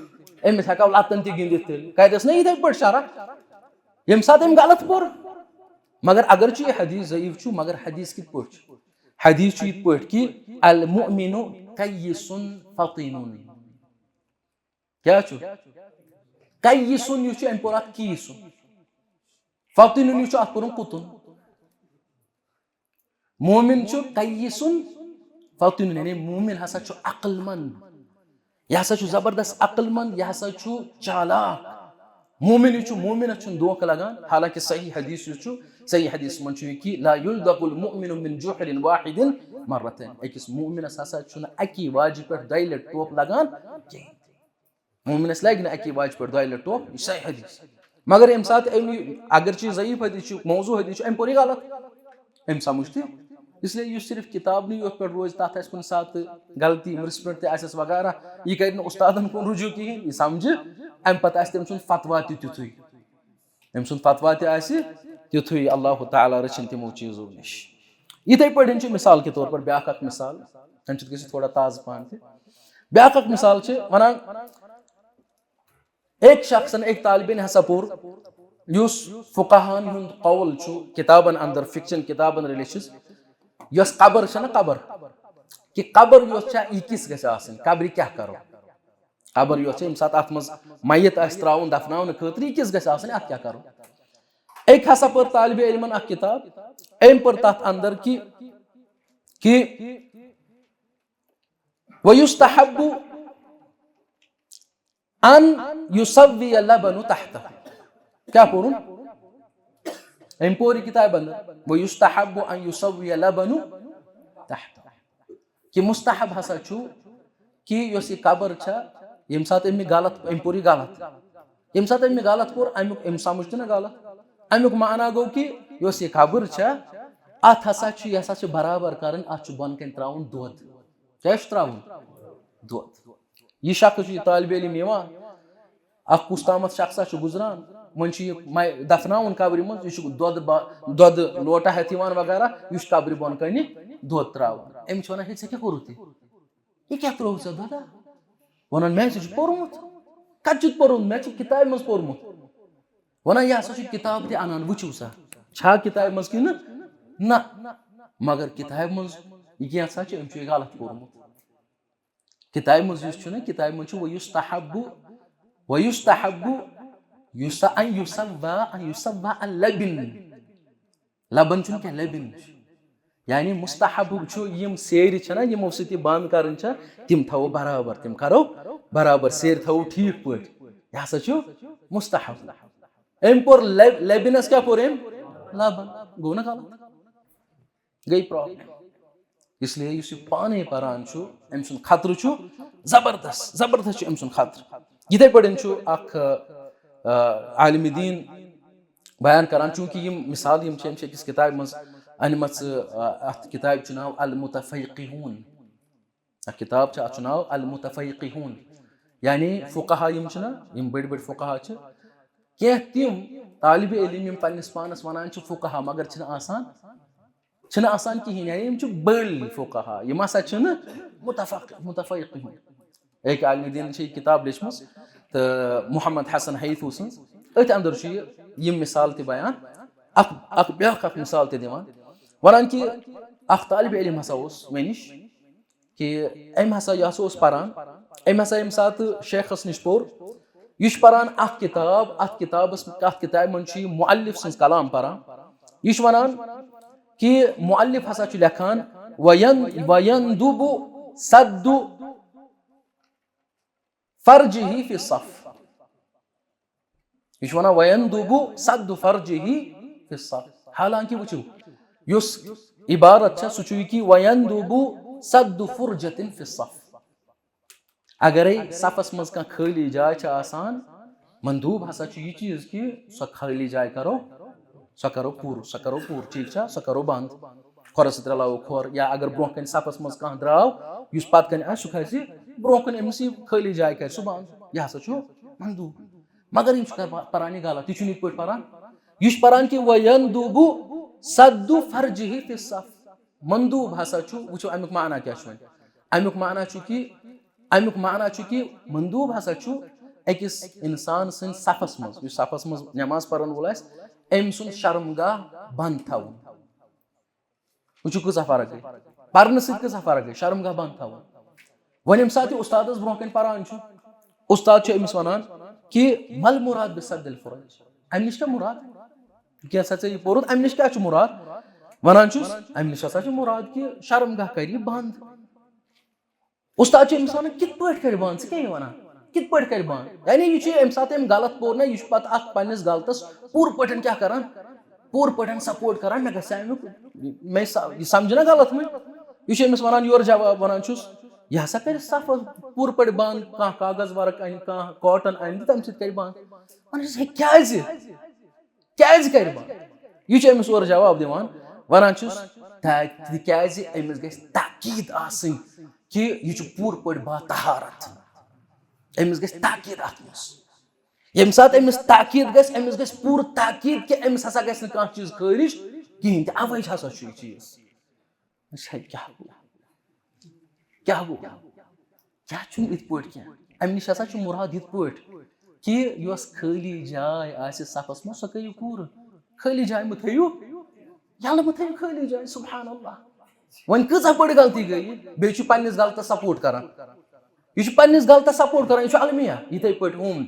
أمِس ہٮ۪کو لَتَن تہِ گِنٛدِتھ تیٚلہِ۔ کَرٮ۪س نہ یِتھَے پٲٹھۍ شرح، ییٚمہِ ساتہٕ أمۍ غلط پوٚر۔ مگر اگرچہِ یہِ حدیث ضعیف چھُ، مگر حدیث کِتھ پٲٹھۍ چھُ؟ حدیث چھُ یِتھ پٲٹھۍ کہِ المؤمن قیس فطن۔ کیٛاہ چھُ؟ قیسُن یُس چھُ، أمۍ پوٚر اَتھ کیٖسُن۔ فطنُن یُس چھُ، اَتھ پوٚرُن قطن۔ مومن چھُ قیسُن فطنُن، یعنی مومن ہسا چھُ عقل مند۔ یہِ ہسا چھُ زبردست عقل مند، یہِ ہسا چھُ چالاک۔ مومن یُس چھُ، مومنس چھُنہٕ دھوکہٕ لگان، حالانکہ صحیح حدیث یُس چھُ، صحیح حدیث منٛز چھُ یہِ کہِ لا یلدغ المؤمن من جحر واحد مرتين، أکِس مومنس ہسا چھُنہٕ اَکی واجہِ پٮ۪ٹھ دۄیہِ لٹہِ ٹوپھ لگان کِہیٖنۍ۔ مومنس لگہِ نہٕ اَکی واجہِ پٮ۪ٹھ دۄیہِ لٹہِ ٹوپھ، یہِ چھُ صحیح حدیث۔ مگر ییٚمہِ ساتہٕ أمۍ یہِ، اگرچہِ یہِ ضعیف حدیث چھُ، موضوع حدیث چھُ، أمۍ پوٚر یہِ غلط، أمۍ سمجھ تہِ۔ اس لیے یُس صرف کِتابنٕے یوت پٮ۪ٹھ روزِ، تَتھ آسہِ کُنہِ ساتہٕ غلطی، misprint تہِ آسٮ۪س وغیرہ، یہِ کرِ نہٕ اُستادن کُن رجوع کِہیٖنۍ، یہِ سمجھِ، اَمہِ پتہٕ آسہِ تٔمۍ سُنٛد فتوا تہِ تیُتھُے۔ أمۍ سُنٛد فتوا تہِ آسہِ تیُتھُے، اللہ تعالیٰ رٔچھِن تِمو چیٖزو نِش۔ یِتھَے پٲٹھۍ چھُ مثال کے طور پر بیٛاکھ اکھ مثال، اَمہِ سۭتۍ گژھِ تھوڑا تازٕ پہن تہِ۔ بیٛاکھ اکھ مثال چھِ وَنان، أکۍ شخصن، أکۍ طالبہِ علمہِ ہسا پوٚر، یُس فقہاہن ہُنٛد قول چھُ کِتابن اندر، فقہ چٮ۪ن کِتابن رٔلِتھ چھُس، یۄس قبر چھےٚ نہ قبر، کہِ قبر یۄس چھےٚ، یہِ کِژھ گژھِ آسٕنۍ، قبرِ کیٛاہ کرو؟ قبر یۄس چھےٚ، ییٚمہِ ساتہٕ اتھ منٛز میت آسہِ ترٛاوُن دفناونہٕ خٲطرٕ، یہِ کِژھ گژھِ آسٕنۍ، اتھ کیٛاہ کرو؟ أکۍ ہسا پٔر طالبہِ علمن اکھ کِتاب، أمۍ پٔر تتھ اندر کہِ، کہِ وَيُسْتَحَبُّ أَنْ يُسَوِّيَ اللَّبَنُ تَحْتَهُ۔ کیٛاہ پوٚرُن؟ أمۍ پوٚر یہِ کِتابہِ اندر، وَيُسْتَحَبُّ أَنْ يُسَوِّيَ اللَّبَنُ تَحْتَهُ۔ کہِ مستحب ہسا چھُ کہِ یۄس یہِ قبر چھےٚ، ییٚمہِ ساتہٕ أمۍ یہِ غلط، أمۍ پوٚر یہِ غلط، ییٚمہِ ساتہٕ أمۍ یہِ غلط پوٚر، امیُک، أمۍ سمجھ تہِ نہ غلط، امیُک معنہ گوٚو کہِ یۄس یہِ قبر چھےٚ، اتھ ہسا چھُ، یہِ ہسا چھُ برابر کرٕنۍ، اتھ چھُ بۄن کَنہِ ترٛاوُن دۄد۔ کیٛاہ چھُ ترٛاوُن؟ دۄد۔ یہِ شخص چھُ، یہِ طالبہِ علم یِوان، اکھ کُس تامَتھ شخصا چھُ گُزران، وۄنۍ چھُ یہِ مَے-، دفناوُن قبرِ منٛز، یہِ چھُ دۄدٕ با-، دۄدٕ لوٹہٕ ہٮ۪تھ یِوان وغیرہ، یہِ چھُ قبرِ بۄن کَنہِ دۄد ترٛاوان۔ أمِس چھِ وَنان، "ہے، ژےٚ کیٛاہ کوٚرُتھ یہِ؟ یہِ کیٛاہ ترٛووُتھ ژےٚ دۄدا؟" وَنان، "مےٚ ہسا چھُ پوٚرمُت۔" "کَتہِ چھُتھ پوٚرمُت؟" "مےٚ چھُ کِتابہِ منٛز پوٚرمُت۔" وَنان، "یہِ ہسا چھُ کِتاب تہِ اَنان، وٕچھِو سا، چھا کِتابہِ منٛز کِنہٕ نہ؟" مگر کِتابہِ منٛز یہِ کینٛژھا چھُ، أمۍ چھُ یہِ غلط پوٚرمُت۔ کِتابہِ منٛز یُس چھُ نہ، کِتابہِ منٛز چھُ وَيُسْتَحَبُّ، وَيُسْتَحَبُّ، یُس سا، أَنْ يُسَوَّى، أَنْ يُسَوَّى اللَّبَنُ۔ لَبَن چھُنہٕ کینٛہہ، لَبِن چھُ۔ یعنی مستحب چھُ، یِم سیرِ چھِ نہ، یِمو سۭتۍ یہِ بنٛد کرٕنۍ چھِ، تِم تھاوو برابر، تِم کرو برابر، سیرِ تھاوو ٹھیٖک پٲٹھۍ۔ یہِ ہسا چھُ مستحب۔ أمۍ پوٚر لَب-، لَبِنَس کیٛاہ پوٚر أمۍ؟ لَبَن۔ گوٚو نہ غلط؟ گٔے پرابلم۔ اس لیے یُس یہِ پانے پران چھُ، أمۍ سُنٛد خطرٕ چھُ زبردست، زبردست چھُ أمۍ سُنٛد خطرٕ۔ یِتھے پٲٹھۍ چھُ اکھ، آ، عالم دین بیان کران، چونکہ یِم مثال یِم چھِ، أمۍ چھِ أکِس کِتابہِ منٛز أنمٕژ، آ، اَتھ کِتابہِ چھُ ناو المتفقہون۔ اَکھ کِتاب چھِ، اَتھ چھُ ناو المتفقہون، یعنی فقہا یِم چھِنہ، یِم بٔڑۍ بٔڑۍ فقہا چھِ، کینٛہہ تِم طالبہِ علم یِم پننِس پانس ونان چھِ فقہا، مگر چھِنہٕ آسان، چھِنہٕ آسان کِہیٖنۍ، یعنی یِم چھِ بٔڑۍ فقہا، یِم ہسا چھِنہٕ متفق-، متفقہون۔ أکۍ عالمِ دیٖنن چھِ یہِ کِتاب لیچھمٕژ، تہٕ محمد حسن حیفو سٕنٛز، أتھۍ اندر چھُ یہِ، یِم مثال تہِ بیان، اکھ، اکھ بیٛاکھ اکھ مثال تہِ دِوان، ونان کہِ اکھ طالبہِ علم ہسا اوس مےٚ نِش، کہِ أمۍ ہسا، یہِ ہسا اوس پران، أمۍ ہسا ییٚمہِ ساتہٕ شیخس نِش پوٚر، یہِ چھُ پران اکھ کِتاب، اتھ کِتابس، اتھ کِتابہِ منٛز چھُ یہِ مؤلف سٕنٛز کلام پران۔ یہِ چھُ ونان کہِ مؤلف ہسا چھُ لیکھان، "وَيَنْ-، وَيَنْدُبُ سَدُّ فَرْجِهِ فِي الصَّفِّ۔" یہِ چھُ ونان، "وَيَنْدُبُ سَدُّ فَرْجِهِ فِي الصَّفِّ۔" حالانکہ وٕچھِو، یُس عبارت چھےٚ، سُہ چھُ یہِ کہِ، "وَيَنْدُبُ سَدُّ فُرْجَةٍ فِي الصَّفِّ۔" اگرے صفس منٛز کانٛہہ خٲلی جاے چھِ آسان، مندوب ہسا چھُ یہِ چیٖز کہِ سۄ خٲلی جاے کرو، سۄ کرو پوٗرٕ، سۄ کرو پوٗرٕ، ٹھیٖک چھا؟ سۄ کرو بنٛد۔ کھۄرس سۭتۍ رلاوو کھۄر، یا اگر برونٛہہ کنہِ صفس منٛز کانٛہہ درٛاو، یُس پتہٕ کنہِ آسہِ، سُہ کھسہِ برونٛہہ کُن، أمِس یہِ خٲلی جاے کرِ سُہ بنٛد۔ یہِ ہسا چھُ مندوب۔ مگر یِم چھِ کر-، پران یہِ غلط، یہِ چھُنہٕ یِتھ پٲٹھۍ پران۔ یہِ چھُ پران کہِ "وَيَنْدُبُ سَدُّ فَرْجِهِ فِي الصَّفِّ۔" مندوب ہسا چھُ، وٕچھو اَمیُک معنی کیٛاہ چھُ وۄنۍ۔ اَمیُک معنی چھُ کہِ، اَمیُک معنی چھُ کہِ مندوب ہسا چھُ أکِس اِنسان سٕنٛدِ صفس منٛز، یُس صفس منٛز نٮ۪ماز پرن وول آسہِ، أمۍ سُنٛد شرمگاہ بنٛد تھاوُن۔ وٕچھِو کۭژاہ فرق گٔے، پرنہٕ سۭتۍ کۭژاہ فرق گٔے، شرمگاہ بنٛد تھاوُن۔ وۄنۍ ییٚمہِ ساتہٕ یہِ اُستادس برونٛہہ کنہِ پران چھُ، اُستاد چھُ أمِس ونان کہِ "ما المراد بسد الفرج؟" اَمہِ نِش کیٛاہ مراد؟ کینٛہہ سا ژےٚ یہِ پوٚرُتھ، اَمہِ نِش کیٛاہ چھُ مراد؟ ونان چھُس، اَمہِ نِش ہسا چھُ مراد کہِ شرمگاہ کرِ یہِ بنٛد۔ اُستاد چھُ أمِس ونان، "کِتھ پٲٹھۍ کرِ بنٛد؟ ژٕ کیٛاہ یہِ ونان؟ کِتھ پٲٹھۍ کرِ بنٛد؟" یعنی یہِ چھُ ییٚمہِ ساتہٕ أمۍ غلط پوٚر نا، یہِ چھُ پتہٕ اتھ پننِس غلطس پوٗرٕ پٲٹھۍ کیٛاہ کران؟ پوٗرٕ پٲٹھۍ سپورٹ کران، مےٚ گژھِ امیُک، مےٚ سا-، یہِ سمجھِ نا غلط وۄنۍ۔ یہِ چھُ أمِس ونان یورٕ جواب، ونان چھُس، یہِ ہسا کرِ صفس پوٗرٕ پٲٹھۍ بنٛد، کانٛہہ کاغذ ورق انہِ، کانٛہہ کاٹن انہِ تہٕ تمہِ سۭتۍ کرِ بنٛد۔ ونان چھُس، "ہے کیٛازِ؟ کیٛازِ کرِ بنٛد؟" یہِ چھُ أمِس اورٕ جواب دِوان، ونان چھُس، "تا-، تِکیٛازِ أمِس گژھِ تاکید آسٕنۍ کہِ یہِ چھُ پوٗرٕ پٲٹھۍ با طہارت۔ أمِس گژھِ تاکید اتھ منٛز۔ ییٚمہِ ساتہٕ أمِس تاکید گژھِ، أمِس گژھِ پوٗرٕ تاکید کہِ أمِس ہسا گژھِ نہٕ کانٛہہ چیٖز خٲرج کِہینۍ تہِ، اوے ہسا چھُ یہِ چیٖز۔" أسۍ ہے کیٛاہ گوٚو؟ کیٛاہ گوٚو؟ کیٛاہ چھُنہٕ یِتھ پٲٹھۍ کینٛہہ؟ اَمہِ نِش ہسا چھُ مُراد یِتھ پٲٹھۍ کہِ یۄس خٲلی جاے آسہِ صفس منٛز، سۄ کٔرِو پوٗرٕ۔ خٲلی جاے مہٕ تھٲیِو یَلہٕ، مہٕ تھٲیِو خٲلی جاے۔ سبحان اللہ، وۄنۍ کۭژاہ بٔڑ غلطی گٔیہِ؟ بیٚیہِ چھُ پننِس غلطس سپورٹ کران۔ یہِ چھُ پننِس غلطس سپورٹ کران، یہِ چھُ المیہ۔ یِتھے پٲٹھۍ ہُم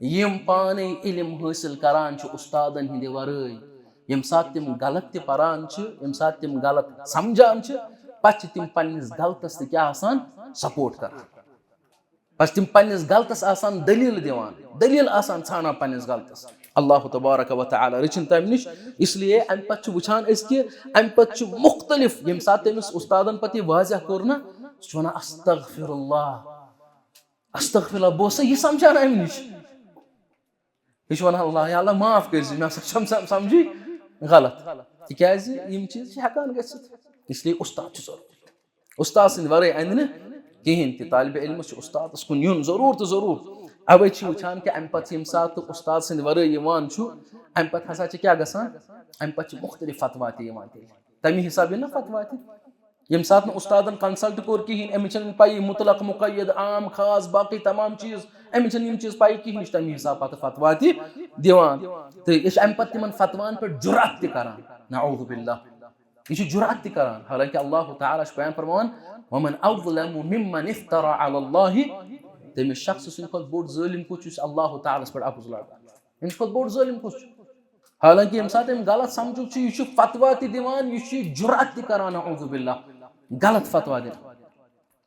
یِم پانے علم حٲصِل کران چھِ اُستادن ہٕنٛدِ ورٲے، ییٚمہِ ساتہٕ تِم غلط تہِ پران چھِ، ییٚمہِ ساتہٕ تِم غلط سمجھان چھِ، پتہٕ چھِ تِم پننِس غلطس تہِ کیٛاہ آسان؟ سپورٹ کران۔ پتہٕ چھِ تِم پننِس غلطس آسان دٔلیٖل دِوان، دٔلیٖل آسان ژھانڈان پننِس غلطس۔ اللہ تبارک و تعالیٰ رٔچھِن تمہِ نِش۔ اس لیے امہِ پتہٕ چھِ وٕچھان أسۍ کہِ امہِ پتہٕ چھِ مُختٔلِف، ییٚمہِ ساتہٕ تٔمِس اُستادن پتہٕ یہِ واضح کوٚر نہ، سُہ چھُ ونان، "استغفر اللہ، استغفر اللہ، بہٕ اوسا یہِ سمجھان امہِ نِش؟" یہِ چھُ ونان، "اللہ، یا اللہ، معاف کٔرۍ زِ، مےٚ ہسا چھُم سم-، سمجھی غلط۔" تِکیازِ یِم چیٖز چھِ ہٮ۪کان گٔژھِتھ، اس لیے اُستاد چھُ ضروٗری۔ اُستاد سٕنٛدِ ورٲے اَندِ نہٕ کِہیٖنۍ تہِ۔ طالبِ علمَس چھُ اُستادَس کُن یُن ضروٗر تہٕ ضروٗر۔ اَوَے چھِ وٕچھان کہِ اَمہِ پَتہٕ ییٚمہِ ساتہٕ تہٕ اُستاد سٕنٛدِ ورٲے یِوان چھُ، اَمہِ پَتہٕ ہسا چھِ کیٛاہ گژھان؟ اَمہِ پَتہٕ چھِ مُختٔلِف فتوا تہِ یِوان تیٚلہِ۔ تَمی حِسابہٕ یِن نہ فتوا تہِ۔ ییٚمہِ ساتہٕ نہٕ اُستادَن کنسلٹ کوٚر کِہیٖنۍ، أمِس چھَنہٕ پَیی مُطلق، مُقید، عام، خاص، باقٕے تمام چیٖز، أمِس چھَنہٕ یِم چیٖز پَیی کِہیٖنۍ، یہِ چھِ تَمی حِسابہٕ پَتہٕ فتوا تہِ دِوان۔ تہٕ أسۍ چھِ اَمہِ پَتہٕ تِمَن فتوان پٮ۪ٹھ جُرأت تہِ کران۔ نعوذ باللہ۔ یہِ چھُ جُرأت تہِ کران، حالانکہ اللہ تعالیٰ چھُ بیان فرماوان، "ومن اظلم ممن افترى على الله"، تٔمِس شخص سٕنٛدِ کھۄتہٕ بوٚڑ ظٲلِم کُس چھُ یُس اللہ تعالیٰ ہَس پٮ۪ٹھ اَپُز لاگان؟ أمِس کھۄتہٕ بوٚڑ ظٲلِم کُس چھُ؟ حالانکہ ییٚمہِ ساتہٕ أمۍ غلط سمجھُک چھُ، یہِ چھُ فتوا تہِ دِوان، یہِ چھُ جُرأت تہِ کران، نعوذ باللہ، غلط فتوا دِوان۔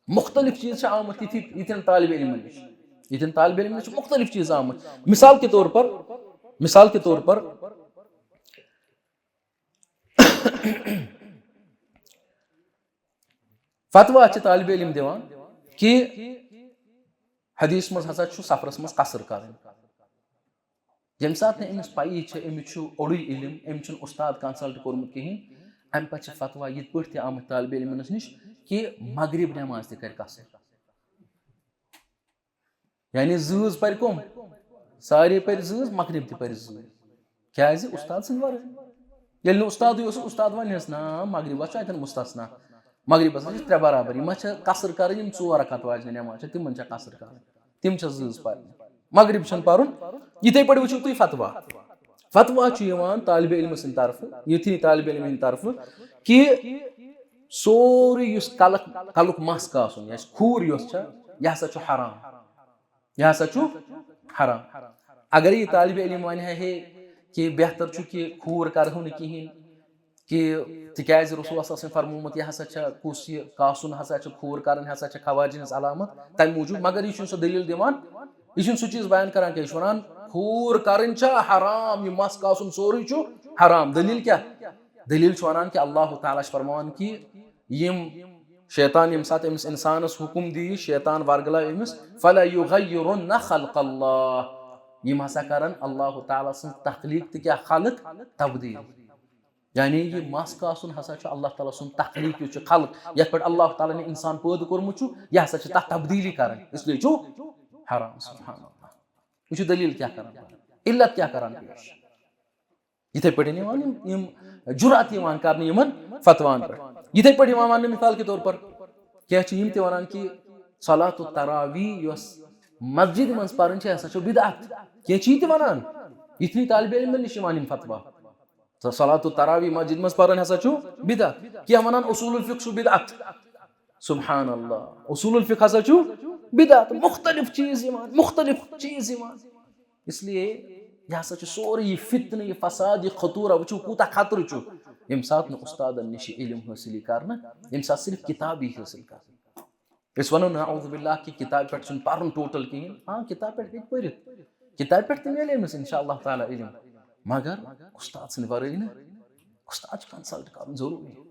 مُختٔلِف چیٖز چھِ آمٕتۍ یِتھی، یِتھٮ۪ن طالبِ علمَن نِش، یِتھٮ۪ن طالبِ علمَن نِش چھِ مُختٔلِف چیٖز آمٕتۍ۔ مثال کے طور پر، مثال کے طور پر، فتوا چھِ طالبِ علم دِوان کہِ حدیث منٛز ہسا چھُ سفرس منٛز قصر کرٕنۍ۔ ییٚمہِ ساتہٕ نہٕ أمِس پَیی چھِ، أمِس چھُ اوٚڑُے علم، أمِس چھُنہٕ اُستاد کنسلٹ کوٚرمُت کِہیٖنۍ، اَمہِ پَتہٕ چھِ فتوا یِتھ پٲٹھۍ تہِ آمٕتۍ طالبِ علمَس نِش کہِ مغرب نٮ۪ماز تہِ کَرِ قصر۔ یعنی زۭز پَرِ کٕم؟ سارے پَرِ زۭز، مغرب تہِ پَرِ زۭز۔ کیٛازِ؟ اُستاد سٕنٛدِ وَرٲے۔ ییٚلہِ نہٕ اُستادٕے اوس، اُستاد وَنہِ ہَس، "نہ، مغربَس چھُ اَتٮ۪ن مُستثنا۔ مغربَس چھِ ترٛےٚ برابر۔ یِمَن چھِ قصر کَرٕنۍ، یِم ژور رکعت واجنہِ نٮ۪ماز چھِ، تِمَن چھِ قصر کَرٕنۍ۔ تِم چھِ زۭز پَرٕنۍ۔ مغرب چھَنہٕ پَرُن۔" یِتھَے پٲٹھۍ وٕچھِو تُہۍ فتوا۔ فتوا چھُ یِوان طالبِ علمہٕ سٕنٛدِ طرفہٕ، یُتھُے طالبِ علمہٕ ہٕنٛدِ طرفہٕ کہِ سورُے یُس کَلَک-، کَلُک مَس کاسُن، یا خوٗر یۄس چھےٚ، یہِ ہسا چھُ حرام۔ یہِ ہسا چھُ حرام۔ اگر یہِ طالبِ علم وَنہِ ہا ہے کہِ بہتر چھُ کہِ خوٗر کَرہو نہٕ کِہیٖنۍ، کہِ تِکیٛازِ رسول اللہ صلی اللہ علیہ وسلم فرمومُت، یہِ ہسا چھےٚ کُس یہِ کاسُن ہسا چھِ، خوٗر کَرٕنۍ ہسا چھِ خوارجن ہٕنٛز علامت، تَمہِ موٗجوٗب۔ مگر یہِ چھُنہٕ سُہ دٔلیٖل دِوان، یہِ چھُنہٕ سُہ چیٖز بیان کران کینٛہہ۔ یہِ چھُ وَنان، خوٗر کَرٕنۍ چھےٚ حرام، یہِ مَس کاسُن سورُے چھُ حرام۔ دٔلیٖل کیٛاہ؟ دٔلیٖل چھُ وَنان کہِ اللہ تعالیٰ چھُ فرماوان کہِ یِم شیطان ییٚمہِ ساتہٕ أمِس اِنسانَس حُکُم دِیہِ، شیطان ورگلاوِ أمِس، "فَلَيُغَيِّرُنَّ خَلْقَ اللَّهِ"، یِم ہسا کرن اللہ تعالیٰ سٕنٛز تخلیٖق تہٕ کیٛاہ خلق تبدیٖل۔ یعنی یہِ مَس کاسُن ہسا چھُ اللہ تعالیٰ سُنٛد تخلیٖق، یُس چھُ خلق، یَتھ پٮ۪ٹھ اللہ تعالیٰ نے اِنسان پٲدٕ کوٚرمُت چھُ، یہِ ہسا چھِ تَتھ تبدیٖلی کرٕنۍ، اس لیے چھُ حرام۔ سبحان اللہ، یہِ چھُ دٔلیٖل کیٛاہ کران، علت کیٛاہ کران پیش؟ یِتھے پٲٹھۍ یِوان یِم، یِم جُرأت یِوان کرنہٕ یِمن فتوان پٮ۪ٹھ۔ یِتھے پٲٹھۍ یِوان وننہٕ مثال کے طور پر کینٛہہ چھِ یِم تہِ ونان کہِ صلاۃ التراویح یۄس مسجد منٛز پرٕنۍ چھِ، یہِ ہسا چھُ بدعت۔ کینٛہہ چھِ یہِ تہِ ونان، یِتھنٕے طالبِ علمن نِش یِوان یِم فتوا۔ تہٕ صلاۃ التراویح مسجد منٛز پرٕنۍ ہسا چھُ بدعت۔ کینٛہہ ونان اصول الفقہ چھُ بدعت۔ سبحان اللہ، اصول الفقہ ہسا چھُ بدعت۔ مختلف چیٖز یِوان، مختلف چیٖز یِوان۔ اس لیے یہِ ہسا چھُ سورُے یہِ فتنہٕ، یہِ فساد، یہِ خطورہ، وٕچھِو کوٗتاہ خطرٕ چھُ۔ ییٚمہِ ساتہٕ نہٕ اُستادن نِش یہِ علم حٲصِل یی کرنہٕ، ییٚمہِ ساتہٕ صرف کِتابی حٲصِل کرنہٕ۔ أسۍ وَنو نعوذ باللہ کہِ کِتابہِ پٮ۪ٹھ چھُنہٕ پَرُن ٹوٹل کِہیٖنۍ۔ آ، کِتابہِ پٮ۪ٹھ ہیٚکہِ پٔرِتھ، کِتابہِ پٮ۪ٹھ تہِ میلہِ أمِس انشاء اللہ تعالیٰ علم، مگر اُستاد سٕنٛدِ وَرٲے نہٕ، اُستاد چھُ کنسلٹ کرُن ضروٗری۔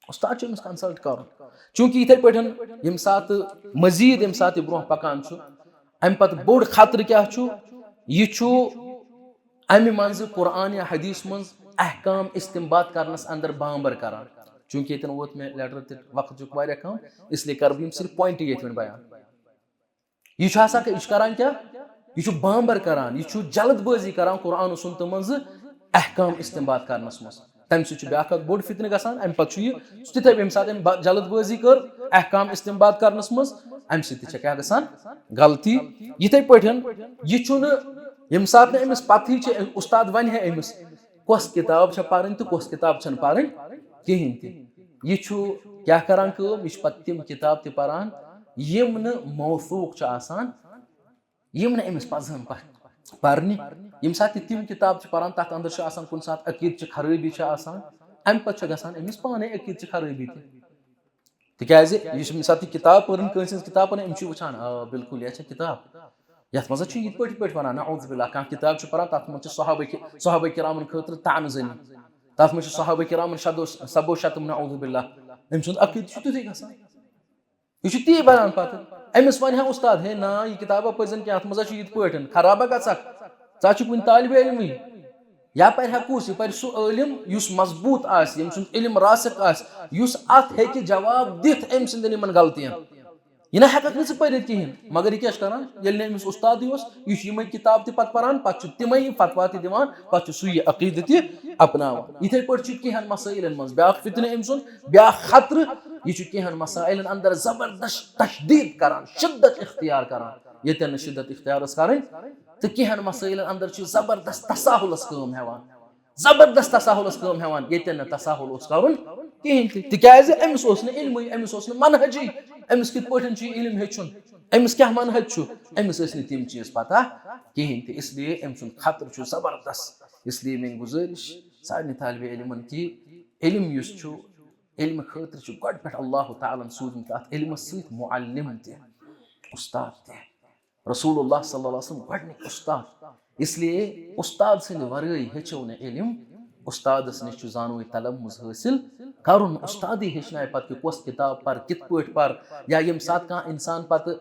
اُستاد چھُ أمِس کنسلٹ کرُن۔ چوٗنٛکہِ یِتھے پٲٹھۍ ییٚمہِ ساتہٕ مزید، ییٚمہِ ساتہٕ یہِ برونٛہہ پکان چھُ، اَمہِ پتہٕ بوٚڑ خطرٕ کیٛاہ چھُ؟ یہِ چھُ اَمہِ منٛزٕ قرآن یا حدیث منٛز احکام استنباط کرنس اندر بامبر کران۔ چوٗنٛکہِ ییٚتٮ۪ن ووت مےٚ لیٹر تہٕ وقت چھُ واریاہ کم، اس لیے کرٕ بہٕ یِم صرف پوینٹ ییٚتھۍ وۄنۍ بیان۔ یہِ چھُ آسان، یہِ چھُ کران کیٛاہ؟ یہِ چھُ بامبر کران، یہِ چھُ جلد بٲزی کران قرآن و سنتہٕ منٛزٕ احکام استنباط کرنس منٛز۔ تَمہِ سۭتۍ چھُ بیٛاکھ اکھ بوٚڑ فتنہٕ گژھان۔ اَمہِ پتہٕ چھُ یہِ تِتھے، ییٚمہِ ساتہٕ أمۍ با-، جلد بٲزی کٔر احکام استنباط کرنس منٛز، امہِ سۭتۍ تہِ چھےٚ کیٛاہ گژھان؟ غلطی۔ یِتھے پٲٹھۍ یہِ چھُنہٕ، ییٚمہِ ساتہٕ نہٕ أمِس پتہٕے چھِ، استاد ونہِ ہے أمِس کۄس کِتاب چھےٚ پرٕنۍ تہٕ کۄس کِتاب چھَنہٕ پرٕنۍ کِہیٖنۍ تہِ۔ یہِ چھُ کیٛاہ کران کٲم؟ یہِ چھُ پتہٕ تِم کِتاب تہِ پران یِم نہٕ موثوق چھِ آسان، یِم نہٕ أمِس پزن پہ-، پرنہِ۔ ییٚمہِ ساتہٕ تہِ تِم کِتاب چھِ پران، تتھ اندر چھُ آسان کُنہِ ساتہٕ عقیدٕ چہِ خرٲبی چھِ آسان، امہِ پتہٕ چھِ گژھان أمِس پانے عقیدٕ چہِ خرٲبی تہِ۔ تِکیٛازِ یُس ییٚمہِ ساتہٕ یہِ کِتاب پٔرٕن، کٲنٛسہِ ہٕنٛز کِتاب پٔرٕن، أمِس چھُ وٕچھان، آ، بالکل، یہِ چھےٚ کِتاب۔ یَتھ منٛز چھُ یِتھ پٲٹھۍ، یِتھ پٲٹھۍ وَنان، نعوذ باللہ، کانٛہہ کِتاب چھُ پَران، تَتھ منٛز چھِ صحابہ کہِ-، صحابہ کِرامَن خٲطرٕ طعنہٕ زٔنی۔ تَتھ منٛز چھِ صحابہ کِرامَن شدو-، سبو شتم، نعوذ باللہ۔ أمۍ سُنٛد عقیٖدٕ چھُ تیُتھُے گژھان۔ یہِ چھُ تی بَنان پَتہٕ۔ أمِس وَنہِ ہا اُستاد، ہے نا، یہِ کِتابہ پٔرۍ زَن کینٛہہ، اَتھ منٛز ہا چھُ یِتھ پٲٹھۍ، خرابہ گژھکھ، ژٕ ہا چھُکھ وُنہِ طالبِ علمٕے۔ یا پرِ ہا کُس؟ یہِ پرِ سُہ عٲلِم یُس مضبوٗط آسہِ، ییٚمۍ سُنٛد علم راسخ آسہِ، یُس اتھ ہیٚکہِ جواب دِتھ أمۍ سٕنٛدٮ۪ن یِمن غلطین۔ یہِ نہ ہیٚککھ نہٕ ژٕ پٔرِتھ کِہیٖنۍ۔ مگر یہِ کیٛاہ چھُ کران؟ ییٚلہِ نہٕ أمِس اُستادٕے اوس، یہِ چھُ یِمے کِتاب تہِ پتہٕ پران، پتہٕ چھُ تِمے یِم فتوا تہِ دِوان، پتہٕ چھُ سُے یہِ عقیٖدٕ تہِ اپناوان۔ یِتھے پٲٹھۍ چھُ کینٛہن مسٲیلن منٛز بیٛاکھ فتنہٕ أمۍ سُنٛد، بیٛاکھ خطرٕ۔ یہِ چھُ کینٛہن مسٲیلن اندر زبردست تشدید کران، شدت اختیار کران، ییٚتٮ۪ن نہٕ شدت اختیار ٲس کرٕنۍ۔ تہٕ کینٛہن مسٲیلن اندر چھُ زبردست تساہلس کٲم ہٮ۪وان۔ زبردست تساہلس کٲم ہٮ۪وان، ییٚتٮ۪ن نہٕ تساہل اوس کرُن کِہیٖنۍ تہِ۔ تِکیٛازِ أمِس اوس نہٕ علمٕے، أمِس اوس نہٕ منہجٕے، أمِس کِتھ پٲٹھۍ چھُ یہِ علم ہیٚچھُن؟ أمِس کیٛاہ منہج چھُ؟ أمِس ٲسۍ نہٕ تِم چیٖز پتہ کِہیٖنۍ تہِ۔ اس لیے أمۍ سُنٛد خطرٕ چھُ زبردست۔ اس لیے میٛٲنۍ گُزٲرِش سارنٕے طالبِ علمن کہِ علم یُس چھُ، علمہٕ خٲطرٕ چھُ گۄڈٕ پٮ۪ٹھ اللہ تعالیٰ ہن سوٗزمُت اَتھ علمس سۭتۍ معلم تہِ، اُستاد تہِ۔ رسول اللہ صلی اللہ علیہ وسلم گۄڈٕنیُک اُستاد۔ اس لیے اُستاد سٕنٛدِ ورٲے ہیٚچھو نہٕ علم۔ اُستادس نِش چھُ زانوٕے تلمُذ حٲصِل کرُن۔ اُستادٕے ہیٚچھنایہِ پتہٕ کہِ کۄس کِتاب پر، کِتھ پٲٹھۍ پر، یا ییٚمہِ ساتہٕ کانٛہہ اِنسان پتہٕ،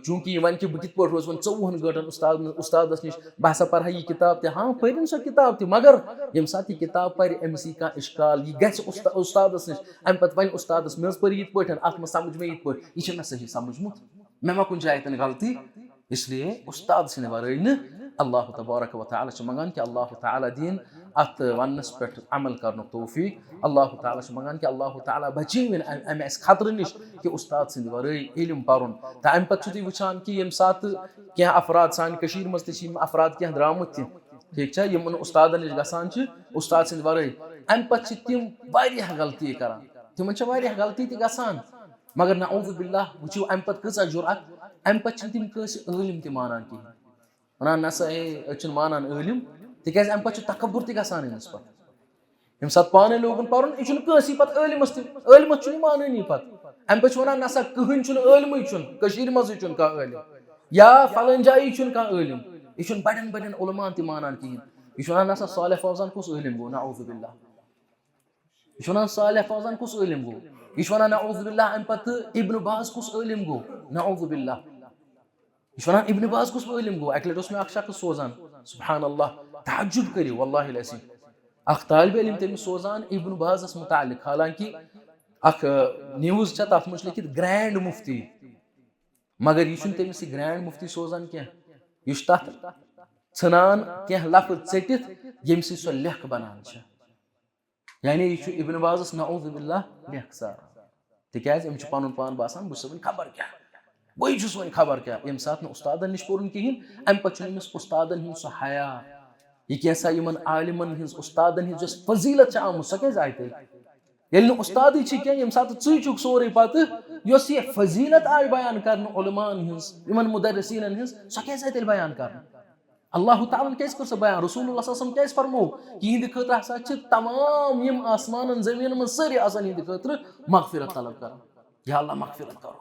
چوٗنٛکہِ یہِ وَنہِ کہِ بہٕ کِتھ پٲٹھۍ روزٕ وۄنۍ ژوٚوُہن گٲنٛٹن اُستاد، اُستادس نِش، بہٕ ہسا پرٕ ہا یہِ کِتاب تہِ۔ ہاں، پٔرِن سۄ کِتاب تہِ، مگر ییٚمہِ ساتہٕ یہِ کِتاب پرِ، أمِس یی کانٛہہ اِشکال، یہِ گژھِ اُستا-، اُستادس نِش، امہِ پتہٕ وَنہِ اُستادس، مےٚ حظ پٔر یِتھ پٲٹھۍ، اتھ منٛز سمجھ مےٚ یِتھ پٲٹھۍ، یہِ چھےٚ مےٚ صحیح سمجھمُت۔ مےٚ ما کُنہِ جایہِ تَتٮ۪ن غلطی؟ اس لیے اُستاد سٕنٛدِ ورٲے نہٕ اللہ تبارک و تعالیٰ چھُ منٛگان کہِ اللہ تعالیٰ دِیِن اَتھ وَننَس پٮ۪ٹھ عمل کرنُک توفیٖق۔ اللہ تعالیٰ چھُ منٛگان کہِ اللہ تعالیٰ بچٲوِن اَمہِ، اَمہِ اَسہِ خطرٕ نِش کہِ اُستاد سٕنٛدِ ورٲے علم پَرُن۔ تہٕ اَمہِ پَتہٕ چھِو تُہۍ وٕچھان کہِ ییٚمہِ ساتہٕ کینٛہہ افراد، سانہِ کٔشیٖرِ منٛز تہِ چھِ یِم افراد کینٛہہ درٛامٕتۍ تہِ، ٹھیٖک چھا، یِمَن اُستادَن نِش گژھان چھِ اُستاد سٕنٛدِ ورٲے، اَمہِ پَتہٕ چھِ تِم واریاہ غلطی کران، تِمَن چھِ واریاہ غلطی تہِ گژھان۔ مگر نعوذ باللہ، وٕچھِو اَمہِ پتہٕ کۭژاہ جُرأت، اَمہِ پتہٕ چھِنہٕ تِم کٲنٛسہِ عٲلِم تہِ مانان کِہیٖنۍ۔ وَنان، نہ سا، ہے، أسۍ چھِنہٕ مانان عٲلِم، تِکیٛازِ اَمہِ پتہٕ چھُ تکبر تہِ گژھان أمِس پتہٕ۔ ییٚمہِ ساتہٕ پانَے لوگُن پَرُن، یہِ چھُنہٕ کٲنٛسی پتہٕ عٲلِمَس تہِ، عٲلِمَس چھُنہٕ یہِ مانٲنی پتہٕ۔ اَمہِ پتہٕ چھُ وَنان، نہ سا، کٕہٕنۍ چھُنہٕ عٲلمٕے چھُنہٕ، کٔشیٖرِ منٛزٕے چھُنہٕ کانٛہہ عٲلِم، یا فلٲنۍ جایی چھُنہٕ کانٛہہ عٲلِم۔ یہِ چھُنہٕ بَڑٮ۪ن بَڑٮ۪ن علماہَن تہِ مانان کِہیٖنۍ۔ یہِ چھُ وَنان، نہ سا، صالح فوزان کُس عٲلِم گوٚو؟ نعوذ باللہ۔ یہِ چھُ وَنان، صالح فوزان کُس عٲلِم گوٚو؟ یہِ چھُ وَنان، نعوذ باللہ، اَمہِ پتہٕ ابن باز کُس عٲلِم گوٚو؟ نعوذ باللہ۔ یہِ چھُ وَنان، ابن باز کُس عٲلِم گوٚو؟ اَکہِ لَٹہِ اوس مےٚ اَکھ شخص سوزان، سبحان اللہ، تعجب کٔرِو، واللہ العظیم۔ اَکھ طالبِ علم تٔمِس سوزان ابن بازَس مُتعلِق، حالانکہِ اَکھ، آ، news چھےٚ، تَتھ منٛز چھُ لیٚکھِتھ گرینڈ مُفتی، مگر یہِ چھُنہٕ تٔمِس یہِ گرینڈ مُفتی سوزان کینٛہہ۔ یہِ چھُ تَتھ ژھٕنان کینٛہہ لفظ ژٔٹِتھ، ییٚمہِ سۭتۍ سۄ لیکھ بَنان چھےٚ۔ یعنی یہِ چھُ ابن بازس نعوذ باللہ لیکھ ساران۔ تِکیازِ أمِس چھُ پنُن پان باسان، بہٕ چھُس وۄنۍ خبر کیٛاہ، بٕے چھُس وۄنۍ خبر کیٛاہ۔ ییٚمہِ ساتہٕ نہٕ اُستادن نِش پوٚرُن کِہیٖنۍ، اَمہِ پتہٕ چھُنہٕ أمِس اُستادن ہُنٛد سُہ حیا، یہِ کینٛژھا یِمن عالمن ہٕنٛز، اُستادن ہٕنٛز یۄس فضیلت چھِ آمٕژ، سۄ کیازِ آیہِ تیٚلہِ؟ ییٚلہِ نہٕ اُستادٕے چھِ کینٛہہ، ییٚمہِ ساتہٕ ژٕے چھُکھ سورُے پتہٕ، یۄس یہِ فضیلت آیہِ بیان کرنہٕ علماءن ہٕنٛز، یِمن مدرسیٖنن ہٕنٛز، سۄ کیازِ آیہِ تیٚلہِ بیان کرنہٕ؟ اللہ تعالیٰ ہن کیازِ کٔر سۄ بیان؟ رسول اللہ صلی اللہ علیہ وسلم کیازِ فرموو؟ یِہنٛدِ خٲطرٕ ہسا چھِ تمام یِم آسمانن زٔمیٖنن منٛز سٲری آسان یِہنٛدِ خٲطرٕ مغفرت طلب کران۔ یا اللہ مغفرت کرو،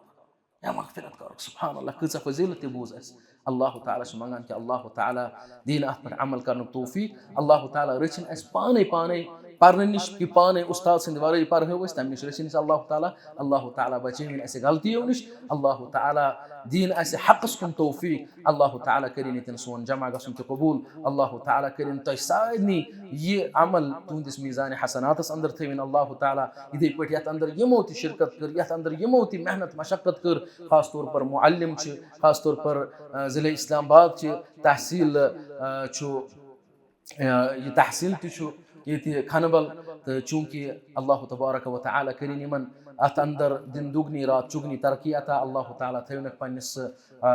یا مغفرت کرو۔ سبحان اللہ، کۭژاہ فضیلت تہِ بوٗز اَسہِ۔ اللہ تعالیٰ چھُ منٛگان کہِ اللہ تعالیٰ دِیِن اَتھ پٮ۪ٹھ عمل کرنُک توفیٖق۔ اللہ تعالیٰ رٔچھِن اَسہِ پانَے پانَے پرنہٕ نِش، کہِ پانَے اُستاد سٕنٛدِ ورٲے پرہو أسۍ، تَمہِ نِش رٔچھِن اَسہِ اللہ تعالیٰ۔ اللہ تعالیٰ بچٲوِن اَسہِ غلطیو نِش۔ اللہ تعالیٰ دِیِن اَسہِ حقس کُن توفیٖق۔ اللہ تعالیٰ کٔرِن ییٚتٮ۪ن سون جمع گژھُن تہِ قبوٗل۔ اللہ تعالیٰ کٔرِن تۄہہِ سارنٕے یہِ عمل تُہنٛدِس میٖزانِ حسناتس اندر تھٲوِن اللہ تعالیٰ۔ یِتھے پٲٹھۍ یَتھ اندر یِمو تہِ شرکت کٔر، یَتھ اندر یِمو تہِ محنت مشقت کٔر، خاص طور پر معلم چھِ، خاص طور پر، آ، ضلع اسلام آباد چھِ، تحصیل، آ، چھُ، آ، یہِ تحصیل تہِ چھُ ییٚتہِ کھنہٕ بل، تہٕ چوٗنٛکہِ اللہ تبارک و تعالیٰ کٔرِن یِمن اتھ اندر دِن دُگنی رات چُگنی ترقی عطا۔ اللہ تعالیٰ تھٲوِنکھ پننِس، آ،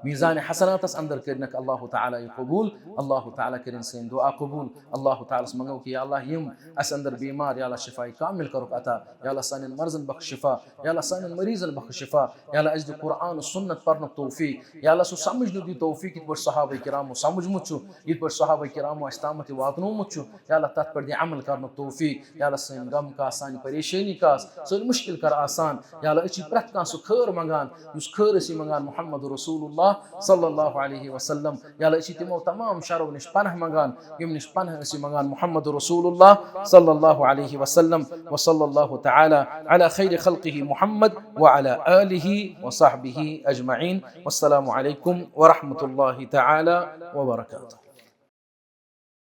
میزان حسناتس اندر، کٔرِنکھ اللہ تعالیٰ یہِ قبول۔ اللہ تعالیٰ کٔرِن سٲنۍ دعا قبول۔ اللہ تعالیٰ ہس منگو کہِ یا اللہ، یِم اسہِ اندر بیمار، یا اللہ شفاء کامل کرُکھ عطا۔ یا اللہ سانٮ۪ن مرضن بخش شفا۔ یا اللہ سانٮ۪ن مریضن بخش شفا۔ یا اللہ اسہِ دِ قرآن و سنت پرنُک توفیق۔ یا اللہ سُہ سمجھنُک دِ توفیق یِتھ پٲٹھۍ صحابہ کرامو سمجھمُت چھُ، یِتھ پٲٹھۍ صحابہ کرامو اسہِ تامتھ یہِ واتنومُت چھُ۔ یا اللہ تتھ پٮ۪ٹھ دِ عمل کرنُک توفیق۔ یا اللہ سٲنۍ غم کاس، سانہِ پریشٲنی کاس، سٲنۍ مشکل کر آسان۔ یا اللہ أسۍ چھِ پرٛٮ۪تھ کانٛہہ سُہ خٲر منگان یُس خٲر ٲسی منگان محمد رسول اللہ صلی اللہ علیہ وسلم۔ یا اللہ أسۍ چھِ تِمو تمام شرو نِش پناہ منگان یِم نِش پناہ ٲسی منگان محمد رسول اللہ صلی اللہ علیہ وسلم۔ وصلی اللہ تعالیٰ علی خیر خلقہ محمد وعلی آلہ وصحبہ اجمعین۔ والسلام علیکم ورحمۃ اللہ تعالیٰ وبرکاتہ۔